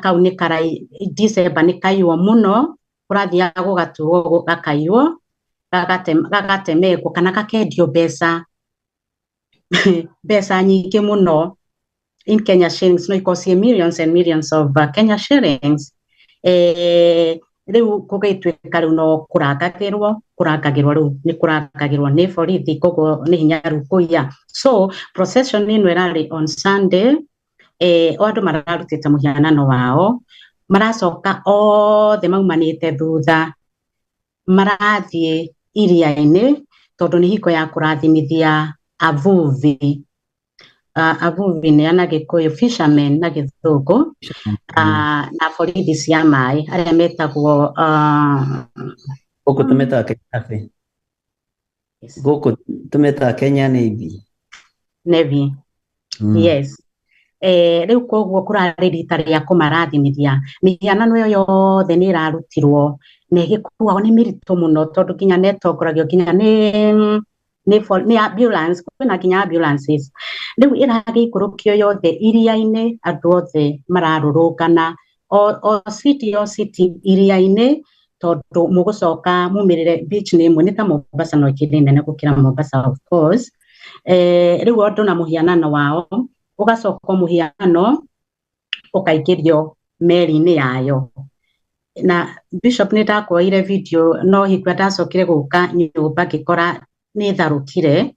kau, nĩ karai December nĩ kaiywo mũno, kũrathiaga gũgatuo gakaiywo, gagatemengwo kana gakendio mbeca nyingĩ mũno. In Kenya shillings no ikorwo ciĩ millions and millions of Kenya shillings. Rĩu gũgĩtuĩka rĩu no kũrangagĩrwo kũrangagĩrwo, rĩu nĩ kũrangagĩrwo nĩ borithi, koguo nĩ hinya rĩu kũiya. So procession ĩno ĩrarĩ on Sunday, o andũ mararutĩte mũhianano wao, maracoka othe maumanĩte thutha, marathiĩ iria-inĩ tondũ nĩ hingo ya kũrathimithia avuvi. Avuvi nĩ na Gĩkũyũ fishermen na Gĩthũngũ, na borithi cia maĩ arĩa metagwo Gũkũ tũmetaga Kenya Navy. Gũkũ tũmetaga Kenya Navy. Navy. Yes. Rĩu koguo kũrarĩ rita rĩa kũmarathimithia. Mĩhianano ĩyo yothe nĩ ĩrarutirwo na ĩgĩkuagwo nĩ mĩritũ mũno tondũ nginya nĩ ĩtongoragio nginya nĩ ambulance, kwĩna nginya ambulances. Rĩu ĩragĩikũrũkio yothe iria-inĩ, andũ othe mararũrũngana o city o city iria-inĩ, tondũ mũgũcoka mumĩrĩre beach nĩ ĩmwe, nĩ ta Mombasa, no ĩkĩrĩ nene gũkĩra Mombasa of course. Rĩu andũ na mũhianano wao, ũgacoka mũhianano ũkaingĩrio meri-inĩ yayo. Na Bishop, nĩ ndakuoire video, no hingo ĩrĩa ndacokire gũka nyũmba ngĩkora nĩ tharũkire,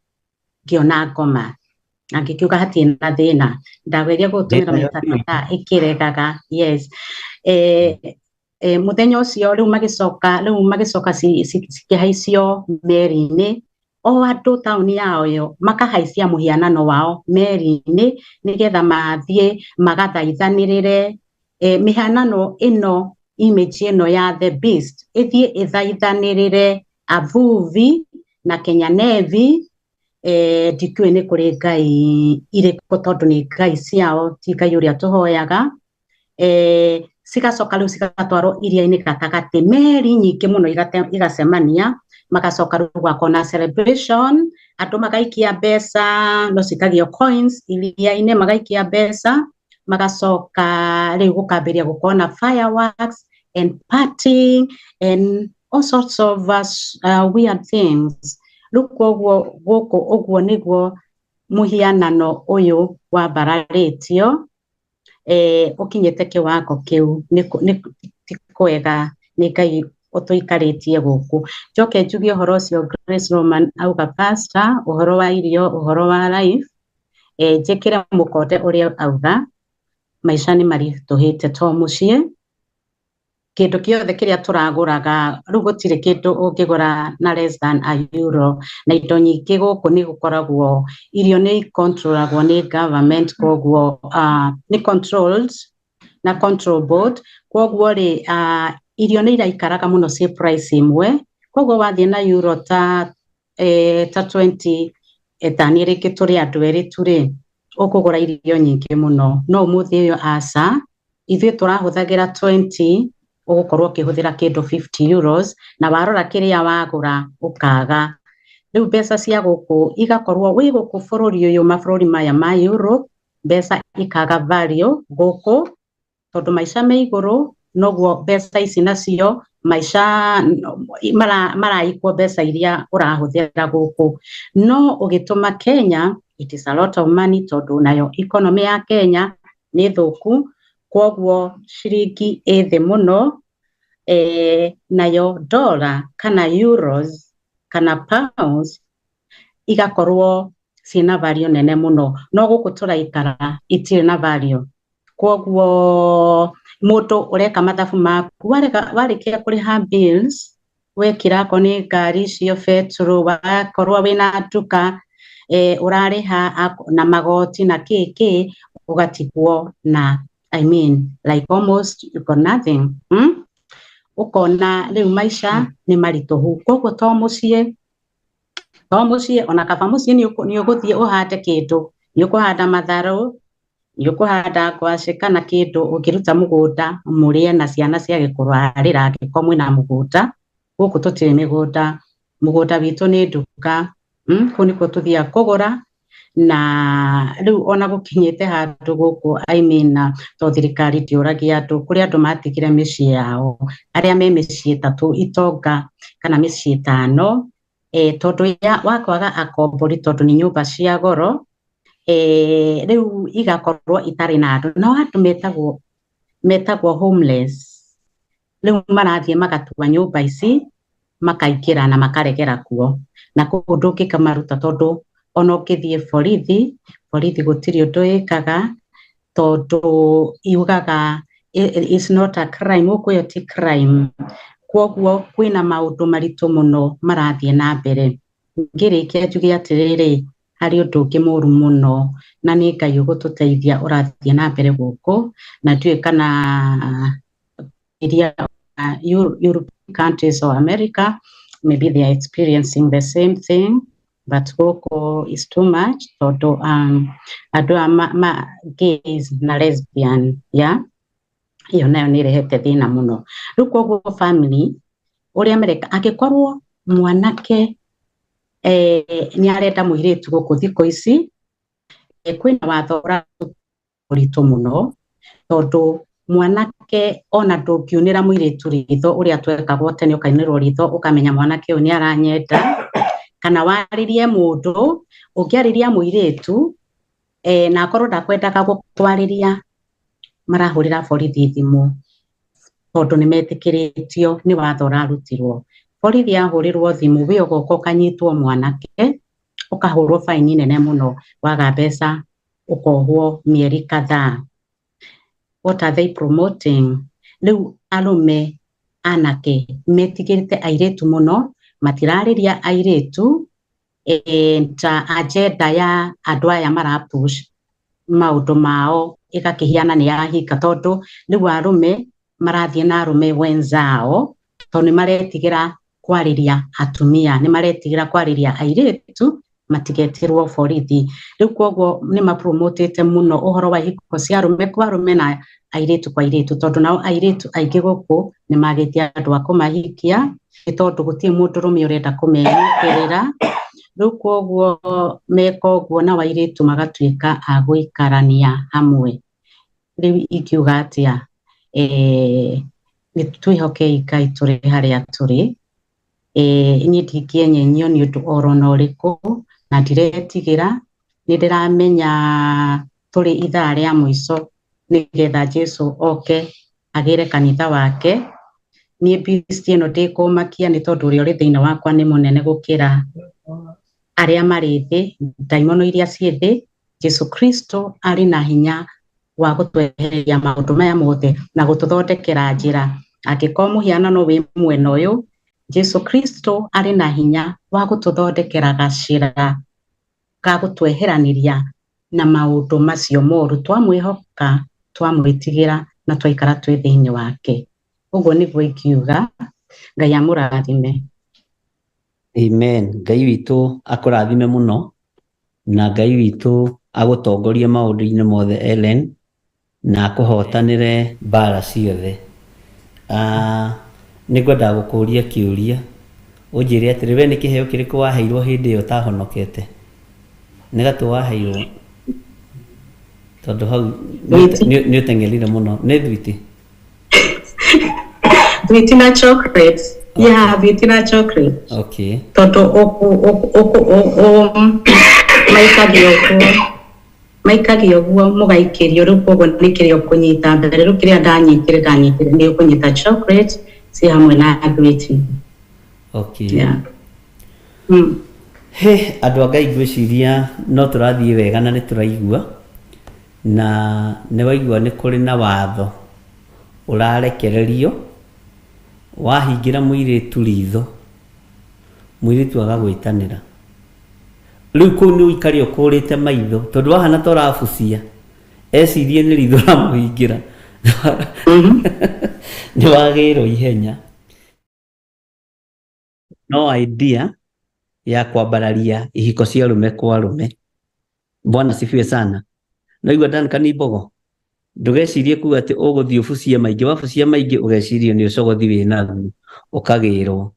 ngĩona ngoma na ngĩkiuga hatirĩ na thĩna. Ndageria gũtũmĩra maita mathaa ĩkĩregaga. Yes. Mũthenya ũcio rĩu magĩcoka cikĩhaicio meri-inĩ, o andũ taũni yao yo makahaicia mũhianano wao meri-inĩ nĩgetha mathiĩ magathaithanĩrĩre. Mĩhianano ĩno, image ĩno ya the beast ĩthiĩ ĩthaithanĩrĩre avuvi na Kenya Navy. Ndikĩũĩ nĩ kũrĩ ngai irĩkũ, tondũ nĩ ngai ciao, ti Ngai ũrĩa tũhoyaga. Cigacoka rĩu cigatwarwo iria-inĩ gatagatĩ, meri nyingĩ mũno igacemania, magacoka rĩu gwakorwo na celebration, andũ magaikia mbeca, no cikagio coins iria-inĩ, magaikia mbeca, magacoka rĩu gũkambĩrĩria gũkorwo na fireworks and partying and all sorts of weird things. Rĩu koguo gũkũ ũguo nĩguo mũhianano ũyũ wambararĩtio, ũkinyĩte kĩwango kĩu. Nĩ ti kwega, nĩ Ngai ũtũikarĩtie gũkũ. Njoke njuge ũhoro ũcio Grace Roman auga, pastor, ũhoro wa irio, ũhoro wa life, njĩkĩre mũkonde ũrĩa auga, maica nĩ maritũhĩte, to mũciĩ, kĩndũ kĩothe kĩrĩa tũragũraga rĩu gũtirĩ kĩndũ ũngĩgũra na less than a euro. Na indo nyingĩ gũkũ nĩ gũkoragwo irio nĩ controlagwo nĩ government, koguo nĩ controlled na control board, koguo rĩ irio nĩ iraikaraga mũno ciĩ price ĩmwe. Koguo wathiĩ na euro ta 20, tani rĩngĩ tũrĩ andũ erĩ tu rĩ, ũkũgũra irio nyingĩ mũno. No ũmũthĩ ũyũ aca, ithuĩ tũrahũthagĩra 20, ũgũkorwo ũkĩhũthĩra kĩndũ 50 euros, na warora kĩrĩa wagũra ũkaga. Rĩu mbeca cia gũkũ igakorwo wĩ gũkũ bũrũri ũyũ, mabũrũri maya ma Europe, mbeca ikaga value gũkũ tondũ maica me igũrũ, noguo mbeca ici nacio maica maraikwo mbeca iria ũrahũthĩra gũkũ. No ũgĩtũma Kenya, it is a lot of money, tondũ nayo economy ya Kenya nĩ thũku, kwoguo ciringi ĩ thĩ mũno, nayo dollar kana euros kana pounds igakorwo ciĩna value nene mũno, no gũkũ tũraikara itirĩ na value. Kwoguo mũndũ ũreka mathabu maku, warĩkia kũrĩha bills, wekĩra akorwo nĩ ngari icio betũrũ, wakorwo wĩna nduka, ũrarĩha na magoti na kĩ kĩ, ũgatigwo na, I mean, like almost you got nothing? Ũkona rĩu maica nĩ maritũhu. Koguo to mũciĩ, ona kaba mũciĩ nĩ ũgũthiĩ ũhande kĩndũ, nĩ ũkũhanda matharũ, nĩ ũkũhanda ngwacĩ kana kĩndũ ũngĩruta mũgũnda mũrĩe na ciana ciage kũrwarĩra angĩkorwo mwĩna mũgũnda. Gũkũ tũtirĩ mĩgũnda, mũgũnda witũ nĩ nduka, Kũu nĩkuo tũthiaga kũgũra. Na rĩu ona gũkinyĩte handũ gũkũ, I mean, to thirikari ndĩũragia andũ, kũrĩ andũ matigire mĩciĩ yao, arĩa me mĩciĩ ĩtatũ itonga kana mĩciĩ ĩtano, tondũ ya wa kwaga akombori, tondũ nĩ nyũmba cia goro. Rĩu igakorwo itarĩ na andũ, nao andũ metagwo homeless. Rĩu marathiĩ magatua nyũmba ici makaingĩra na makaregera kuo, na kũu ndũngĩkamaruta tondũ ona ũngĩthiĩ borithi gũtirĩ ũndũ ĩkaga, tondũ yugaga it's not a crime, gũkũ ĩyo ti crime. Kwoguo kwĩna maũndũ maritũ mũno marathiĩ na mbere. Ngĩrĩkia njuge atĩrĩrĩ, harĩ ũndũ ũngĩ mũru mũno na nĩ Ngai ũgũtũteithia ũrathiĩ na mbere gũkũ, na ndiũĩ kana iria European countries or America maybe they are experiencing the same thing, but gũkũ is too much tondũ andũ aya ma gays na lesbian, yeah, ĩyo nayo nĩ ĩrehete thĩna mũno. Rĩu koguo family ũrĩa mereka, angĩkorwo mwanake nĩ arenda mũirĩtu gũkũ thikũ ici, kwĩna watho ũritũ mũno, tondũ mwanake ona ndũngiunĩra mũirĩtu ritho ũrĩa twekagwo tene, ũkainĩrwo ritho ũkamenya mwanake ũyũ nĩ aranyenda, kana warĩrie mũndũ, ũngĩarĩria mũirĩtu na akorwo ndakwendaga gũkwarĩria, marahũrĩra borithi thimũ, tondũ nĩ metĩkĩrĩtio nĩ watho ũrarutirwo. Borithi yahũrĩrwo thimũ, we ũgoka ũkanyitwo mwanake, ũkahũrwo baini nene mũno, waga mbeca ũkohwo mĩeri kadhaa. What are they promoting? Rĩu arũme anake metigĩrĩte airĩtu mũno, matirarĩria airĩtu, and agenda ya andũ aya marapush maũndũ mao ĩgakĩhiana nĩ yahinga, tondũ rĩu arũme marathiĩ na arũme wenzao, tondũ nĩ maretigĩra kwarĩria atumia, nĩ maretigĩra kwarĩria airĩtu matigetirwo borithi. Rĩu koguo nĩ mapromotĩte mũno ũhoro wa ihiko cia arũme kwa arũme na airĩtu kwa airĩtu, tondũ nao airĩtu aingĩ gũkũ nĩ magĩte andũ a kũmahikia, nĩ tondũ gũtirĩ mũndũrũme ũrenda kũmenyitĩrĩra. Rĩu koguo meka ũguo nao airĩtu magatuĩka a gũikarania hamwe. Rĩu ingiuga atĩa, nĩ twĩhokei Ngai tũrĩ harĩa tũrĩ. Niĩ ndingĩenyenyio nĩ ũndũ oro na ũrĩkũ, na ndiretigĩra, nĩ ndĩramenya tũrĩ ithaa rĩa mũico nĩgetha Jesu oke agĩre kanitha wake. Niĩ beast ĩno ndĩkũmakia, nĩ tondũ ũrĩa ũrĩ thĩinĩ wakwa nĩ mũnene gũkĩra arĩa marĩ thĩ, ndaimono iria ciĩ thĩ. Jesu Kristo arĩ na hinya wa gũtwehereria maũndũ maya mothe na gũtũthondekera njĩra. Angĩkorwo mũhianano wĩ mwena ũyũ, Jesu Kristo arĩ na hinya wa gũtũthondekera gacĩra ga gũtweheranĩria na maũndũ macio moru, twamwĩhoka, twamwĩtigĩra na twaikara twĩ thĩinĩ wake. Ũguo nĩguo ingiuga. Ngai amũrathime. Amen. Ngai witũ akũrathime mũno, na Ngai witũ agũtongorie maũndũ-inĩ mothe, Ellen, na akũhotanĩre mbara ciothe. Nĩ ngwendaga gũkũria kĩũria, ũnjĩre atĩrĩ, we nĩ kĩheo kĩrĩkũ waheirwo hĩndĩ ĩyo ũtahonokete? Nĩ gatũ waheirwo? Tondũ hau nĩ ũteng'erire mũno. Nĩ thwiti? Thwiti na chocolate. Yeah, thwiti na chocolate. Okay. Tondũ maikagia ũguo, maikagia ũguo mũgaikĩrio, rĩu koguo nĩ kĩrĩa ũkũnyita mbere. Rĩu kĩrĩa ndanyitire nĩ ũkũnyita chocolate ci hamwe na thwiti. Okay. Yeah. He andũ a Ngai, ngwĩciria no tũrathiĩ wega na nĩ tũraigua, na nĩ waigua nĩ kũrĩ na watho ũrarekererio, wahingĩra mũirĩtu ritho, mũirĩtu agagwĩtanĩra. Rĩu kũu nĩ ũikare ũkũrĩte maitho, tondũ wahana ta ũrabucia, ecirie nĩ ritho ũramũhingĩra, nĩ wagĩrwo ihenya. No idea ya kwambararia ihiko cia arũme kwa arũme. Bwana sifiwe sana. Naigua Duncan Mbogo, ndũgecirie kuga atĩ ũgũthiĩ ũbucie maingĩ, wabucia maingĩ ũgecirio nĩ ũcogothi wĩnaguo ũkagĩrwo.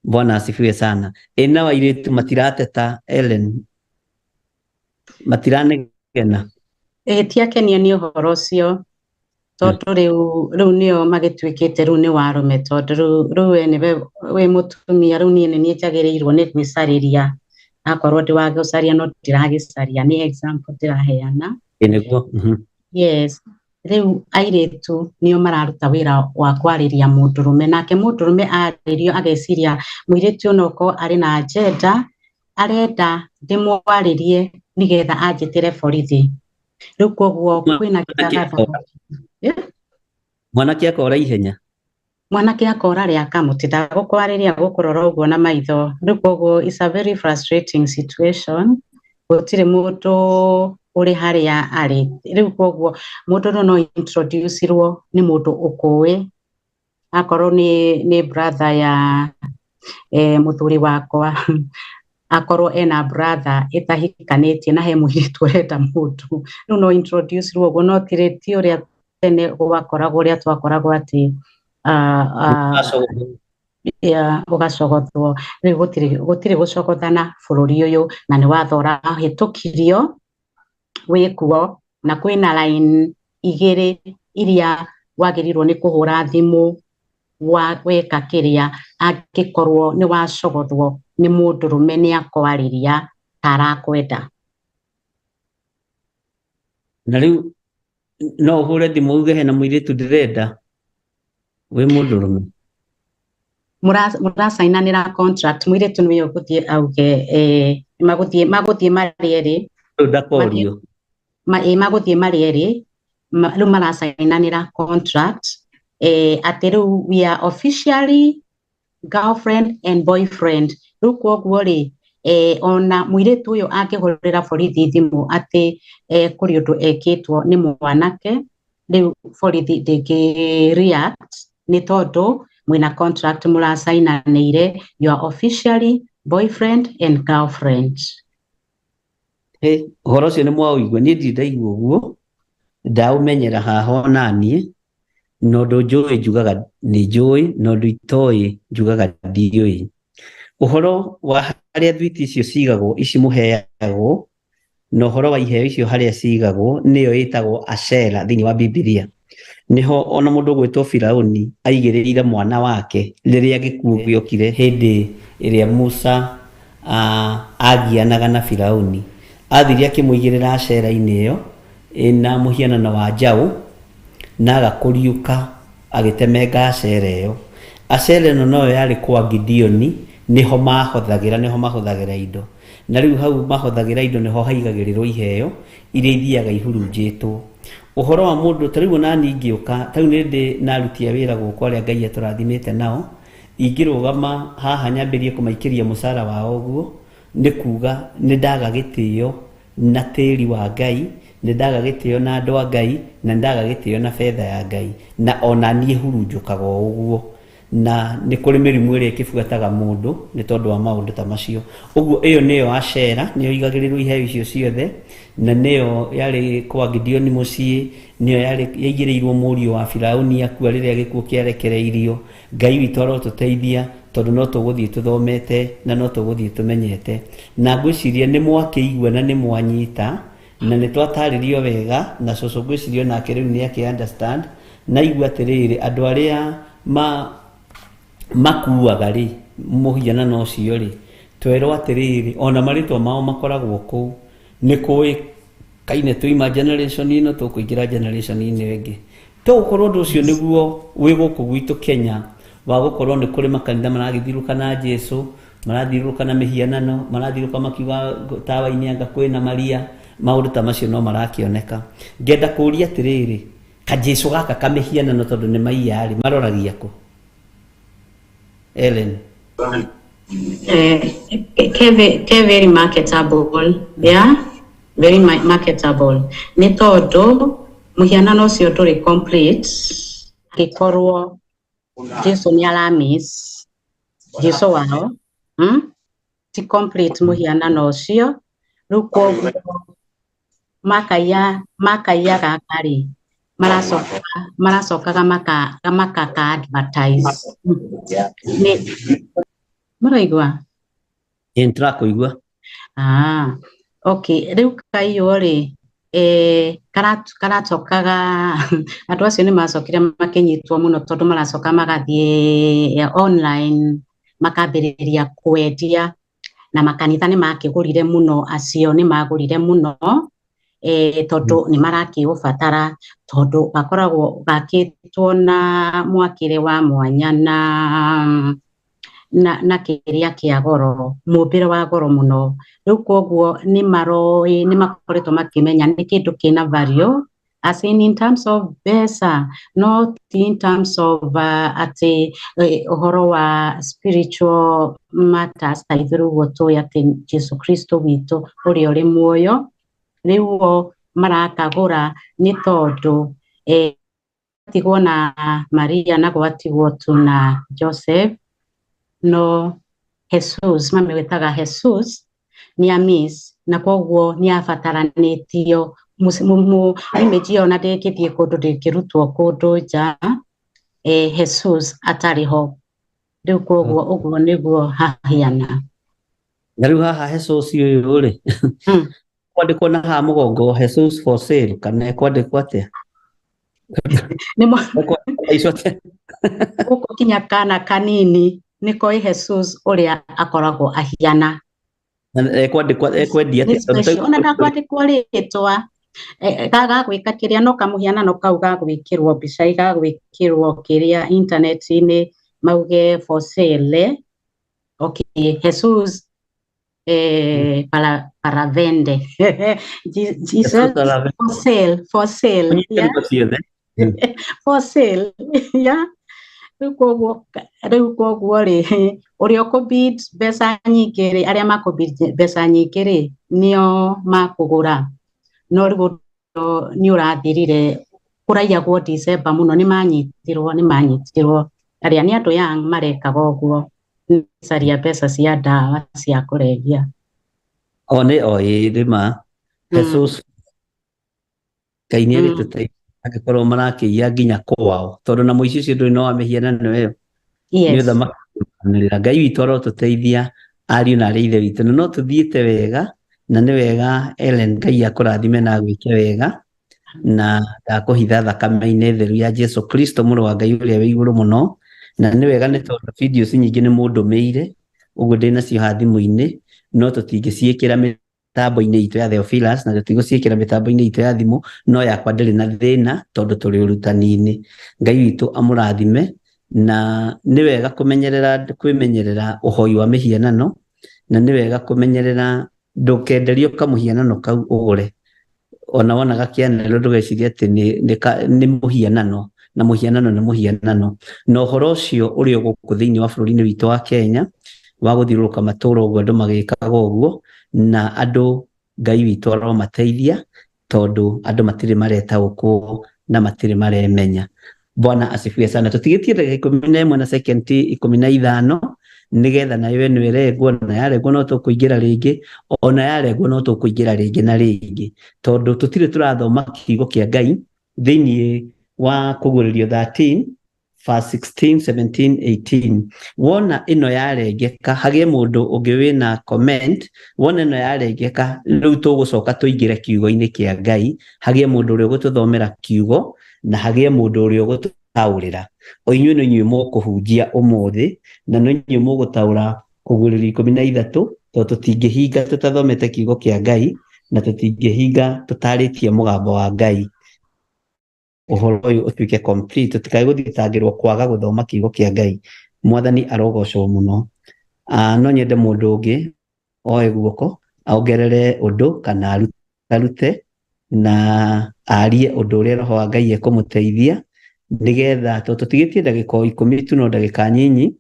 Bwana asifiwe sana. Ĩ nao airĩtu matirateta, Ellen, matiranegena? Tiakenio nĩ ũhoro ũcio, tondũ rĩu nĩo magĩtuĩkĩte rĩu nĩ warũme, tondũ rĩu we nĩwe wĩ mũtumia, rĩu niĩ nĩ niĩ njagĩrĩirwo nĩ gwĩcarĩria Akorwo ndĩ wa gũcaria no ndiragĩcaria, nĩ example ndĩraheana. Ĩ nĩguo. Yes, rĩu airĩtu nĩo mararuta wĩra wa kwarĩria mũndũrũme, nake mũndũrũme arĩrio ageciria mũirĩtu ũyũ onokorwo arĩ na agenda, arenda ndĩmwarĩrie nĩgetha anjĩtĩre borithi. Rĩu koguo kwĩna kĩgagatho. Mwanake akora ihenya. Mwanake akora rĩa kamũtĩ, ndagũkwarĩria, gũkũrora ũguo na maitho. Rĩu koguo it's a very frustrating situation, gũtirĩ mũndũ ũrĩ harĩa arĩ. Rĩu koguo mũndũ no introduce-irwo nĩ mũndũ ũkũĩ, akorwo nĩ brother ya mũthuri wakwa, akorwo ena brother ĩtahikanĩtie na he mũirĩtu ũrenda mũndũ, rĩu no introduce-irwo ũguo. No ti ũrĩa tene gwakoragwo, ũrĩa twakoragwo atĩ ũgacogothwo. Rĩu gũtirĩ gũcogothana bũrũri ũyũ, na nĩ watho ũrahĩtũkirio wĩkuo, na kwĩna line igĩrĩ iria wagĩrĩirwo nĩ kũhũra thimũ weka kĩrĩa angĩkorwo nĩ wacogothwo nĩ mũndũrũme nĩ akwarĩria ta arakwenda. Na rĩu no ũhũre thimũ uge hena mũirĩtu ndĩrenda wĩ mũndũrũme? Mũracainanĩra contract, mũirĩtu nĩwe ũgũthiĩ auge magũthiĩ marĩ erĩ. Rĩu ndakorio. Magũthiĩ marĩ erĩ, rĩu maracainanĩra contract atĩ rĩu we are officially girlfriend and boyfriend. Rĩu koguo rĩ, ona mũirĩtu ũyũ angĩhũrĩra borithi thimũ atĩ kũrĩ ũndũ ekĩtwo nĩ mwanake, rĩu borithi ndĩngĩ react nĩ tondũ mwĩna contract mũracainanĩire, you are officially boyfriend and girlfriend. Ũhoro ũcio nĩ mwaũigua? Niĩ ndirĩ ndaigua ũguo, ndaũmenyera haha onaniĩ, na ũndũ njũĩ njugaga nĩ njũĩ, na ũndũ itoĩ njugaga ndiũĩ. Ũhoro wa harĩa thwiti icio cigagwo, ici mũheagwo, na ũhoro wa iheo icio harĩa cigagwo, nĩyo ĩtagwo Ashera thĩinĩ wa Bibilia. Nĩho ona mũndũ ũgwĩtwo Firauni aigĩrĩire mwana wake rĩrĩa gĩkuũ gĩokire hĩndĩ ĩrĩa Musa agianaga na Firauni. Athire akĩmũigĩrĩra Ashera-inĩ ĩyo ĩna mũhianano wa njaũ, na agakũriũka agĩtemenga Ashera ĩyo. Ashera ĩno noyo yarĩ kwa Gideoni, nĩho mahothagĩra indo. Na rĩu hau mahothagĩra indo nĩho haigagĩrĩrwo iheo iria ithiaga ihurunjĩtwo. Ũhoro wa mũndũ ta rĩu ona niĩ ingĩũka, ta rĩu nĩ ndĩ na aruti a wĩra gũkũ arĩa Ngai atũrathimĩte nao, ingĩrũgama haha nyambĩrĩrie kũmaikĩria mũcara wao ũguo, nĩ kuga nĩ ndaga gĩtĩo na tĩri wa Ngai, nĩ ndaga gĩtĩo na andũ a Ngai, na nĩ ndaga gĩtĩo na betha ya Ngai, na ona niĩ hurunjũkaga o ũguo. Na nĩ kũrĩ mĩrimũ ĩrĩa ĩkĩbuataga mũndũ nĩ tondũ wa maũndũ ta macio. Ũguo ĩyo nĩyo Ashera, nĩyo igagĩrĩrwo iheo icio ciothe, na nĩyo yarĩ kwa Gideoni mũciĩ, nĩyo yaigĩrĩirwo mũriũ wa Firauni akua rĩrĩa gĩkuũ kĩarekereirio. Ngai witũ arotũteithia tondũ no tũgũthiĩ tũthomete na no tũgũthiĩ tũmenyete. Na ngwĩciria nĩ mwakĩigua na nĩ mwanyita, na nĩ twatarĩrio wega, na cũcũ ngwĩciria onake rĩu nĩ akĩ understand. Na igua atĩrĩrĩ, andũ arĩa makuaga rĩ mũhianano ũcio rĩ, twerwo atĩrĩrĩ, ona marĩtwa mao makoragwo kũu, nĩ kũĩkaine tũima generation ĩno tũkũingĩra generation ĩno ĩngĩ. Tũgũkorwo ũndũ ũcio nĩguo wĩ gũkũ gwitũ Kenya, wa gũkorwo nĩ kũrĩ makanitha maragĩthiũrũrũka na Jesũ, marathiũrũrũka na mĩhianano, marathiũrũrũka makiuga tawa-inĩ anga kwĩna Maria, maũndũ ta macio no marakĩoneka. Ngenda kũũria atĩrĩrĩ, kaJesũ gaka kamĩhianano tondũ nĩ maiya rĩ, maroragia kũ? Ellen. Ke very marketable, yeah, very marketable. Nĩ tondũ mũhianano ũcio ndũrĩ complete, angĩkorwo Jesu nĩ aramiss Jesu wao, ti complete mũhianano ũcio. Rĩu koguo makaiya gaka rĩ, maracokaga makaka advertise. Nĩ mũraigua? Ĩ, nĩtũrakũigua. Okay, rĩu kaiywo rĩ, karacokaga andũ acio nĩ macokire makĩnyitwo mũno tondũ maracoka magathiĩ online makambĩrĩria kwendia, Na makanitha nĩ makĩgũrire mũno, acio nĩ magũrire mũno tondũ nĩ marakĩũbatara, tondũ gakoragwo gakĩtwo na mwakĩre wa mwanya na kĩrĩa kĩa goro, mũmbĩre wa goro mũno. Rĩu koguo nĩ maroĩ, nĩ makoretwo makĩmenya nĩ kĩndũ kĩna value as in terms of mbeca, not in terms of atĩ ũhoro wa spiritual matters ta ithuĩ ũguo tũĩ atĩ Jesu Kristo witũ ũrĩa ũrĩ muoyo. Rĩu o marakagũra nĩ tondũ gwatigwo na Maria na gwatigwo tu na Joseph, no Jesus mamĩwĩtaga Jesus nĩ amiss, na koguo nĩ abataranĩtio image ĩyo, na ndĩngĩthiĩ kũndũ, ndĩngĩrutwo kũndũ nja Jesus atarĩ ho. Rĩu koguo ũguo nĩguo hahiana. Na rĩu haha Jesus ũyũ rĩ, kwandĩkwo na haha mũgongo Jesus for sale kana kwandĩkwo atĩa? Icio atĩa? Gũkũ kinya kana kanini nĩ koĩ Jesus ũrĩa akoragwo ahiana. Na ekwandĩkwo ekwendia Nĩ atĩa? Tondũ special. Ona ndakwandĩkwo rĩtwa gagwĩka kĩrĩa, no kamũhianano kau gagwĩkĩrwo mbica, gagwĩkĩrwo kĩrĩa internet-inĩ mauge for sale, okay, Jesus para vende. Jesus Jesus para vende. for sale, for sale. Ũnyite Yeah. ruga ciothe. For sale, yeah. Rĩu koguo rĩ, ũrĩa ũkũbid mbeca nyingĩ rĩ, arĩa makũbid mbeca nyingĩ rĩ, nĩo makũgũra. No rĩu ũndũ nĩ ũrathirire, kũraiyagwo December mũno, nĩ manyitirwo arĩa nĩ andũ young marekaga ũguo, caria mbeca cia ndawa cia kũrebia. O nĩ o ĩ nĩ ma Jesus Ngai nĩ agĩtũteithia angĩkorwo marakĩiya nginya kwao, tondũ na mũici ũcio ndũrĩ no wa mĩhianano ĩyo nĩ ũthamaki. Ngai witũ arotũteithia, ariũ na arĩ ithe witũ, na no tũthiĩte wega na nĩ wega. Ellen, Ngai akũrathime na agwĩke wega, na ndakũhitha thakame-inĩ theru ya Jesu Kristo mũrũ wa Ngai ũrĩa wĩ igũrũ mũno. Na nĩ wega nĩ tondũ videos nyingĩ nĩ mũndũmĩire ũguo, ndĩ nacio haha thimũ-inĩ, no tũtingĩciĩkĩra mĩtambo-inĩ itũ ya Theophilus na tũtigũciĩkĩra mĩtambo-inĩ itũ ya thimũ, no yakwa ndĩrĩ na thĩna tondũ tũrĩ ũrutani-inĩ. Ngai witũ amũrathime, na nĩ wega kũmenyerera, kwĩmenyerera ũhoi wa mĩhianano, na nĩ wega kũmenyerera ndũkenderio kamũhianano kau ũgũre. Ona wona gakĩanĩrĩrwo ndũgecirie atĩ nĩ mũhianano, na mũhianano nĩ mũhianano. Na ũhoro ũcio ũrĩ o gũkũ thĩinĩ wa bũrũri-inĩ witũ wa Kenya wa gũthiũrũrũka matũũra ũguo andũ magĩkaga ũguo, na andũ Ngai witũ aromateithia tondũ andũ matirĩ maretaũkwo na matirĩ maremenya. Bwana asifiwe sana. Tũtigĩtie ndagĩka 11 na sekendi 15 nĩgetha nayo ĩno ĩrengwo, na yarengwo no tũkũingĩra rĩngĩ, ona yarengwo no tũkũingĩra rĩngĩ na rĩngĩ, tondũ tũtirĩ tũrathoma kiugo kĩa Ngai thĩinĩ wa kũguũrĩrio 13 verse 16 17 18. Wona ĩno yarengeka, hagĩe mũndũ ũngĩ wĩna comment. Wona ĩno yarengeka, rĩu tũgũcoka tũingĩre kiugo-inĩ kĩa Ngai, hagĩe mũndũ ũrĩa ũgũtũthomera kiugo na hagĩe mũndũ ũrĩa ũgũtũtaũrĩra. O inyuĩ no inyuĩ mũkũhunjia ũmũthĩ na no inyuĩ mũgũtaũra kũguũrĩrio 13, tondũ tũtingĩhinga tũtathomete kiugo kĩa Ngai na tũtingĩhinga tũtarĩtie mũgambo wa Ngai. Ũhoro ũyũ ũtuĩke complete, tũtikae gũthitangĩrwo kwaga gũthoma kiugo kĩa Ngai. Mwathani arogocwo mũno. No nyende mũndũ ũngĩ oe guoko ongerere ũndũ kana arute na arie ũndũ ũrĩa roho wa Ngai ekũmũteithia, nĩgetha tondũ tũtigĩtie ndagĩka o 10 tu, no ndagĩka nyinyi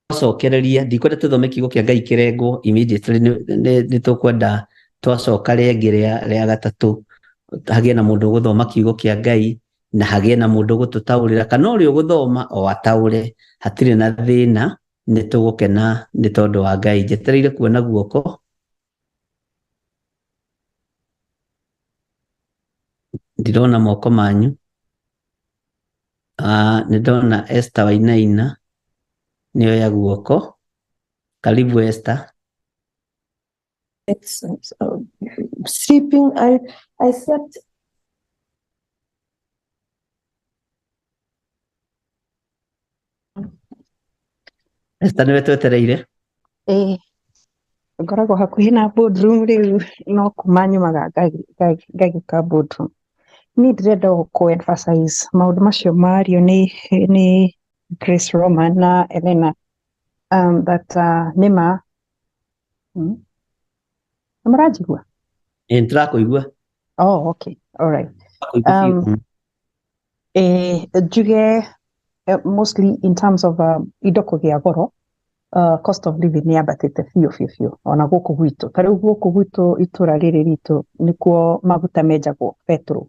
twacokereria. Ndikwenda tũthome kiugo kĩa Ngai kĩrengwo immediately, nĩ tũkwenda twacoka rĩngĩ rĩa gatatũ hagĩe na mũndũ ũgũthoma kiugo kĩa Ngai na hagĩe na mũndũ ũgũtũtaũrĩra, kana ũrĩa ũgũthoma o ataũre, hatirĩ na thĩna, nĩ tũgũkena nĩ tondũ wa Ngai. Njetereire kuona guoko. Ndirona moko manyu. Nĩ ndona Esther Wainaina nĩoya guoko. Karibu Esther. It's sleeping. I slept. Esther, nĩwe twetereire. Eh, Ngoragwo hakuhĩ na boardroom rĩu no kuma nyumaga ngagĩũka boardroom. Niĩ ndĩrenda o kũ emphasize maũndũ macio mario nĩ Grace Roman na Elena that nĩ ma Nĩ mũranjigua? Ĩ, nĩtũrakũigua. Oh, okay. All right. Tũrakũigua biũ. Njuge mostly in terms of indo kũgĩa goro, cost of living nĩ yambatĩte biũ biũ biũ ona gũkũ gwitũ. Ta rĩu gũkũ gwitũ itũra rĩrĩ ritũ nĩkuo maguta menjagwo, petrol,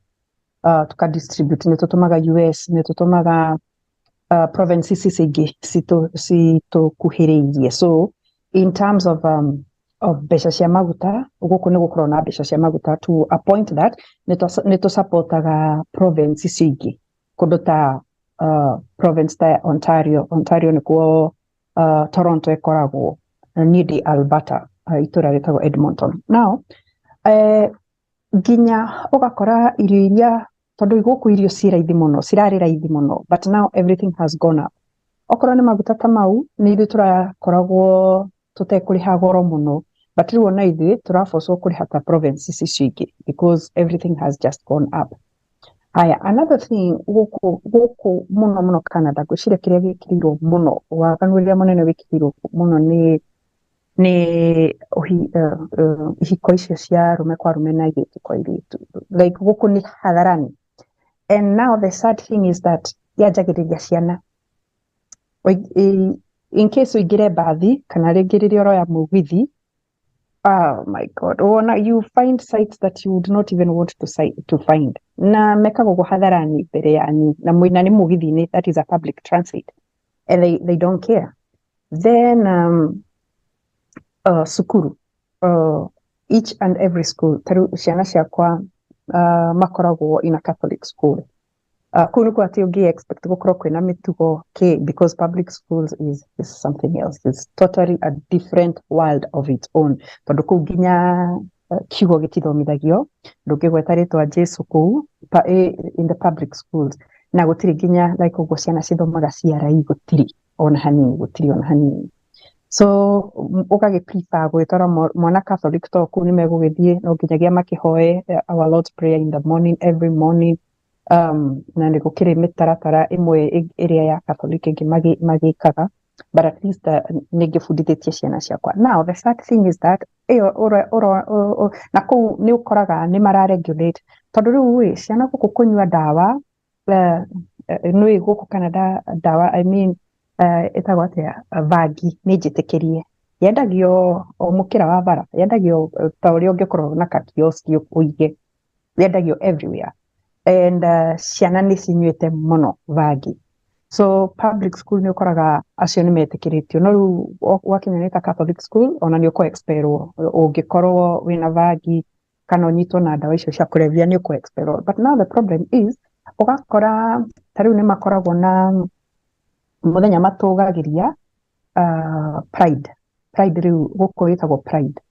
tuka distribute, nĩ tũtũmaga US, nĩ tũtũmaga provinces ici ingĩ citũkuhĩrĩirie. So in terms of mbeca cia maguta, gũkũ nĩ gũkorwo na mbeca cia maguta to a point that nĩ tũsupportaga province icio ingĩ, kũndũ ta province ta Ontario. Ontario nĩkuo Toronto ĩkoragwo. Niĩ ndĩ Alberta, itũra rĩtagwo Edmonton. Now nginya ũgakora irio iria, tondũ gũkũ irio ci raithi mũno, cirarĩ raithi mũno, but now everything has gone up. Okorwo nĩ maguta ta mau, nĩ ithuĩ tũrakoragwo tũtekũrĩha goro mũno, but rĩu ona ithuĩ tũrabocwo kũrĩha ta provinces icio ingĩ because everything has just gone up. Haya, another thing, gũkũ mũno mũno Canada, ngwĩciria kĩrĩa gĩkĩrĩirwo mũno, waganu ũrĩa mũnene wĩkĩrĩirwo mũno nĩ ihiko icio cia arũme kwa arũme na airĩtu kwa airĩtu. Like gũkũ nĩ hadharani. And now the sad thing is that yanjagĩrĩria ciana. In case ũingĩre mbathi kana rĩngĩ rĩrĩa ũroya mũgithi, oh my God, wona you find sites that you would not even want to, to find. Na mekaga ũguo hadharani mbere yanyu na mwĩna nĩ mũgithi-inĩ, that is a public transit, and they don't care. Then cukuru, each and every school, tarĩu ciana ciakwa makoragwo in a Catholic school. Kũu nĩkuo atĩ ũngĩ expect gũkorwo kwĩna mĩtugo kĩ, because public schools is something else. It's totally a different world of its own, tondũ kũu nginya kiugo gĩtithomithagio, ndũngĩgweta rĩtwa Jesu kũu in the public schools, na gũtirĩ nginya like ũguo ciana cithomaga CRE, gũtirĩ ona hanini, gũtirĩ ona hanini. So ũgagĩ prefer gwĩtwara mwana Catholic, to kũu nĩ megũgĩthiĩ no nginyagia makĩhoe our Lord's Prayer in the morning, every morning, na nĩ gũkĩrĩ mĩtaratara ĩmwe ĩrĩa ya Catholic ĩngĩ magĩkaga, but at least nĩ ngĩbundithĩtie ciana ciakwa. Now the sad thing is that ĩyo na kũu nĩ ũkoraga nĩ mara regulate, tondũ rĩu ĩ ciana gũkũ kũnyua ndawa, nĩ gũkũ Canada ndawa, I mean, ĩtagwo atĩa, bangi nĩ njĩtĩkĩrie, yendagio o mũkĩra wa bara, yendagio ta ũrĩa ũngĩkorwo na kakioski ũige, yendagio everywhere, and ciana nĩ cinyuĩte mũno bangi. So public school nĩ ũkoraga acio nĩ metĩkĩrĩtio, no rĩu wakinya nĩ ta Catholic school, ona nĩ ũkũ expelwo ũngĩkorwo wĩna bangi kana ũnyitwo na ndawa icio cia kũrebia, nĩ ũkũ expelwo. But now the problem is ũgakora ta rĩu nĩ makoragwo na mũthenya matũgagĩria pride. Rĩu gũkũ wĩtagwo pride,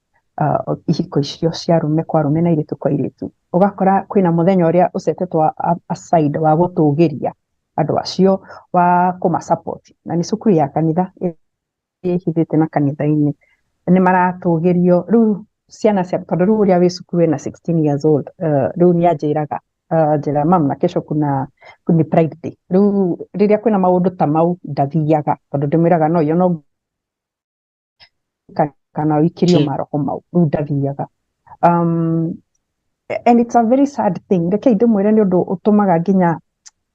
ihiko icio cia arũme kwa arũme na airĩtu kwa airĩtu. Ũgakora kwĩna mũthenya ũrĩa ũcetetwo aside wa gũtũgĩria andũ acio, wa kũma support, na nĩ cukuru ya kanitha ĩhithĩte na kanitha-inĩ, nĩ maratũgĩrio rĩu ciana cia, tondũ rĩu ũrĩa wĩ cukuru ena 16 years old, rĩu nĩ anjĩraga, njĩra, "Mam, na kesho kuna ni Pride Day." Rĩu rĩrĩa kwĩna maũndũ ta mau ndathiaga, tondũ ndĩmwĩraga no yo no kana ũikĩrio maroho mau, rĩu ndathiaga. And it's a very sad thing. Rekei ndĩmwĩre, nĩ ũndũ ũtũmaga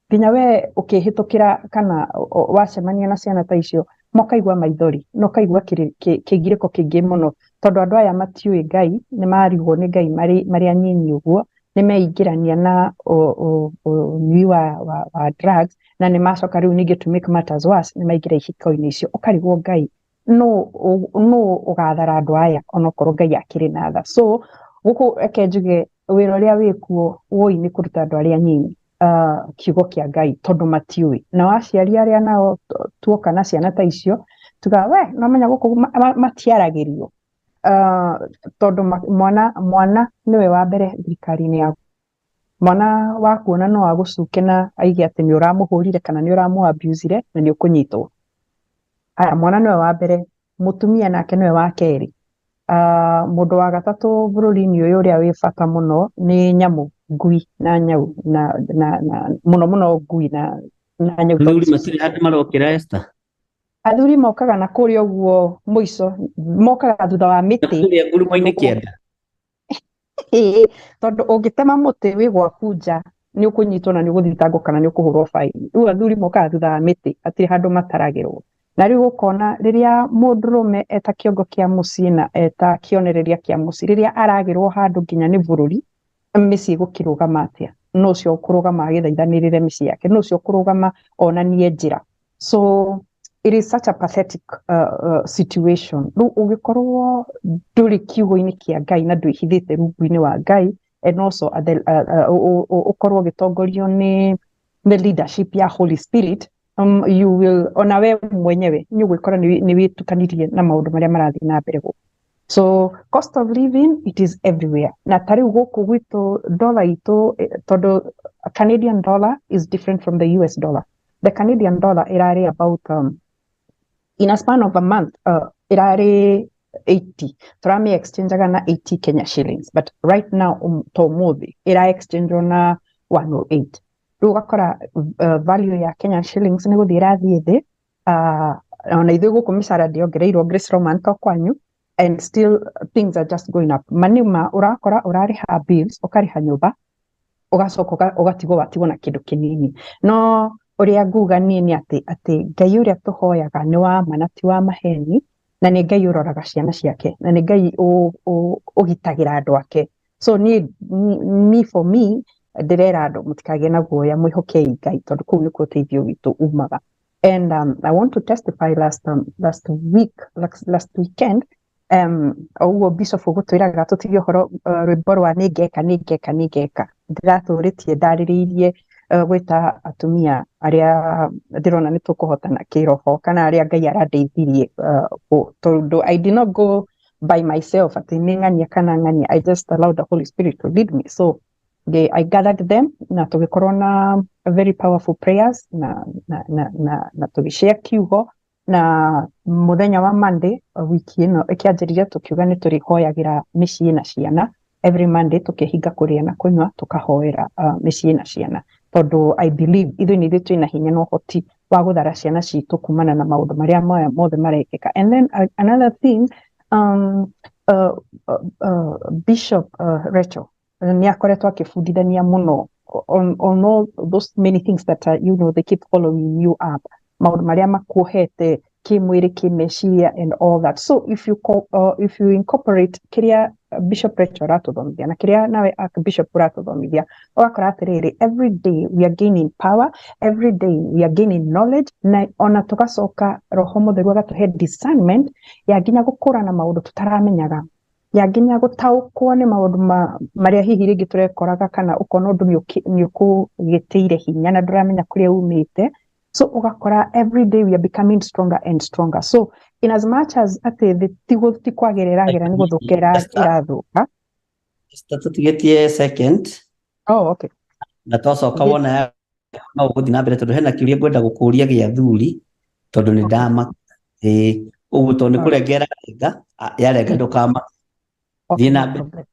nginya we ũkĩhĩtũkĩra kana wacemania na ciana ta icio, mokaigua maithori na ũkaigua kĩgirĩko kĩingĩ mũno, tondũ andũ aya matiũĩ Ngai, nĩ marigwo nĩ Ngai marĩ anyinyi ũguo, nĩ meingĩrania na ũnyui wa drugs, na nĩ macoka rĩu ningĩ, to make matters worse, nĩ maingĩra ihiko-inĩ icio. Ũkarigwo Ngai no ũgathara andũ aya, onokorwo Ngai akĩrĩ na tha. So gũkũ reke njuge wĩra ũrĩa wĩkuo woi nĩ kũruta andũ arĩa anyinyi kiugo kĩa Ngai, tondũ matiũĩ. Nao aciari arĩa nao tuoka na ciana ta icio, tuga we no menya gũkũ matiaragĩrio, tondũ mwana nĩwe wa mbere thirikari-inĩ ya mwana wakuona no agũcuke na aige atĩ nĩ ũramũhũrire kana nĩ ũramũ abusire, na nĩ ũkũnyitwo. Aya, mwana nĩwe wa mbere, mũtumia nake nĩwe wa kerĩ. Mũndũ wa gatatũ bũrũri-inĩ ũyũ ũrĩa wĩ bata mũno nĩ nyamũ, ngui na nyau na, na, na mũno mũno ngui na, na nyau tondũ Athuri matirĩ handũ marokĩra Esther. Athuri mokaga na kũrĩa ũguo mũico, mokaga thutha wa mĩtĩ. Kũrĩa ngurumo-inĩ kĩanda. Ĩĩ, tondũ ũngĩtema mũtĩ wĩ gwaku nja nĩ ũkũnyitwo na nĩ ũgũthitangwo kana nĩ ũkũhũrwo baini. Rĩu athuri mokaga thutha wa mĩtĩ, hatirĩ handũ mataragĩrwo. Na rĩu ũkona rĩrĩa mũndũrũme eta kĩongo kĩa mũciĩ na eta kĩonereria kĩa mũciĩ, rĩrĩa aragĩrwo handũ nginya nĩ bũrũri, mĩciĩ ĩgũkĩrũgama atĩa? Nũ ũcio ũkũrũgama agĩthaithanĩrĩre mĩciĩ yake? Nũ ũcio ũkũrũgama onanie njĩra? So it is such a pathetic situation. Rĩu ũngĩkorwo ndũrĩ kiugo-inĩ kĩa Ngai na ndwĩhithĩte rungu-inĩ wa Ngai, and also at the, ũkorwo ũgĩtongorio nĩ leadership ya Holy Spirit, you will, ona we mwenyewe nĩ ũgwĩkora nĩ wĩtukanirie na maũndũ marĩa marathiĩ na mbere gũkũ. So cost of living, it is everywhere. Na ta rĩu gũkũ gwitũ dollar itũ, tondũ Canadian dollar is different from the US dollar. The Canadian dollar ĩrarĩ about, in a span of a month, ĩrarĩ 80, tũrami exchangeaga na 80 Kenya shillings, but right now, to ũmũthĩ ĩra exchange na 108. Rĩu ũgakora value ya Kenya shillings nĩ gũthiĩ ĩrathiĩ thĩ. Ona ithuĩ gũkũ mĩcara ndĩongereirwo, Grace Roman, to kwanyu, and still things are just going up. Manĩma ũrakora ũrarĩha bills, ũkarĩha nyũmba, ũgacoka ũgatigwo watigwo na kĩndũ kĩnini. No ũrĩa nguga niĩ nĩ atĩ Ngai ũrĩa tũhoyaga nĩ wa ma na ti wa maheni, na nĩ Ngai ũroraga ciana ciake, na nĩ Ngai ũgitagĩra andũ ake. So niĩ, me for me, ndĩrera andũ mũtikagĩe na guoya, mwĩhokei Ngai, tondũ kũu nĩkuo ũteithio witũ umaga. And I want to testify last week, last weekend, o ũguo bishop ũgũtwĩraga tũtige ũhoro, rwĩmbo rwa nĩ ngeka nĩ ngeka nĩ ngeka, ndĩratũrĩtie ndarĩrĩirie gwĩta atumia arĩa ndĩrona nĩ tũkũhotana kĩroho, kana arĩa Ngai arandeithirie, tondũ I did not go by myself atĩ nĩ ng'ania kana ng'ania. I just allowed the Holy Spirit to lead me. So I gathered them na tũgĩkorwo na very powerful prayers na tũgĩshare kiugo. Na mũthenya wa Monday, wiki ĩno ĩkĩanjĩrĩria, tũkiuga nĩ tũrĩhoyagĩra mĩciĩ na ciana every Monday, tũkĩhinga kũrĩa na kũnyua, tũkahoera mĩciĩ na ciana, tondũ I believe ithuĩ nĩ ithuĩ twĩna hinya na ũhoti wa gũthara ciana citũ kumana na maũndũ marĩa maya mothe marekĩka. And then another thing, Bishop Rachel nĩ akoretwo akĩbundithania mũno on all those many things that they keep following you up, maũndũ marĩa makuohete kĩmwĩrĩ, kĩmeciria and all that. So if you incorporate kĩrĩa Bishop Rachel aratũthomithia na kĩrĩa nawe Archbishop ũratũthomithia, ũgakora atĩrĩrĩ, every day we are gaining power, every day we are gaining knowledge, na ona tũgacoka Roho Mũtheru agatũhe discernment ya nginya gũkũrana maũndũ tũtaramenyaga, ya nginya gũtaũkwo nĩ maũndũ marĩa hihi rĩngĩ tũrekoraga, kana ũkona ũndũ nĩ ũkũgĩtĩire hinya na ndũramenya kũrĩa umĩte. So ũgakora every day we are becoming stronger and stronger. So in as much as atĩ thĩ ti kwagĩra ĩragĩra, nĩ gũthũka ĩrathũka. Esther, tũtigĩtie second. Oh, okay. Na twacoka wona no ũgũthiĩ na mbere, tondũ hena kĩũria ngwenda gũkũria gĩa athuri, tondũ nĩ ndamaka. Ĩĩ, ũguo tondũ nĩ kũrenga ĩrarenga, yarenga ndũkamake. Thiĩ na mbere.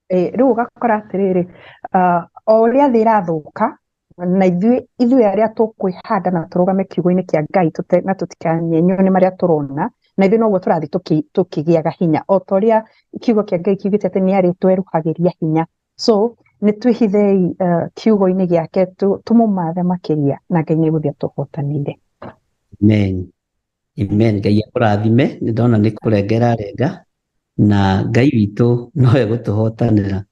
Rĩu ũgakora atĩrĩrĩ, o ũrĩa thĩ ĩrathũka, na ithuĩ arĩa tũkwĩhanda na tũrũgame kiugo-inĩ kĩa Ngai na tũtikanyenywo nĩ marĩa tũrona, na ithuĩ noguo tũrathiĩ tũkĩgĩaga hinya, o ta ũrĩa kiugo kĩa Ngai kiugĩte atĩ nĩ arĩtwerũhagĩria hinya. So nĩ twĩhithei kiugo-inĩ gĩake, tũmũmathe makĩria, na Ngai nĩ egũthiĩ atũhotanĩire. Amen. Amen. Ngai akũrathime. Nĩ ndona nĩ kũrenga ĩrarenga, na Ngai witũ nowe gũtũhotanĩra.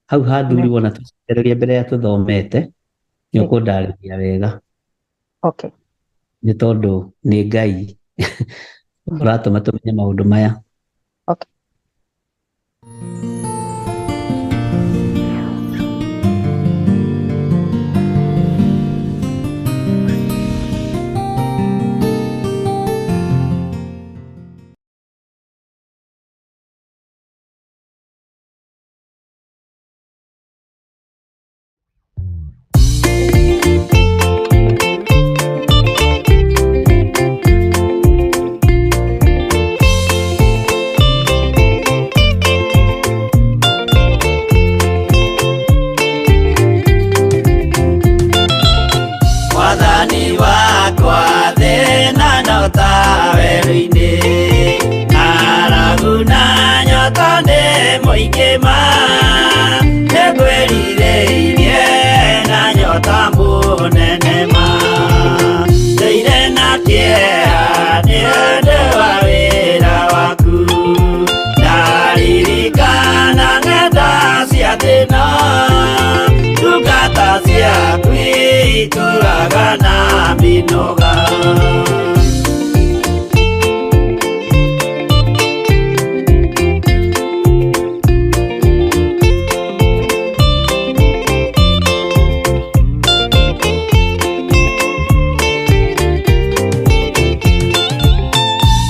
Hau hathuri wona tũcokereria mbere ya tũthomete, nĩ ũkũndarĩria wega. Okay. Nĩ tondũ nĩ Ngai ũratũma tũmenye maũndũ maya. Okay. mĩnoga.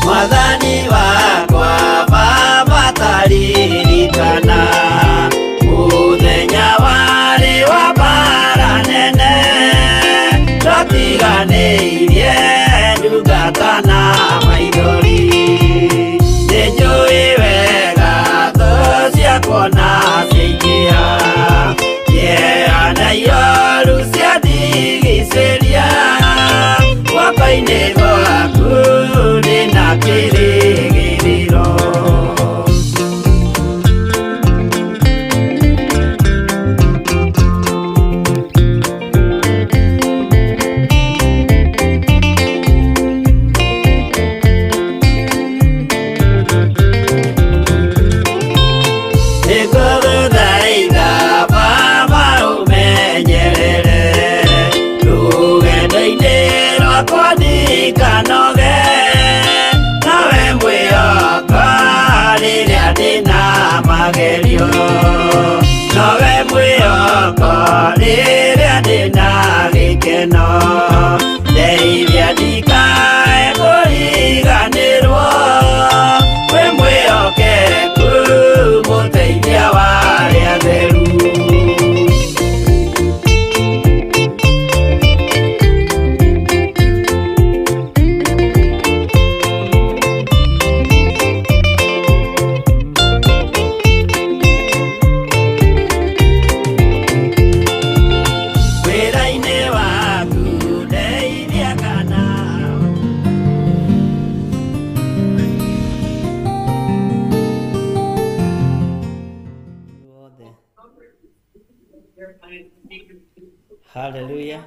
Mwathani wakwa Baba taririkana mũthenya warĩ wa mbara nene, twatiganĩirie ndungata na maithori. Nĩnjũĩ wega thũ ciakwa na ciaingĩha, kĩeha na ioru ciandigicĩria, guoko-inĩ gwaku ndĩna kĩrĩgĩrĩro. Nĩngũgũthaitha Baba ũmenyerere rũgendo-inĩ rwakwa ndikanoge, nawe mwĩhoko rĩrĩa ndĩna magerio, nowe mwĩhoko rĩrĩa ndĩna gĩkeno, ndeithia ndikae kũriganĩrwo, wĩ mwĩhokeku mũteithia wa arĩa atheru. Wĩra-inĩ waku ndeithia kana. Haleluya.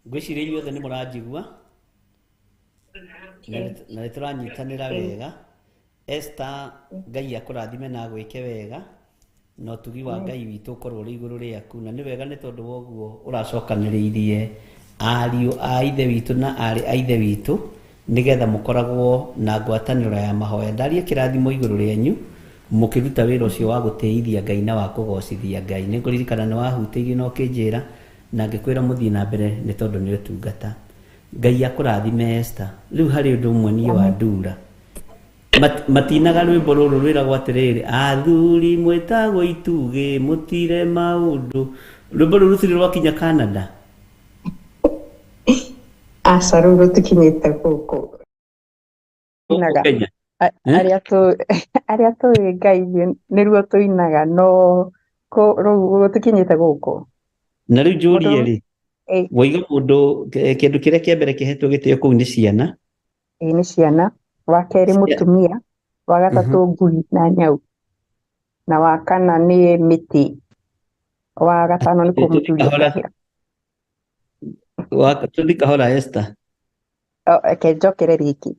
Ngwĩciria inyuothe nĩ mũranjigua na nĩ tũranyitanĩra wega. Esther, Ngai akũrathime na agwĩke wega na ũtugi wa Ngai witũ ũkorwo ũrĩ igũrũ rĩaku, na nĩ wega nĩ tondũ wa ũguo ũracokanĩrĩirie ariũ a ithe witũ na aarĩ a ithe witũ nĩgetha mũkoragwo na ngwatanĩro ya mahoya. Ndaria kĩrathimo igũrũ rĩanyu mũkĩruta wĩra ũcio wa gũtĩithia Ngai na wa kũgocithia Ngai. Nĩ ngũririkana nĩ wahutĩirie na ũkĩnjĩra na ngĩkwĩra mũthiĩ na mbere nĩ tondũ nĩ ũtungata. Ngai akũrathime Esther. Rĩu harĩ ũndũ ũmwe niĩ wa ndura. Matinaga rwĩmbo rũrũ rwĩragwo atĩrĩrĩ, athuri mwĩtagwo itugĩ mũtire maũndũ. Rwĩmbo rũrũ rũtirĩ rwakinya Canada. Aca, rũu rũtikinyĩte gũkũ. Tuinaga. Kenya. Arĩa tũĩ Ngai nĩruo tũinaga, no rũu rũtikinyĩte gũkũ. Na rĩu njũrie Mũndũ rĩ, ĩ woiga mũndũ kĩndũ kĩrĩa kĩa mbere kĩhetwo gĩtĩo kũu nĩ ciana. Ĩ, nĩ ciana, wa kerĩ mũtumia, wa gatatũ ngui na nyau, na wa kana nĩ mĩtĩ, wa gatano nĩ Tũthiĩ kũmũthuria kahora. kahĩra. Tũthiĩ kahora Esther. Reke njokere rĩngĩ.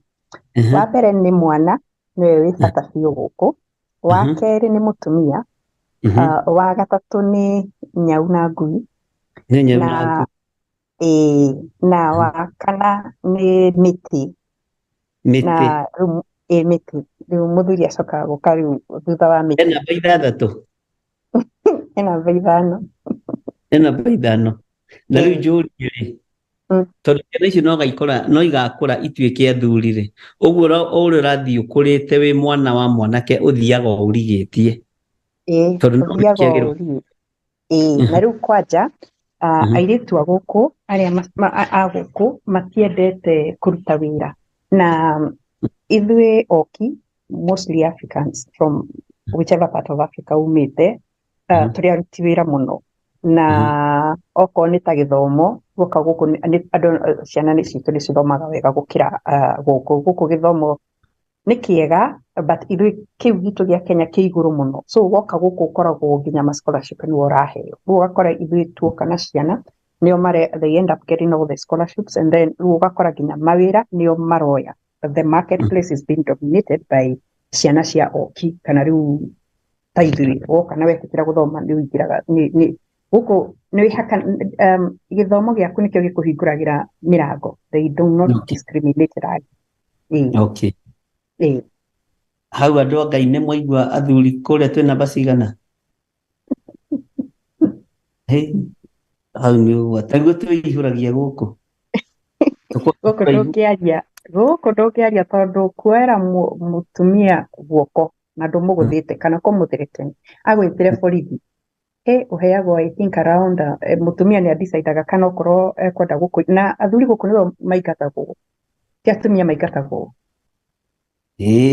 Wa mbere nĩ mwana, nĩwe wĩ bata biũ gũkũ. Wa kerĩ nĩ mũtumia, wa gatatũ nĩ nyau na ngui, Nĩ nyau na na ngui. ĩĩ, na wa kana nĩ mĩtĩ, na Mĩtĩ. rĩu ĩ mĩtĩ, rĩu mũthuri acokaga gũka rĩu thutha wa He mĩtĩ. namba ithathatũ. He namba ithano. He namba ithano. Na rĩu Ĩĩ. njũrie rĩ, tondũ ciana icio no gaikũra no igakũra ituĩke athuri rĩ, ũguo o ũrĩa ũrathiĩ ũkũrĩte wĩ mwana wa mwanake ũthiaga o ũrigĩtie. Ĩĩ, Tondũ no ũthiaga o ũrĩkĩagĩrwo. ũrigĩtie. Ĩĩ, na rĩu kwanja airĩtu a gũkũ arĩa a gũkũ matiendete kũruta wĩra, na ithuĩ oki, mostly Africans from whichever part of Africa umĩte, tũrĩ aruti wĩra mũno, na okorwo nĩ ta gĩthomo guoka gũkũ andũ ciana nĩ citũ nĩ cithomaga wega gũkĩra gũkũ. Gũkũ gĩthomo nĩ kĩega, but ithuĩ kĩu gitũ gĩa Kenya kĩ igũrũ mũno, so woka gũkũ ũkoragwo nginya ma scholarship nĩwe ũraheo. Rĩu ũgakora ithuĩ tuoka na ciana nĩo mare, they end up getting all the scholarships, and then rĩu ũgakora nginya mawĩra nĩo maroya. The marketplace is being dominated by ciana cia oki, kana rĩu ta ithuĩ woka na wetĩkĩra gũthoma nĩ ũingĩraga nĩ Gũkũ nĩ wĩhaka gĩthomo gĩaku nĩkĩo gĩkũhingũragĩra mĩrango. They do not discriminate rangi. Ĩĩ. Okay. Ĩĩ. Hau andũ a Ngai nĩ mwaigua athuri kũrĩa twĩ namba cigana? Hĩ, hau nĩ ũgwati. Taguo twĩihũragia gũkũ. Gũkũ ndũngĩaria, gũkũ ndũngĩaria tondũ kuoera mũtumia guoko na ndũmũgũthĩte kana kũmũthreaten agwĩtĩre borithi, ĩ ũheagwo I think around mũtumia nĩ adecidaga kana okorwo ekwenda gũkũ, na athuri gũkũ nĩo maingatagwo, ti atumia maingatagwo.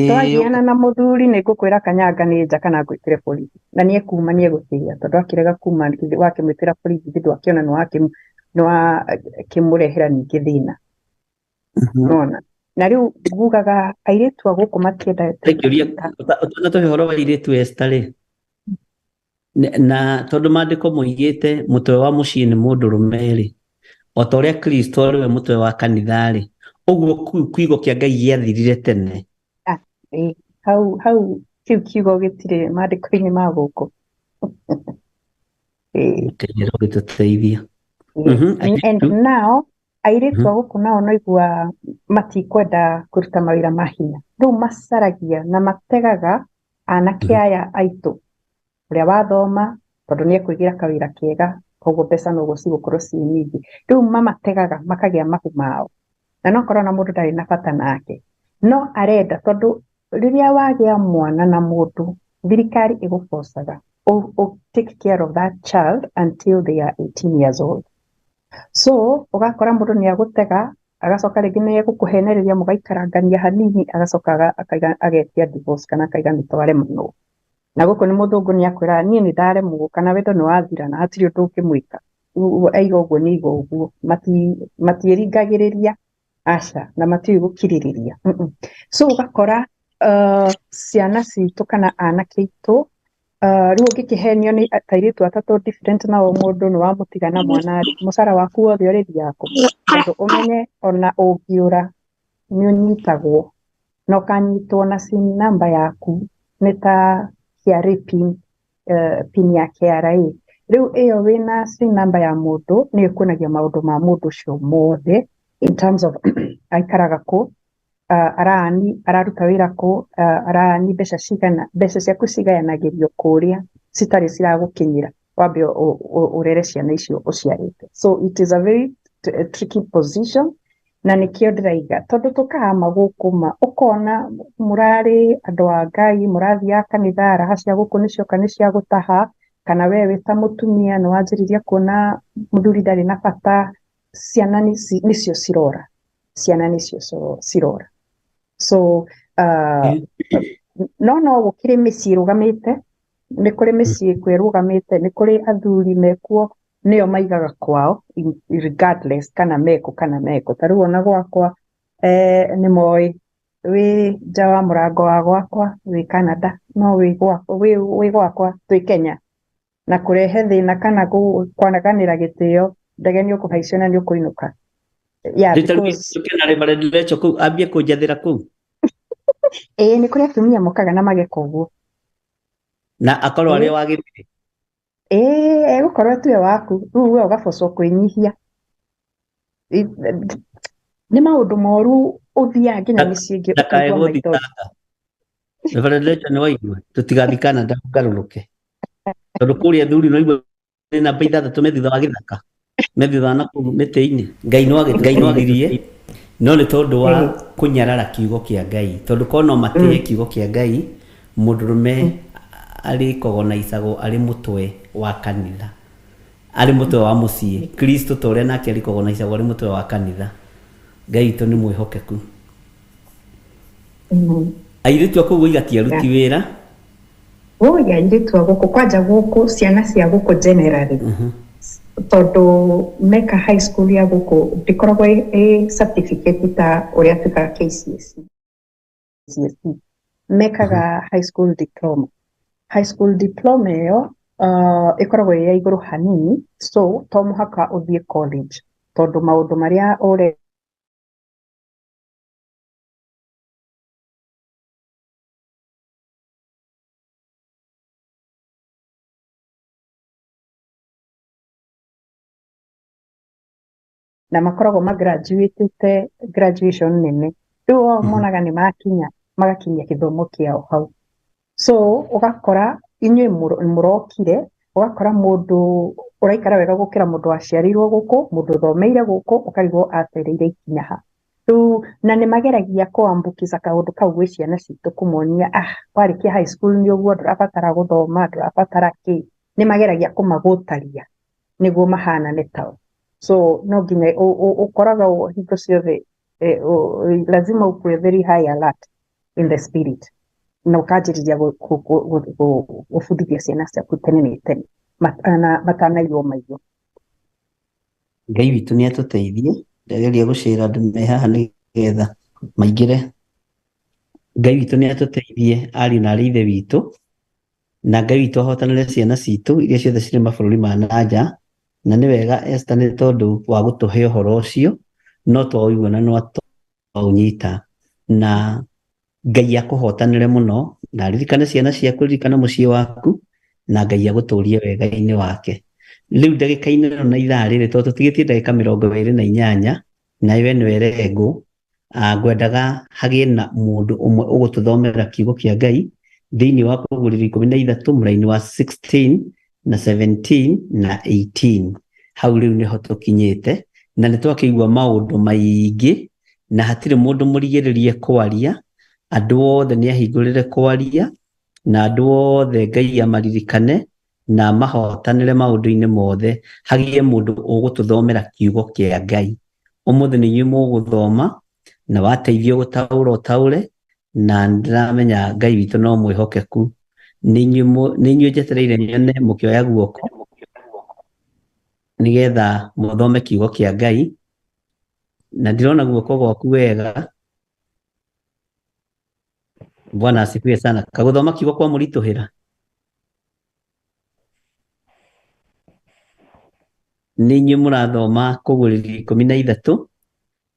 Twagiana na mũthuri nĩ ngũkwĩra kanyanga nĩ nja kana ngwĩtĩre borithi, na nĩ ekuma nĩ egũtĩĩa, tondũ akĩrega kuma wakĩmwĩtĩra borithi ndwakĩona nĩ wakĩmũrehera ningĩ thĩna. Nona na rĩu ngugaga airĩtu a gũkũ matiendete. Kĩũria ũtanatũhe ũhoro wa airĩtu Esther rĩ, na tondũ maandĩko moigĩte mũtwe wa mũciĩ nĩ mũndũrũme rĩ, o ta ũrĩa Kristo arĩ we mũtwe wa kanitha rĩ, ũguo kiugo kĩa Ngai gĩathirire tene. Hau hau kĩu kiugo gĩtirĩ maandĩko-inĩ ma gũkũ. Ngai arogĩtũteithia. And now airĩtu a gũkũ nao noigua matikwenda kũruta mawĩra ma hinya, rĩu macaragia na mategaga anake aya aitũ ũrĩa wathoma, tondũ nĩ ekũigĩra kawĩra kega, koguo mbeca noguo cigũkorwo ciĩ nyingĩ. Rĩu mamategaga makagĩa mahu mao, na no korwo na mũndũ ndarĩ na bata nake, no arenda, tondũ rĩrĩa wagĩa mwana na mũndũ, thirikari ĩgũbocaga take care of that child until they are 18 years old. So ũgakora mũndũ nĩ agũtega, agacoka rĩngĩ nĩ egũkũhenereria mũgaikarangania hanini, agacoka agetia divorce kana akaiga nĩ twaremanwo. Na gũkũ nĩ mũthũngũ nĩ akwĩra niĩ nĩ ndaremwo, kana wendo nĩ wathira na hatirĩ ũndũ ũngĩmwĩka. Aiga ũguo nĩ aiga ũguo, matiĩringagĩrĩria aca, na matiũĩ gũkirĩrĩria. So ũgakora ciana citũ kana anake aitũ, rĩu ũngĩkĩhenio nĩ airĩtu atatũ different, nao mũndũ nĩ wamũtiga na mwana rĩ, mũcara waku wothe ũrĩthiaga kũ? Tondũ ũmenye ona ũngĩũra nĩ ũnyitagwo, na ũkanyitwo na SIN number yaku nĩ ta KRA PIN, PIN ya KRA. Rĩu ĩyo wĩna SIN number ya mũndũ nĩyo ĩkuonagia maũndũ ma mũndũ ũcio mothe in terms of aikaraga kũ, arani araruta wĩra kũ, arani mbeca cigana, mbeca ciaku cigayanagĩrio kũrĩa citarĩ ciragũkinyĩra, wambe ũrere ciana icio ũciarĩte. So it is a very tricky position, na nĩkĩo ndĩraiga tondũ tũkahama gũkũ ma ũkona mũrarĩ andũ a Ngai, mũrathiaga kanitha, raha cia gũkũ nĩ cioka nĩ cia gũtaha, kana we wĩ ta mũtumia nĩ wanjĩrĩria kuona mũthuri ndarĩ na bata, ciana nĩcio cirora, ciana nĩcio cirora. So no gũkĩrĩ mĩciĩ ĩrũgamĩte, nĩ kũrĩ mĩciĩ kwĩrũgamĩte, nĩ kũrĩ athuri mekuo nĩo maigaga kwao regardless kana meko kana meko. Ta rĩu ona gwakwa nĩ moĩ wĩ nja wa mũrango wa gwakwa wĩ Canada, no wĩ gwakwa twĩ Kenya, na kũrehe thĩna kana kwanaganĩra gĩtĩo, ndege nĩ ũkũhaicio na nĩ ũkũinũka. Yeah, because na Reverend Rachel kũu ambie kũnjathĩra kũu. Ĩĩ, nĩ kũrĩ atumia mokaga na mageka ũguo, na akorwo arĩ wa gĩthĩ. Ĩĩ, egũkorwo tuwe waku, rĩu we ũgabocwo kwĩnyihia. Nĩ maũndũ moru ũthiaga nginya mĩciĩ ĩngĩ ndakae ũkaigua maithori. Gũthitanga Reverend Rachel nĩ waigua tũtigathiĩ Canada ngarũrũke, tondũ kũrĩa athuri no igua nĩ namba ithathatũ me thutha wa gĩthaka, me thutha wa nakũu mĩtĩ-inĩ. Ngai no agĩtũteithirie, no nĩ tondũ wa kũnyarara kiugo kĩa Ngai, tondũ korwo no matĩe kiugo kĩa Ngai, mũndũrũme arĩkogonaicagwo arĩ mũtwe wa kanitha, arĩ mũtwe wa mũciĩ. Kristo ta ũrĩa nake arĩkogonaicagwo arĩ mũtwe wa kanitha. Ngai witũ nĩ mwĩhokeku. Airĩtu a kũu woiga ti aruti wĩra. Oya, airĩtu a gũkũ kwanja gũkũ, ciana cia gũkũ generally, tondũ meka high school ya gũkũ ndĩkoragwo ĩ certificate ta ũrĩa twĩkaga KCSE. Mekaga high school diploma. High school diploma ĩyo ĩkoragwo ĩ ya igũrũ hanini, so to mũhaka ũthiĩ college, tondũ maũndũ marĩa ũre Na makoragwo magraduatĩte graduation nene, rĩu o monaga nĩ makinya magakinyia gĩthomo kĩao hau. So ũgakora inyuĩ mũrokire, ũgakora mũndũ ũraikara wega gũkĩra mũndũ waciarĩirwo gũkũ, mũndũ ũthomeire gũkũ, ũkarigwo acereire ikinya ha. Rĩu na nĩ mageragia kũambukiza kaũndũ kau gwĩ ciana citũ, kũmonia ah, warĩkia high school nĩ ũguo, ndũrabatara gũthoma, ndũrabatara kĩ. Nĩ mageragia kũmagũtaria nĩguo mahanane tao. So no nginya ũkoraga hingo ciothe lazima ukue very high alert in the spirit, na ũkanjĩrĩria gũbundithia ciana ciaku tene nĩ tene matanaiywo maitho. Ngai witũ nĩ atũteithie. Ndageria gũcĩra andũ me haha nĩgetha maingĩre. Ngai witũ nĩ atũteithie, ariũ na arĩ ithe witũ, na Ngai witũ ahotanĩre ciana citũ iria ciothe cirĩ mabũrũri ma na nja. Na nĩ wega Esther nĩ tondũ wa gũtũhe ũhoro ũcio, no twaũigua na no twaũnyita, na Ngai akũhotanĩre mũno, na ririkane ciana ciaku, ririkana mũciĩ waku, na Ngai agũtũrie wega-inĩ wake. Rĩu ndagĩka-inĩ ĩno na ithaa rĩrĩ, tondũ tũtigĩtie ndagĩka 28, na iwe nĩwe rengũ, ngwendaga hagĩe na mũndũ ũmwe ũgũtũthomera kiugo kĩa Ngai thĩinĩ wa Kũguũrĩrio 13 mũraini wa 16 na 17 na 18. Hau rĩu nĩho tũkinyĩte, na nĩ twakĩigua maũndũ maingĩ, na hatirĩ mũndũ mũrigĩrĩrie kwaria. Andũ othe nĩ ahingũrĩre kwaria, na andũ othe Ngai amaririkane na mahotanĩre maũndũ-inĩ mothe. Hagĩe mũndũ ũgũtũthomera kiugo kĩa Ngai ũmũthĩ. Nĩ inyuĩ mũgũthoma, na wateithio gũtaũra ũtaũre, na ndĩramenya Ngai witũ no mwĩhokeku. Nĩ inyuĩ njetereire nyone mũkĩoya guoko nĩgetha mũthome kiugo kĩa Ngai, na ndirona guoko gwaku wega. Bwana asifiwe sana. Kagũthoma kiugo kwa mũritũhĩra. Nĩ inyuĩ mũrathoma Kũguũrĩrio 13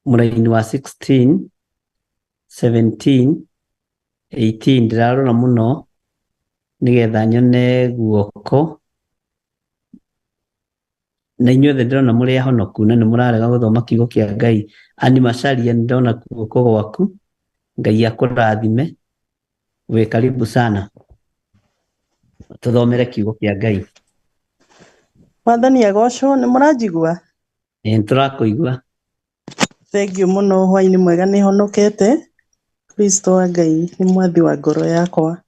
mũraini wa 16 17 18. Ndĩrarora mũno nĩgetha nyone guoko, na inyuothe ndĩrona mũrĩ ahonoku na nĩ mũrarega gũthoma kiugo kĩa Ngai. Ani Macharia, nĩ ndona guoko gwaku. Ngai akũrathime, wĩ karibu sana, tũthomere kiugo kĩa Ngai. Mwathani agocwo. Nĩ mũranjigua? Ĩ, nĩtũrakũigua. Thengiũ mũno. Hwainĩ mwega. Nĩ honokete. Kristo wa Ngai nĩ mwathi wa ngoro yakwa.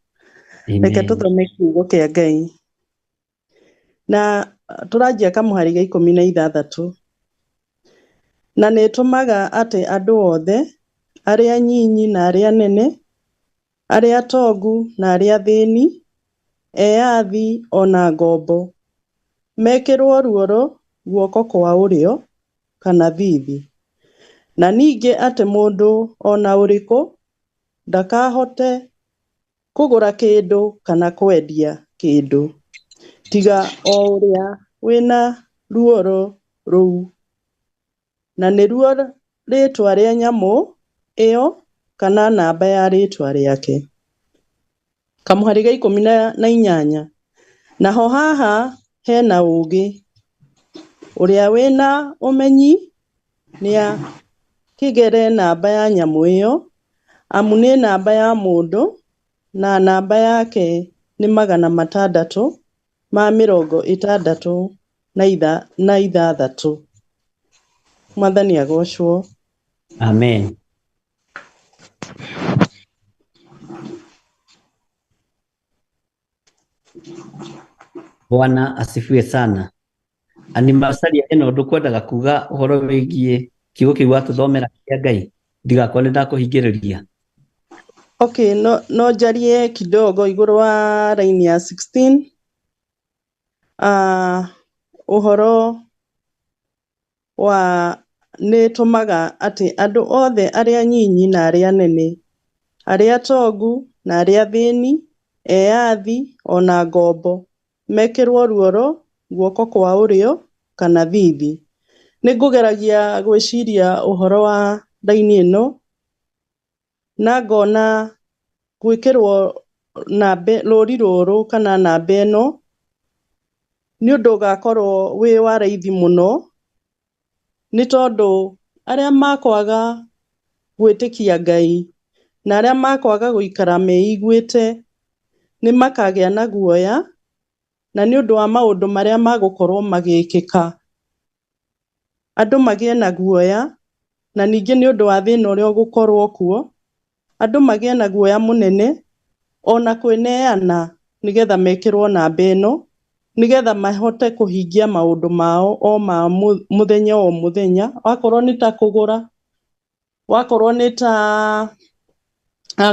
Reke Amen. tũthome kiugo kĩa Ngai, na tũranjia kamũhari ga 16. Na nĩ ĩtũmaga atĩ andũ othe, arĩa nyinyi na arĩa nene, arĩa tongu na arĩa athĩni, eyathi ona ngombo, mekĩrwo ruoro guoko kwa ũrĩo kana thithi, na ningĩ atĩ mũndũ ona ũrĩkũ ndakahote kũgũra kĩndũ kana kwendia kĩndũ tiga o ũrĩa wĩna ruoro rũu, na nĩruo rĩtwa rĩa nyamũ ĩyo kana namba ya rĩtwa rĩake. Kamũhari ga 18. Naho haha hena ũũgĩ. Ũrĩa wĩna ũmenyi nĩakĩgere namba ya nyamũ ĩyo, amu nĩ namba ya mũndũ, na namba yake nĩ 666. Mwathani agocwo. Amen. Bwana asifiwe sana. Ani Macharia, ĩno ndũkwendaga kuga ũhoro wĩgiĩ kiugo kĩu watũthomera kĩa Ngai, ndigakorwo nĩ ndakũhingĩrĩria. Okay, no njarie kidogo igũrũ wa line ya 16. Ũhoro wa nĩ ĩtũmaga atĩ andũ othe, arĩa nyinyi na arĩa nene, arĩa tongu na arĩa athĩni, eyathi ona ngombo, mekĩrwo ruoro guoko kwa ũrĩo kana thithi. Nĩ ngũgeragia gwĩciria ũhoro wa raini ĩno, na ngona gwĩkĩrwo nambe rũri rũrũ kana namba ĩno nĩ ũndũ ũgakorwo wĩ wa raithi mũno Nĩ tondũ arĩa makwaga gwĩtĩkia Ngai na arĩa makwaga gũikara meiguĩte nĩ makagĩa na guoya, na nĩ ũndũ wa maũndũ marĩa magũkorwo magĩkĩka. Andũ magĩe na guoya, na ningĩ nĩ ũndũ wa thĩna ũrĩa ũgũkorwo kuo, andũ magĩe na guoya mũnene ona kwĩneana nĩgetha mekĩrwo namba ĩno, nĩgetha mahote kũhingia maũndũ mao o ma mũthenya o mũthenya, wakorwo nĩ ta kũgũra, wakorwo nĩ ta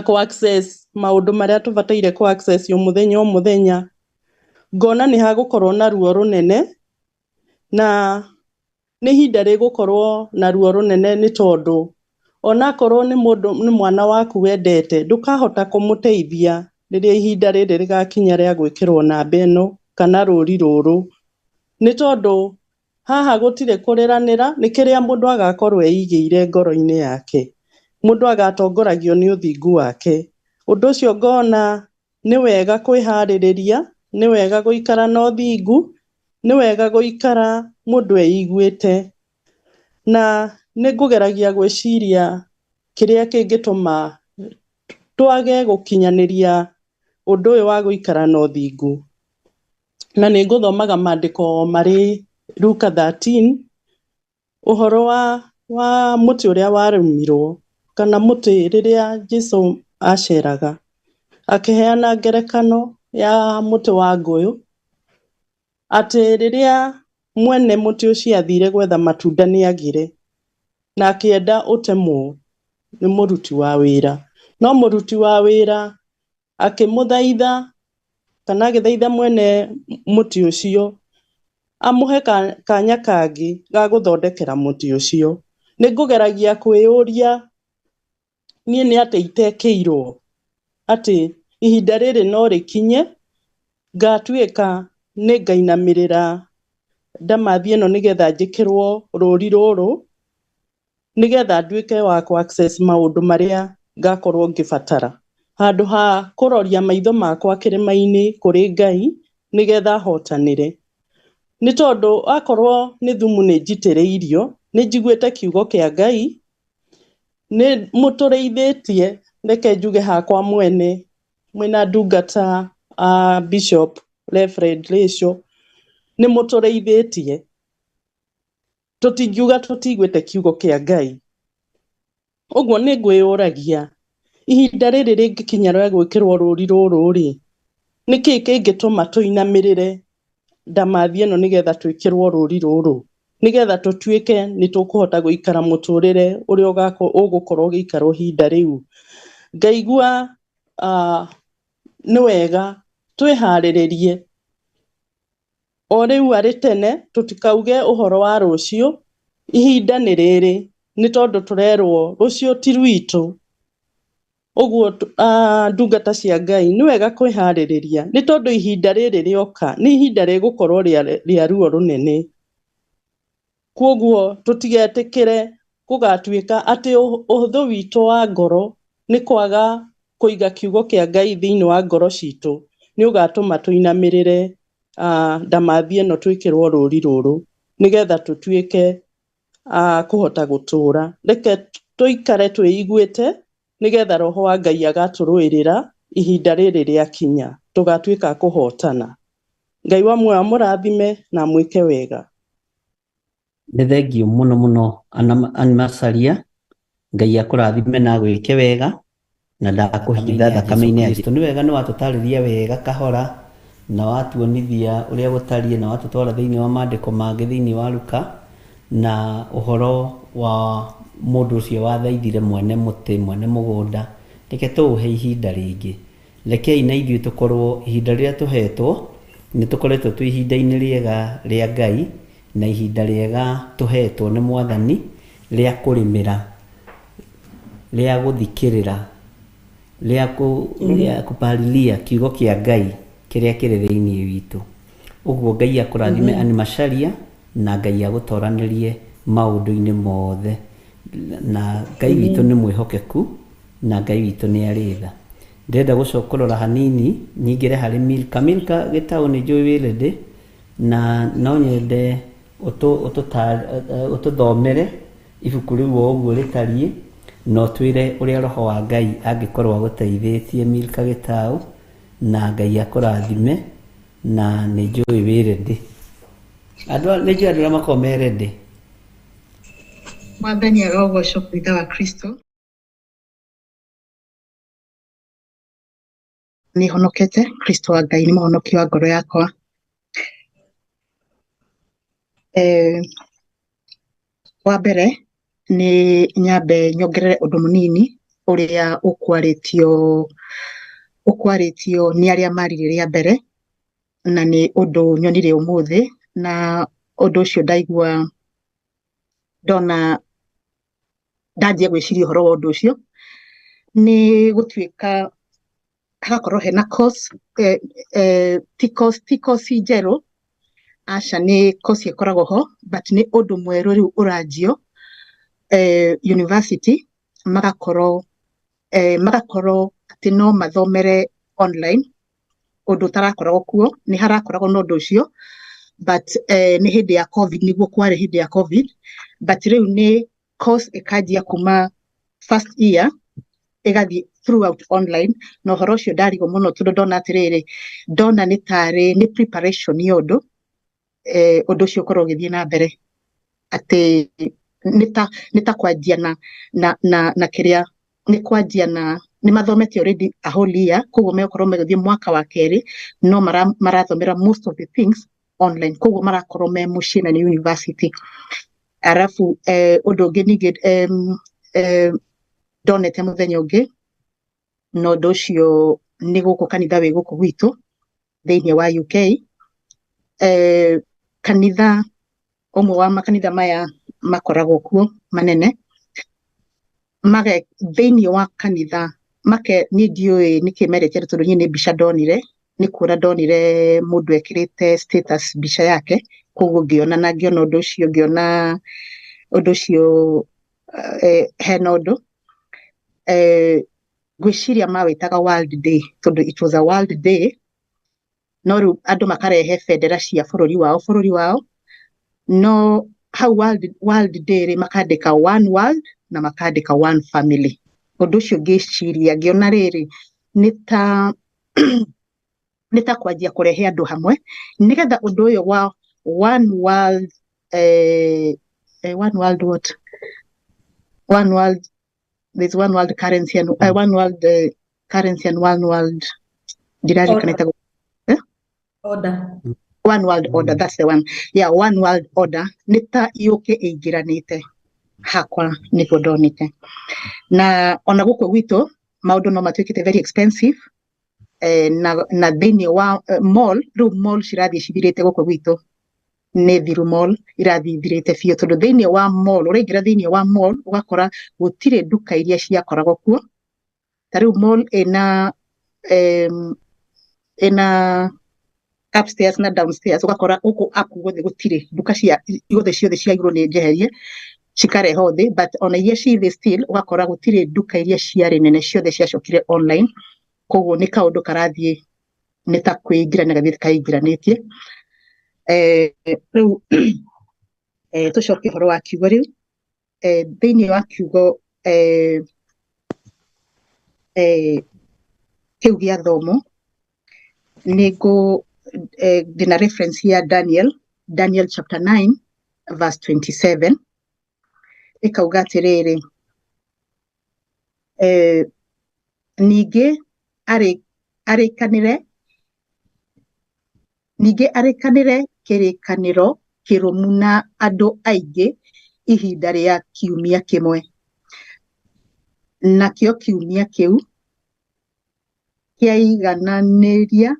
kũ access maũndũ marĩa tũbataire kũ access o mũthenya o mũthenya. Ngona nĩ hagũkorwo na ruo rũnene, na nĩ ihinda rĩgũkorwo na ruo rũnene nĩ tondũ onakorwo nĩ mũndũ nĩ mwana waku wendete ndũkahota kũmũteithia rĩrĩa ihinda rĩrĩ rĩgakinya rĩa gwĩkĩrwo namba ĩno kana rũri rũrũ, nĩ tondũ haha gũtirĩ kũrĩranĩra, nĩ kĩrĩa mũndũ agakorwo eigĩire ngoro-inĩ yake, mũndũ agatongoragio nĩ ũthingu wake. Ũndũ ũcio ngona nĩ wega kwĩharĩrĩria, nĩ wega gũikara na ũthingu, nĩ wega gũikara mũndũ eiguĩte. Na nĩ ngũgeragia gwĩciria kĩrĩa kĩngĩtũma twage gũkinyanĩria ũndũ ũyũ wa gũikara na ũthingu. Na nĩ ngũthomaga maandĩko marĩ Luka 13, ũhoro wa mũtĩ ũrĩa warũmirwo, kana mũtĩ rĩrĩa Jesu aceraga akĩheana ngerekano ya mũtĩ wa ngũyũ, atĩ rĩrĩa mwene mũtĩ ũcio athire gwetha matunda nĩ agire, na akĩenda ũtemwo nĩ mũruti wa wĩra. No mũruti wa wĩra akĩmũthaitha, kana agĩthaitha mwene mũtĩ ũcio amũhe kanya kangĩ ga gũthondekera mũtĩ ũcio. Nĩ ngũgeragia kwĩyũria niĩ nĩ atĩ itekĩirwo atĩ ihinda rĩrĩ no rĩkinye ngatuĩka nĩ ngainamĩrĩra ndamathi ĩno nĩgetha njĩkĩrwo rũri rũrũ, nĩgetha nduĩke wa kũ access maũndũ marĩa ngakorwo ngĩbatara, handũ ha kũroria maitho makwa kĩrĩma-inĩ kũrĩ Ngai nĩgetha hotanĩre. Nĩ tondũ akorwo nĩ thumu nĩ njitĩrĩirio, nĩ njiguĩte kiugo kĩa Ngai, nĩ mũtũrĩithĩtie, reke njuge hakwa mwene mwĩna ndungata Bishop Reverend Rachel, nĩ mũtũrĩithĩtie, tũtingiuga tũtiguĩte kiugo kĩa Ngai. Ũguo nĩ ngwĩyũragia ihinda rĩrĩ rĩngĩkinya rĩa gwĩkĩrwo rũri rũrũ rĩ, nĩkĩĩ kĩngĩtũma tũinamĩrĩre ndamathi ĩno nĩgetha twĩkĩrwo rũri rũrũ, nĩgetha tũtuĩke nĩ tũkũhota gũikara mũtũrĩre ũrĩa ũgũkorwo ũgĩikarwo ihinda rĩu. Ngaigua nĩ wega twĩharĩrĩrie o rĩu arĩ tene, tũtikauge ũhoro wa rũciũ, ihinda nĩ rĩrĩ, nĩ tondũ tũrerwo rũciũ ti rwitũ. Ũguo ndungata cia Ngai nĩ wega kwĩharĩrĩria, nĩ tondũ ihinda rĩrĩ rĩoka nĩ ihinda rĩgũkorwo rĩa ruo rũnene. Koguo tũtigetĩkĩre gũgatuĩka atĩ ũhũthũ witũ wa ngoro nĩ kwaga kũiga kiugo kĩa Ngai thĩinĩ wa ngoro citũ nĩ ũgatũma tũinamĩrĩre ndamathi ĩno twĩkĩrwo rũri rũrũ, nĩgetha tũtuĩke kũhota gũtũra. Reke tũikare twĩiguĩte nĩgetha roho wa Ngai agatũrũĩrĩra ihinda rĩrĩ rĩakinya, tũgatuĩka kũhotana. Ngai wa muoyo amũrathime na amwĩke wega. Nĩ thengiũ mũno mũno Anne Macharia, Ngai akũrathime na agwĩke wega na ndakũhitha thakame-inĩ ya Jesũ. Nĩ wega nĩ watũtarĩria wega kahora na watuonithia ũrĩa gũtariĩ na watũtwara thĩinĩ wa maandĩko mangĩ thĩinĩ wa Luka na ũhoro wa mũndũ ũcio wathaithire mwene mũtĩ, mwene mũgũnda. Reke tũũhe ihinda rĩngĩ. Rekei na ithuĩ tũkorwo ihinda rĩrĩa tũhetwo nĩ tũkoretwo twĩ ihinda-inĩ rĩega rĩa Ngai na ihinda rĩega tũhetwo nĩ Mwathani rĩa kũrĩmĩra, rĩa gũthikĩrĩra, rĩa kũpalilia kiugo kĩa Ngai kĩrĩa kĩrĩ thĩinĩ witũ. Ũguo Ngai akũrathime Anne Macharia na Ngai agũtoranĩrie maũndũ-inĩ mothe, na Ngai witũ nĩ mwĩhokeku na Ngai witũ nĩ arĩ tha. Ndĩrenda gũcoka kũrora hanini nyingĩre harĩ Milka. Milka gĩtaũ nĩ njũĩ wĩ ready, na no nyende Ũtũthomere ibuku rĩu o ũguo rĩtariĩ na ũtwĩre ũrĩa roho wa Ngai angĩkorwo agũteithĩtie Milka Gĩtaũ, na Ngai akũrathime, na nĩ njũĩ wĩ ready. Andũ nĩ njũĩ andũ arĩa makoragwo me ready. Mwathani arogocwo kwitha wa Kristo. Nĩ honokete, Kristo wa Ngai nĩ mũhonoki wa ngoro yakwa. Wa mbere nĩ nyambe nyongerere ũndũ mũnini ũrĩa ũkwarĩtio nĩ arĩa marire rĩa mbere, na nĩ ũndũ nyonire ũmũthĩ, na ũndũ ũcio ndaigua ndona ndanjia gwĩciria ũhoro wa ũndũ ũcio nĩ gũtuĩka hagakorwo hena course, ti course njerũ, aca, nĩ course ĩkoragwo ho, but nĩ ũndũ mwerũ rĩu ũranjio university, magakorwo atĩ no mathomere online, ũndũ ũtarakoragwo kuo. Nĩ harakoragwo na ũndũ ũcio, but nĩ hĩndĩ ya COVID, nĩguo kwarĩ hĩndĩ ya COVID, but rĩu nĩ course ĩkanjia kuma first year ĩgathiĩ throughout online. Na ũhoro ũcio ndarigwo mũno, tondũ ndona atĩrĩrĩ, ndona nĩ tarĩ nĩ preparation ya ũndũ ũndũ ũcio ũkorwo ũgĩthiĩ na mbere, atĩ nĩ ta kwanjia na kĩrĩa nĩ kwanjia na nĩ mathomete already a whole year, koguo megũkorwo magĩthiĩ mwaka wa kerĩ, no marathomera most of the things online, koguo marakorwo me mũciĩ na nĩ university. Arabu ũndũ ũngĩ ningĩ ndonete mũthenya ũngĩ, na ũndũ ũcio nĩ gũkũ kanitha wĩ gũkũ gwitũ thĩinĩ wa UK, kanitha ũmwe wa makanitha maya makoragwo kuo manene, mage thĩinĩ wa kanitha make, niĩ ndiũĩ nĩkĩ merĩte andũ, tondũ niĩ nĩ mbica ndonire, nĩ kuona ndonire mũndũ ekĩrĩte status mbica yake, koguo ngĩona na ngĩona ũndũ ũcio, ngĩona ũndũ ũcio hena ũndũ ngwĩciria mawĩtaga World Day, tondũ it was a World Day, no rĩu andũ makarehe bendera cia bũrũri wao, no hau World Day rĩ, makandĩka "one world" na makandĩka "one family". Ũndũ ũcio ngĩciria ngĩona rĩrĩ nĩ ta kwanjia kũrehe andũ hamwe, nĩgetha ũndũ ũyũ wa one world, one world what, one world, there's one world currency and one world currency and one world, ndirarikana ĩtagwo Order. One world order, that's the one, yeah, one world order, nĩ ta yũke ĩingĩranĩte hakwa nĩguo ndonete. Na ona gũkũ gwitũ maũndũ no matuĩkĩte very expensive, na thĩinĩ wa mall, rĩu mall cirathiĩ cithirĩte gũkũ gwitũ, nĩ thiru, mall irathiĩ ithirĩte biũ, tondũ thĩinĩ wa mall, ũraingĩra thĩinĩ wa mall ũgakora gũtirĩ nduka iria ciakoragwo kuo. Ta rĩu mall ĩna upstairs na downstairs, ũgakora gũkũ up guothe gũtirĩ nduka, cia guothe ciothe cia igũrũ nĩ njeherie cikarehwo thĩ, but ona iria ci thĩ still ũgakora gũtirĩ nduka iria ciarĩ nene, ciothe ciacokire online. Koguo nĩ kaũndũ karathiĩ nĩ ta kwĩingĩrania gathiĩte kaingĩranĩtie. Rĩu tũcoke ũhoro wa kiugo rĩu, thĩinĩ wa kiugo kĩu gĩa thomo, nĩ ngũ ndĩna reference ya Daniel chapter 9 verse 27, ĩkauga atĩrĩrĩ, ningĩ arĩkanĩre, ningĩ arĩkanĩre kĩrĩkanĩro kĩrũmu na andũ aingĩ ihinda rĩa kiumia kĩmwe, nakĩo kiumia kĩu kĩaigananĩria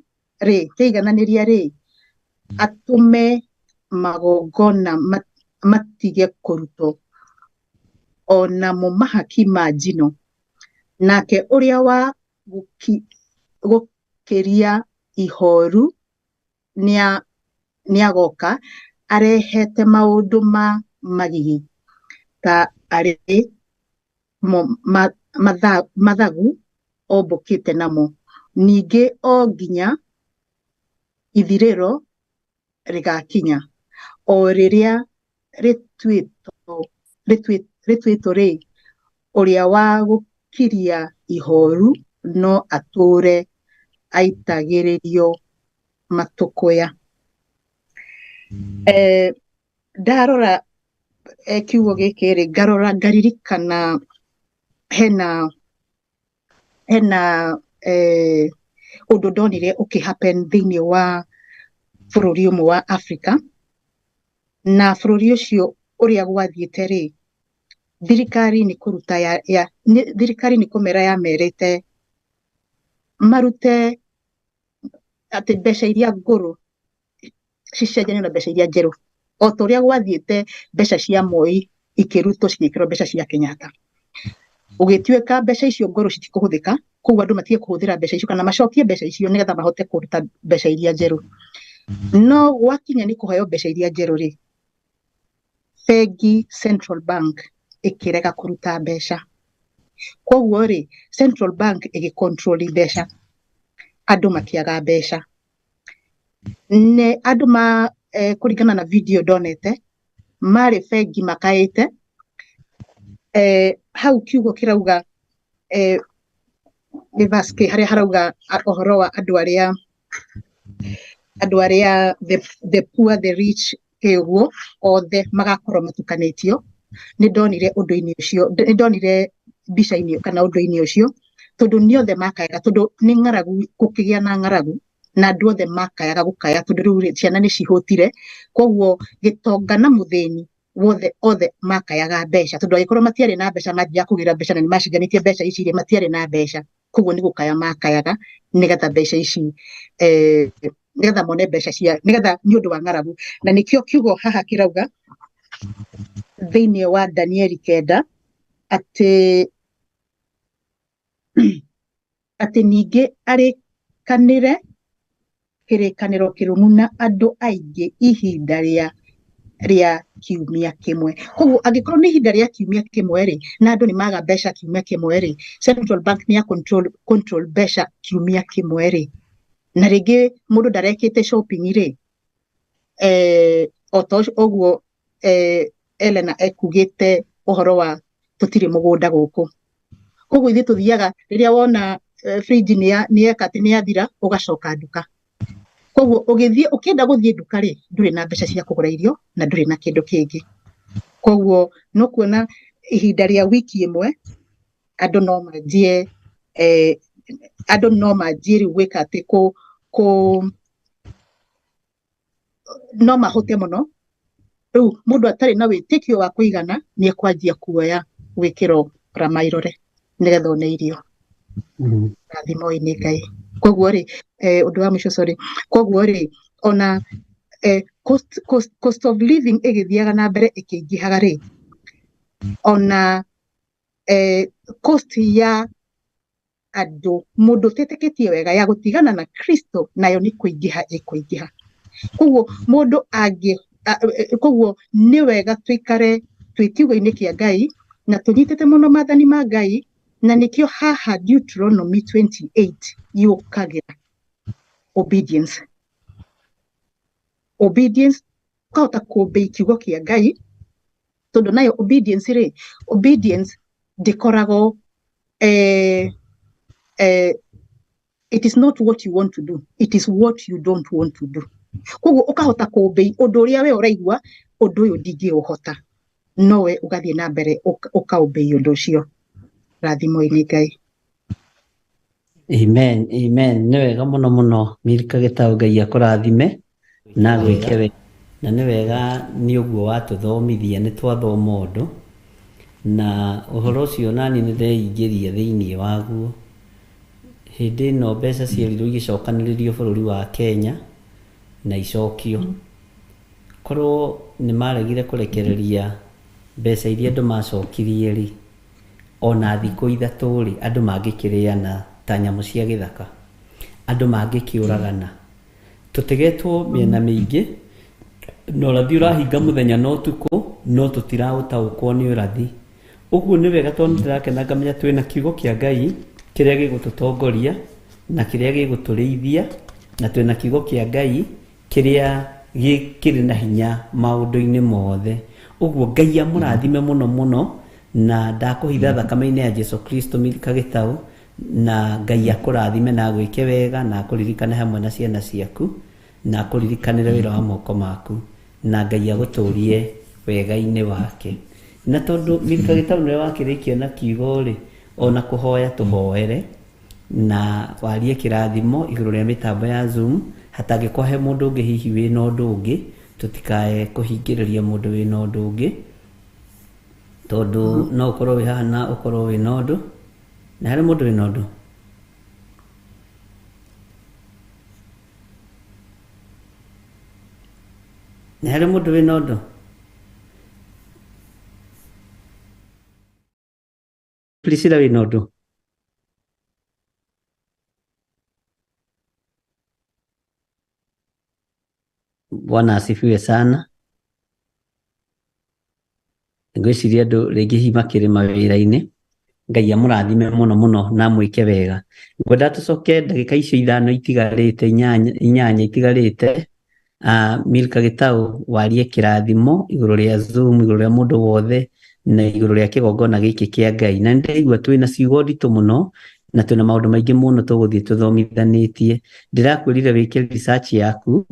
rĩ, atũme magongona matige kũrutwo, o namo mahaki ma njino, nake ũrĩa wa gũkĩria ihoru nĩagoka arehete maũndũ ma magigi ta arĩ mo mathagu ombũkĩte namo, ningĩ o nginya ithirĩro rĩgakinya. O rĩrĩa rĩtuĩtwo rĩ, ũrĩa wa gũkiria ihoru no atũũre aitagĩrĩrio matũkũya. Ndarora kiugo gĩkĩ rĩ, ngarora ngaririkana hena ũndũ ndonire ũkĩ happen thĩinĩ wa bũrũri ũmwe wa Africa, na bũrũri ũcio ũrĩa gwathiĩte rĩ, thirikari nĩ kũruta thirikari nĩ kũmera yamerĩte marute atĩ mbeca iria ngũrũ cicenjanio na mbeca iria njerũ, o ta ũrĩa gwathiĩte mbeca cia Moi ikĩrutwo cigĩkĩrwo mbeca cia Kenyatta. Ũgĩtuĩka mbeca icio ngũrũ citikũhũthĩka, koguo andũ matige kũhũthĩra mbeca icio kana macokie mbeca icio nĩgetha mahote kũruta mbeca iria njerũ. No gwakinya nĩ kũheo mbeca iria njerũ rĩ, bengi Central Bank ĩkĩrega kũruta mbeca. Koguo rĩ, Central Bank ĩgĩ control mbeca, andũ makĩaga mbeca. Ne andũ ma kũringana na video ndonete marĩ bengi makaĩte, hau kiugo kĩrauga nĩ verse kĩ harĩa harauga ũhoro wa andũ arĩa the poor, the rich, kĩ ũguo othe magakorwo matukanĩtio. Nĩ ndonire ũndũ-inĩ ũcio, nĩ ndonire mbica-inĩ kana ũndũ-inĩ ũcio, tondũ nĩ othe makayaga, tondũ nĩ ng'aragu, gũkĩgĩa na ng'aragu na andũ othe makayaga gũkaya, tondũ rĩu ciana nĩ cihũtire, koguo gĩtonga na mũthĩni wothe othe makayaga mbeca, tondũ angĩkorwo matiarĩ na mbeca mathiaga kũgĩra mbeca na nĩ macenjanĩtie mbeca ici rĩ, matiarĩ na mbeca, koguo nĩ gũkaya makayaga nĩgetha mbeca ici nĩgetha mone mbeca cia nĩgetha nĩ ũndũ wa ng'aragu. Na nĩkĩo kiugo haha kĩrauga thĩinĩ wa Danieli 9 atĩ ningĩ arĩkanĩre kĩrĩkanĩro kĩrũmu na andũ aingĩ ihinda rĩa kiumia kĩmwe. Koguo angĩkorwo nĩ ihinda rĩa kiumia kĩmwe rĩ, na andũ nĩ maga mbeca kiumia kĩmwe rĩ, Central Bank nĩ ya control mbeca kiumia kĩmwe rĩ, na rĩngĩ mũndũ ndarekĩte shopping rĩ, o ta ũguo Elena ekugĩte ũhoro wa tũtirĩ mũgũnda gũkũ. Koguo ithuĩ tũthiaga rĩrĩa wona fridge nĩ yeka atĩ nĩ yathira, ũgacoka nduka. Koguo ũgĩthiĩ ũkĩenda gũthiĩ nduka rĩ, ndũrĩ na mbeca cia kũgũra irio na ndũrĩ na kĩndũ kĩngĩ. Koguo no kuona ihinda rĩa wiki ĩmwe andũ no manjie andũ no manjie rĩu gwĩka atĩ kũ no mahote mũno. Rĩu mũndũ atarĩ na wĩtĩkio wa kũigana nĩ ekwanjia kuoya gwĩkĩrwo rama irore nĩgetha one irio. Rathimoi nĩ Ngai. Koguo rĩ, ũndũ wa mũico, sorry. Koguo rĩ, ona cost of living ĩgĩthiaga na mbere ĩkĩingĩhaga rĩ, ona cost ya andũ mũndũ ũtetĩkĩtie wega ya gũtigana na Kristo nayo nĩ kũingĩha ĩkũingĩha. Koguo mũndũ angĩ koguo nĩ wega tũikare twĩ kiugo-inĩ kĩa Ngai na tũnyitĩte mũno maathani ma Ngai, na nĩkĩo haha Deuteronomy 28 yũkagĩra obedience. Obedience ũkahota kũmbĩ kiugo kĩa Ngai, tondũ nayo obedience rĩ, obedience ndĩkoragwo it is not what you want to do, it is what you don't want to do. Koguo ũkahota kũmbĩ ũndũ ũrĩa we ũraigua ũndũ ũyũ ndingĩũhota, no we ũgathiĩ na mbere ũkaũmbĩ ũndũ ũcio. Rathimoi-nĩ Ngai. Amen, amen. Nĩ wega mũno mũno Milka Gĩtaũ, Ngai akũrathime na gwĩke wega. Na nĩ wega nĩ ũguo watũthomithia, nĩ twathoma ũndũ na ũhoro ũcio nani nĩ ndeingĩria thĩinĩ waguo. Hĩndĩ ĩno mbeca cierirwo igĩcokanĩrĩrio bũrũri wa Kenya na icokio, korwo nĩ maregire kũrekereria mbeca iria andũ macokirie rĩ, ona thikũ ithatũ rĩ, andũ mangĩkĩrĩana ta nyamũ cia gĩthaka, andũ mangĩkĩũragana. Tũtegetwo mĩena mĩingĩ na ũrathi ũrahinga mũthenya na ũtukũ, no tũtiraũtaũkwo nĩ ũrathi. Ũguo nĩ wega tondũ nĩndĩrakena ngamenya twĩna kiugo kĩa Ngai kĩrĩa gĩgũtũtongoria na kĩrĩa gĩgũtũrĩithia, na twĩna kiugo kĩa Ngai kĩrĩa Gĩkĩrĩ na hinya maũndũ-inĩ mothe. Ũguo Ngai amũrathime mũno mũno, na ndakũhitha thakame-inĩ ya Jesu Kristo Milka Gĩtaũ, na Ngai akũrathime na agwĩke wega na akũririkane hamwe na ciana ciaku na akũririkanĩre wĩra wa moko maku, na Ngai agũtũrie wega-inĩ wake. Na tondũ Milka Gĩtaũ nĩwe wakĩrĩkia na kiugo rĩ, ona kũhoya tũhoere na warie kĩrathimo igũrũ rĩa mĩtambo ya Zoom, hatangĩkorwo he mũndũ ũngĩ hihi wĩna ũndũ ũngĩ, tũtikae kũhingĩrĩria mũndũ wĩna ũndũ ũngĩ, tondũ no ũkorwo wĩ haha na ũkorwo wĩna ũndũ, na harĩ mũndũ wĩna ũndũ. Nĩ harĩ mũndũ wĩna ũndũ? Priscilla wĩna ũndũ? Bwana asifiwe sana. Ngwĩciria andũ rĩngĩ hihi makĩrĩ mawĩra-inĩ. Ngai amũrathime mũno mũno na amwĩke wega. Ngwenda tũcoke ndagĩka icio ithano itigarĩte, inyanya itigarĩte, Milka Gĩtaũ warie kĩrathimo igũrũ rĩa Zoom, igũrũ rĩa mũndũ wothe, na igũrũ rĩa kĩgongona gĩkĩ kĩa Ngai. Na nĩndĩraigua twĩna ciugo nditũ mũno na twĩna maũndũ maingĩ mũno tũgũthiĩ tũthomithanĩtie. Ndĩrakwĩrire wĩke research yaku,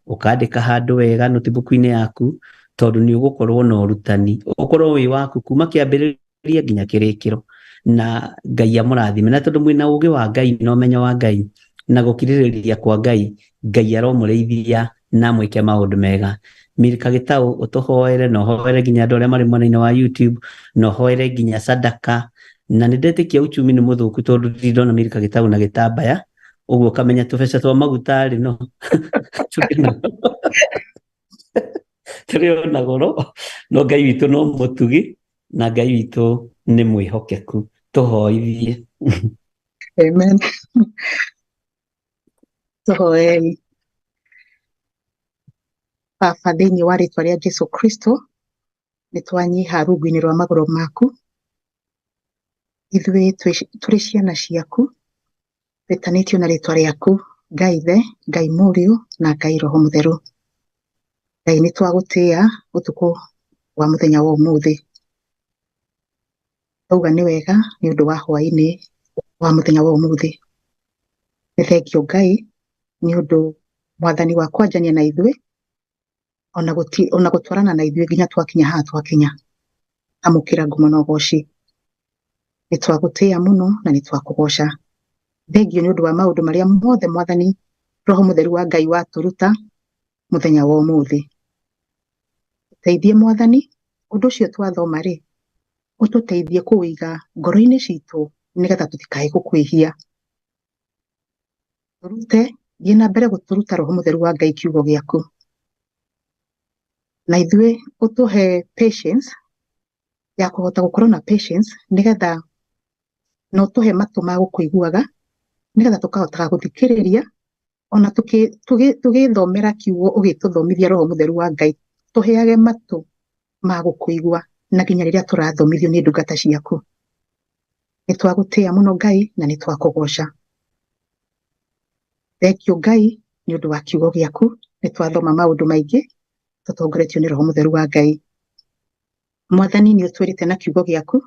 ũkandĩka handũ wega notebook-inĩ yaku, tondũ nĩ ũgũkorwo na ũrutani, ũkorwo wĩ waku kuma kĩambĩrĩria nginya kĩrĩkĩro. Na Ngai amũrathime, na tondũ mwĩna ũgĩ wa Ngai na ũmenyo wa Ngai na gũkirĩrĩria kwa Ngai, Ngai aromũrĩithia na amwĩke maũndũ mega. Milka Gĩtaũ ũtũhoere na ũhoere nginya andũ arĩa marĩ mwena-inĩ wa YouTube, na ũhoere nginya sadaka. Na nĩ ndetĩkia uchumi nĩ mũthũku tondũ ndirĩ ndona Milka Gĩtaũ na gĩtambaya, ũguo ũkamenya tũbeca twa maguta rĩ no tũrĩ o na goro, no Ngai witũ no mũtugi na Ngai witũ nĩ mwĩhokeku. Tũhoithie. Amen. Tũhoei. Baba, thĩinĩ wa rĩtwa rĩa Jesu Kristo, nĩ twanyiha rungu-inĩ rwa magũrũ maku. Ithuĩ tũrĩ ciana ciaku, twĩtanĩtio na rĩtwa rĩaku, Ngai Ithe, Ngai Mũriũ, na Ngai Roho Mũtheru. Ngai nĩ twagũtĩĩa ũtukũ wa mũthenya wa ũmũthĩ. Twauga nĩ wega nĩ ũndũ wa hwaĩ-inĩ wa mũthenya wa ũmũthĩ. Nĩ thengio Ngai nĩ ũndũ Mwathani wa kwanjania na ithuĩ, ona gũtwarana na ithuĩ nginya twakinya haha twakinya. Amũkĩra ngumo na ũgoci. Nĩ twagũtĩĩa mũno na nĩ twakũgoca. Thengio nĩ ũndũ wa maũndũ marĩa mothe Mwathani Roho Mũtheru wa Ngai watũruta mũthenya wa ũmũthĩ. Tũteithie Mwathani, ũndũ ũcio twathoma rĩ, ũtũteithie kũũiga ngoro-inĩ citũ nĩgetha tũtikae gũkwĩhia. Tũrute, thiĩ na mbere gũtũruta Roho Mũtheru wa Ngai kiugo gĩaku. Na ithuĩ ũtũhe patience ya kũhota gũkorwo na patience nĩgetha na ũtũhe matũ ma gũkũiguaga nĩgetha tũkahotaga gũthikĩrĩria ona tũgĩthomera kiugo ũgĩtũthomithia Roho Mũtheru wa Ngai, tũheage matũ ma gũkũigua na nginya rĩrĩa tũrathomithio nĩ ndungata ciaku. Nĩ twagũtĩĩa mũno Ngai na nĩ twakũgoca. Thengio Ngai nĩ ũndũ wa kiugo gĩaku, nĩ twathoma maũndũ maingĩ tũtongoretio nĩ Roho Mũtheru wa Ngai. Mwathani nĩ ũtwĩrĩte na kiugo gĩaku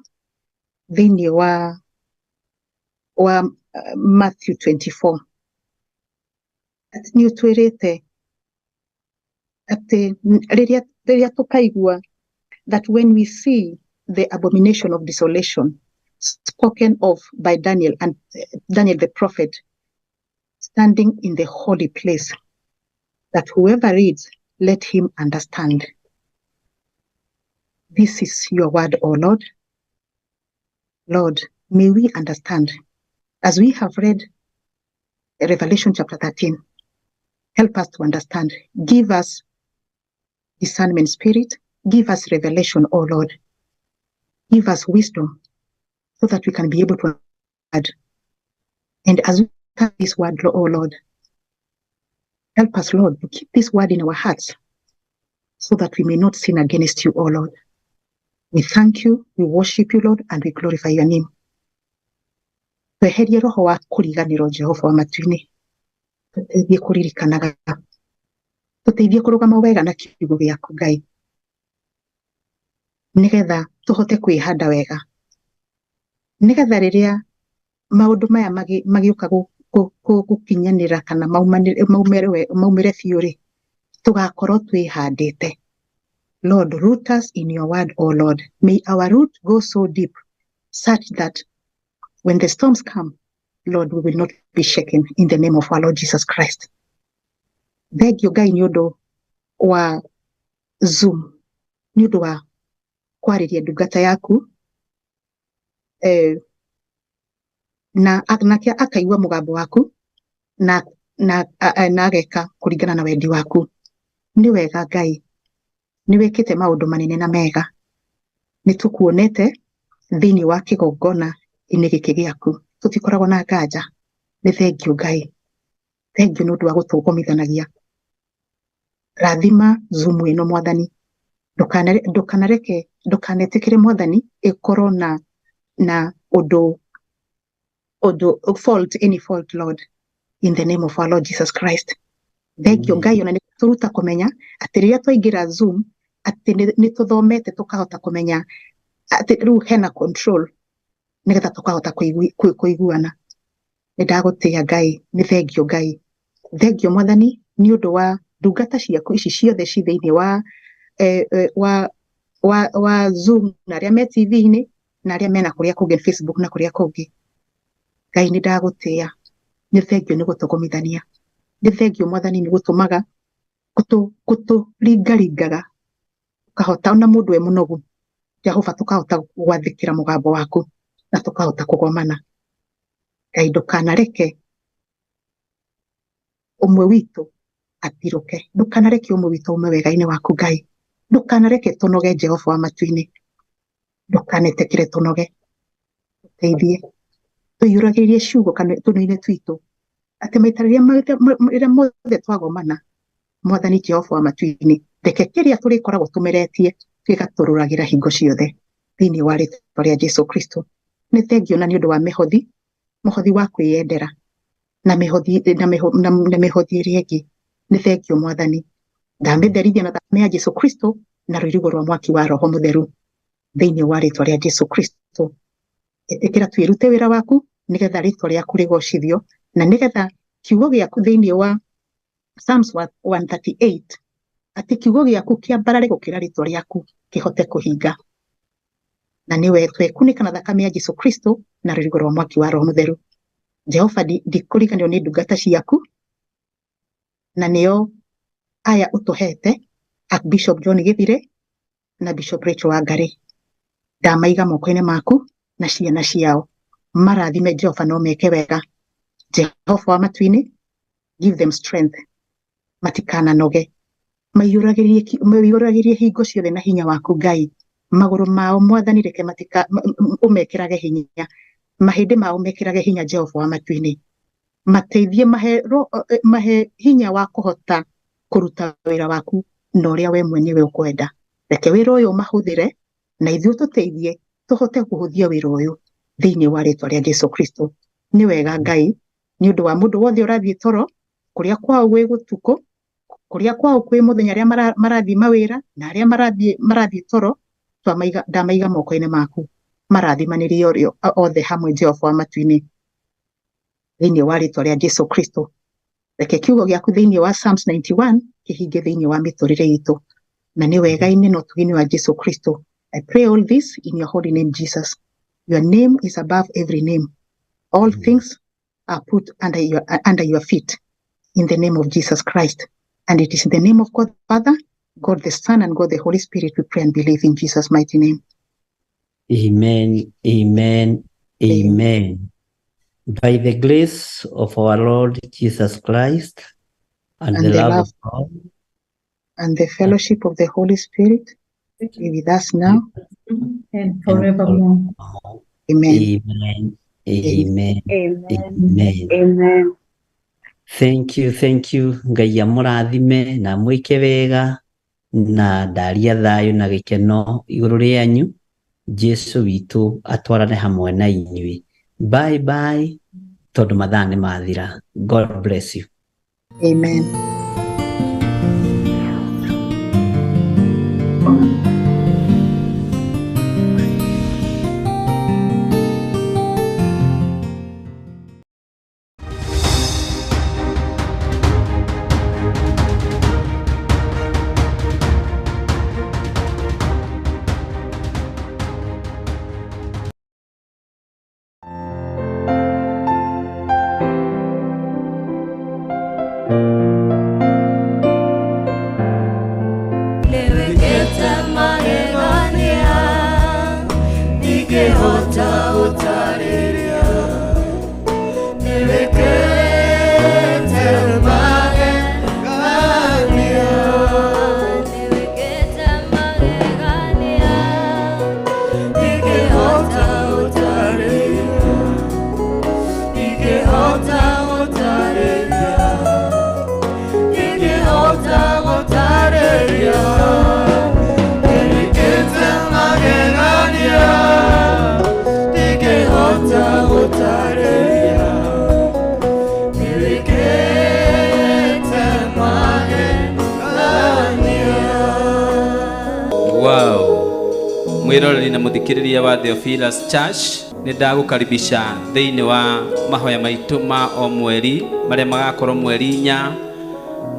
thĩinĩ wa Matthew 24 atĩ nĩ ũtwĩrĩte atĩ rĩrĩa tũkaigua that when we see the abomination of desolation spoken of by Daniel and Daniel the prophet standing in the holy place, that whoever reads, let him understand. This is your word, O Lord. Lord, may we understand. As we have read Revelation chapter 13, help us to understand. Give us discernment spirit. Give us revelation, O Lord. Give us wisdom so that we can be able to add. And as we have this word, O Lord, help us, Lord, to keep this word in our hearts so that we may not sin against you, O Lord. We thank you, we worship you, Lord, and we glorify your name. Tweherie roho wa kũriganĩrwo Jehova wa matu-inĩ, tũteithie kũririkanaga. Tũteithie kũrũgama wega na kiugo gĩaku Ngai, nĩgetha tũhote kwĩhanda wega, nĩgetha rĩrĩa maũndũ maya magĩũka gũkinyanĩra kana maumĩre biũ rĩ, tũgakorwo twĩhandĩte. Lord, root us in your word, O Lord. May our root go so deep such that when the storms come, Lord, we will not be shaken, in the name of our Lord Jesus Christ. Thengio Ngai nĩ ũndũ wa Zoom, nĩ ũndũ wa kwarĩria ndungata yaku, na nake akaigua mũgambo waku na ageka kũringana na wendi waku. Nĩ wega Ngai, nĩ wĩkĩte maũndũ manene na mega, nĩ tũkuonete thĩinĩ wa kĩgongona-inĩ gĩkĩ gĩaku, tũtikoragwo na nganja. Nĩ thengio Ngai, thengio nĩ ũndũ wa gũtũgomithanagia. Rathima Zoom ĩno Mwathani, ndũkanareke, ndũkanetĩkĩre Mwathani ĩkorwo na ũndũ fault, any fault, Lord, in the name of our Lord Jesus Christ. Thengio Ngai, ona nĩ tũruta kũmenya atĩ rĩrĩa twaingĩra Zoom atĩ nĩ tũthomete tũkahota kũmenya atĩ rĩu hena control, nĩgetha tũkahota kũiguana. Nĩ ndagũtĩa Ngai, nĩ thengio Ngai, thengio Mwathani nĩ ũndũ wa ndungata ciaku ici ciothe ci thĩinĩ wa Zoom, na arĩa me TV-inĩ, na arĩa mena kũrĩa kũngĩ Facebook na kũrĩa kũngĩ. Ngai nĩ ndagũtĩa, nĩ thengio nĩ gũtũgomithania, nĩ thengio Mwathani nĩ gũtũmaga gũtũringaringaga tũkahota ona mũndũ e mũnogu Jehova, tũkahota gwathĩkĩra mũgambo waku na tũkahota kũgomana. Ngai ndũkanareke ũmwe witũ atirũke, ndũkanareke ũmwe witũ ume wega-inĩ waku Ngai, ndũkanareke tũnoge Jehova wa matu-inĩ, ndũkanetĩkĩre tũnoge. Tũteithie tũiyũragĩrĩrie ciugo tũnua-inĩ twitũ, atĩ maita rĩrĩa mothe twagomana Mwathani Jehova wa matu-inĩ, reke kĩrĩa tũrĩkoragwo tũmeretie gĩgatũrũragĩra hingo ciothe thĩinĩ wa rĩtwa rĩa Jesu Kristo. Nĩ thengio na nĩ ũndũ wa mĩhothi, mũhothi wa kwĩyendera na mĩhothi na mĩhothi ĩrĩa ĩngĩ. Nĩ thengio Mwathani, ndamĩtherithia na thakame ya Jesu Kristo na rũirigo rwa mwaki wa Roho Mũtheru thĩinĩ wa rĩtwa rĩa Jesu Kristo. Ĩtĩkĩra twĩrute wĩra waku nĩgetha rĩtwa rĩaku rĩgocithio, na nĩgetha kiugo gĩaku thĩinĩ wa Psalms 138 atĩ kiugo gĩaku kĩambarare gũkĩra rĩtwa rĩaku kĩhote kũhinga. Na nĩwe twekunĩka na thakame ya Jesu Kristo na rũirigo rwa mwaki wa Roho Mũtheru. Jehova, ndikũriganĩrwo nĩ ndungata ciaku, na nĩo aya ũtũhete, Archbishop John Githire na Bishop Rachel Wangari. Ndamaiga moko-inĩ maku na ciana ciao, marathime Jehova no meke wega. Jehova wa matu-inĩ, give them strength, matikananoge, maiyũragĩrie hingo ciothe na hinya waku Ngai. Magũrũ mao Mwathani reke ũmekĩrage hinya, mahĩndĩ mao mekĩrage hinya Jehova wa matu-inĩ. Mateithie, mahe hinya wa kũhota kũruta wĩra waku na ũrĩa we mwenyewe ũkwenda. Reke wĩra ũyũ ũmahũthĩre na ithuĩ tũteithie tũhote kũhũthia wĩra ũyũ thĩinĩ wa rĩtwa rĩa Jesu Kristo. Nĩ wega Ngai, nĩ ũndũ wa mũndũ wothe ũrathiĩ toro, kũrĩa kwao gwĩ gũtukũ, kũrĩa kwao kwĩ mũthenya, arĩa marathiĩ mawĩra na arĩa marathiĩ toro, ndamaiga moko-inĩ maku, marathimanĩrie othe hamwe Jehova wa matu-inĩ thĩinĩ wa rĩtwa rĩa Jesu Kristo. Reke kiugo gĩaku thĩinĩ wa Psalms 91 kĩhinge thĩinĩ wa mĩtũrĩre itũ, na nĩ wega-inĩ na ũtugi-inĩ wa Jesu Kristo. I pray all this in your holy name, Jesus. Your name is above every name. All things are put under your feet in the name of Jesus Christ. And it is in the name of God the Father, God the Son, and God the Holy Spirit we pray and believe in Jesus' mighty name. Amen, amen, amen. By the grace of our Lord Jesus Christ, and the love of God, and the fellowship of the Holy Spirit be with us now and forevermore. Amen. Amen. Amen. Amen. Amen. Thank you, thank you. Ngai amũrathime na mwĩke wega na ndaria thayũ na gĩkeno igũrũ rĩanyu. Jesu witũ atwarane hamwe na inyuĩ. Bye bye, tondũ mathaa nĩ mathira. God bless you. Amen. Nĩwĩkĩte magegania ndingĩhota gũtarĩria. Nĩwĩkĩte magegania. Nĩwĩkĩte magegania ndingĩhota gũtarĩria. Ndingĩhota gũtarĩria. Ndingĩhota gũtarĩria. Nĩwĩkĩte magegania ndingĩhota gũtarĩria. Nĩwĩkĩte magegania. Wow. Mwiroreri na muthikiriria wa Theophilus Church nĩ ndagũkaribisha thĩinĩ wa mahoya maitũ ma o mweri marĩa magakorwo mweri 4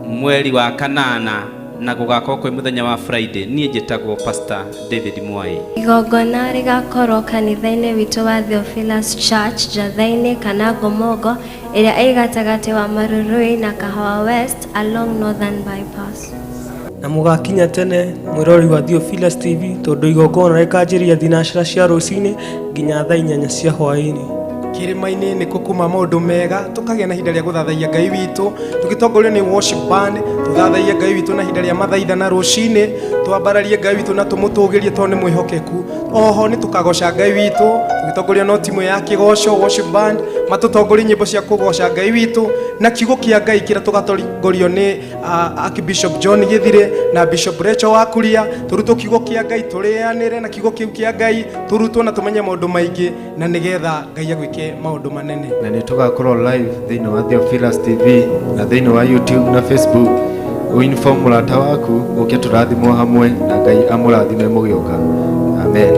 mweri wa kanana na gũgakorwo kwĩ mũthenya wa Friday. Niĩ njĩtagwo Pastor David Mwai. Igongona rĩgakorwo kanitha-inĩ witũ wa Theophilus Church Njatha-inĩ kana Ngomongo ĩrĩa ĩ gatagatĩ wa Marurui na Kahawa West along Northern Bypass. Na mũgakinya tene mwĩroreri wa Theophilus TV tondũ igongona rĩkanjĩrĩria thinacara cia rũcinĩ nginya thaa 8 cia hwaĩ-inĩ. Kĩrĩma-inĩ nĩkuo kuma maũndũ mega, tũkagĩa na ihinda rĩa gũthathaiya Ngai witũ tũgĩtongorio nĩ worship band, tũthathaiye Ngai witũ na ihinda rĩa mathaithana rũcinĩ, twambararie Ngai witũ na tũmũtũgĩrie tondũ nĩ mwĩhokeku. Oho nĩ tũkagoca Ngai witũ tũgĩtongorio no timu ya kĩgoco worship band, matũtongorie nyĩmbo cia kũgoca Ngai witũ na kiugo kĩa Ngai kĩrĩa tũgatongorio nĩ Archbishop John Githire na Bishop Rachel Wakuria, tũrutwo kiugo kĩa Ngai, tũrĩanĩre na kiugo kĩu kĩa Ngai, tũrutwo na tũmenye maũndũ maingĩ na nĩgetha Ngai agwĩke maũndũ manene. Na nĩ tũgakorwo live thĩinĩ wa Theophilus TV na thĩinĩ wa YouTube na Facebook. Ũinform mũrata waku ũke tũrathimwo hamwe na Ngai amũrathime mũgĩũka. Amen.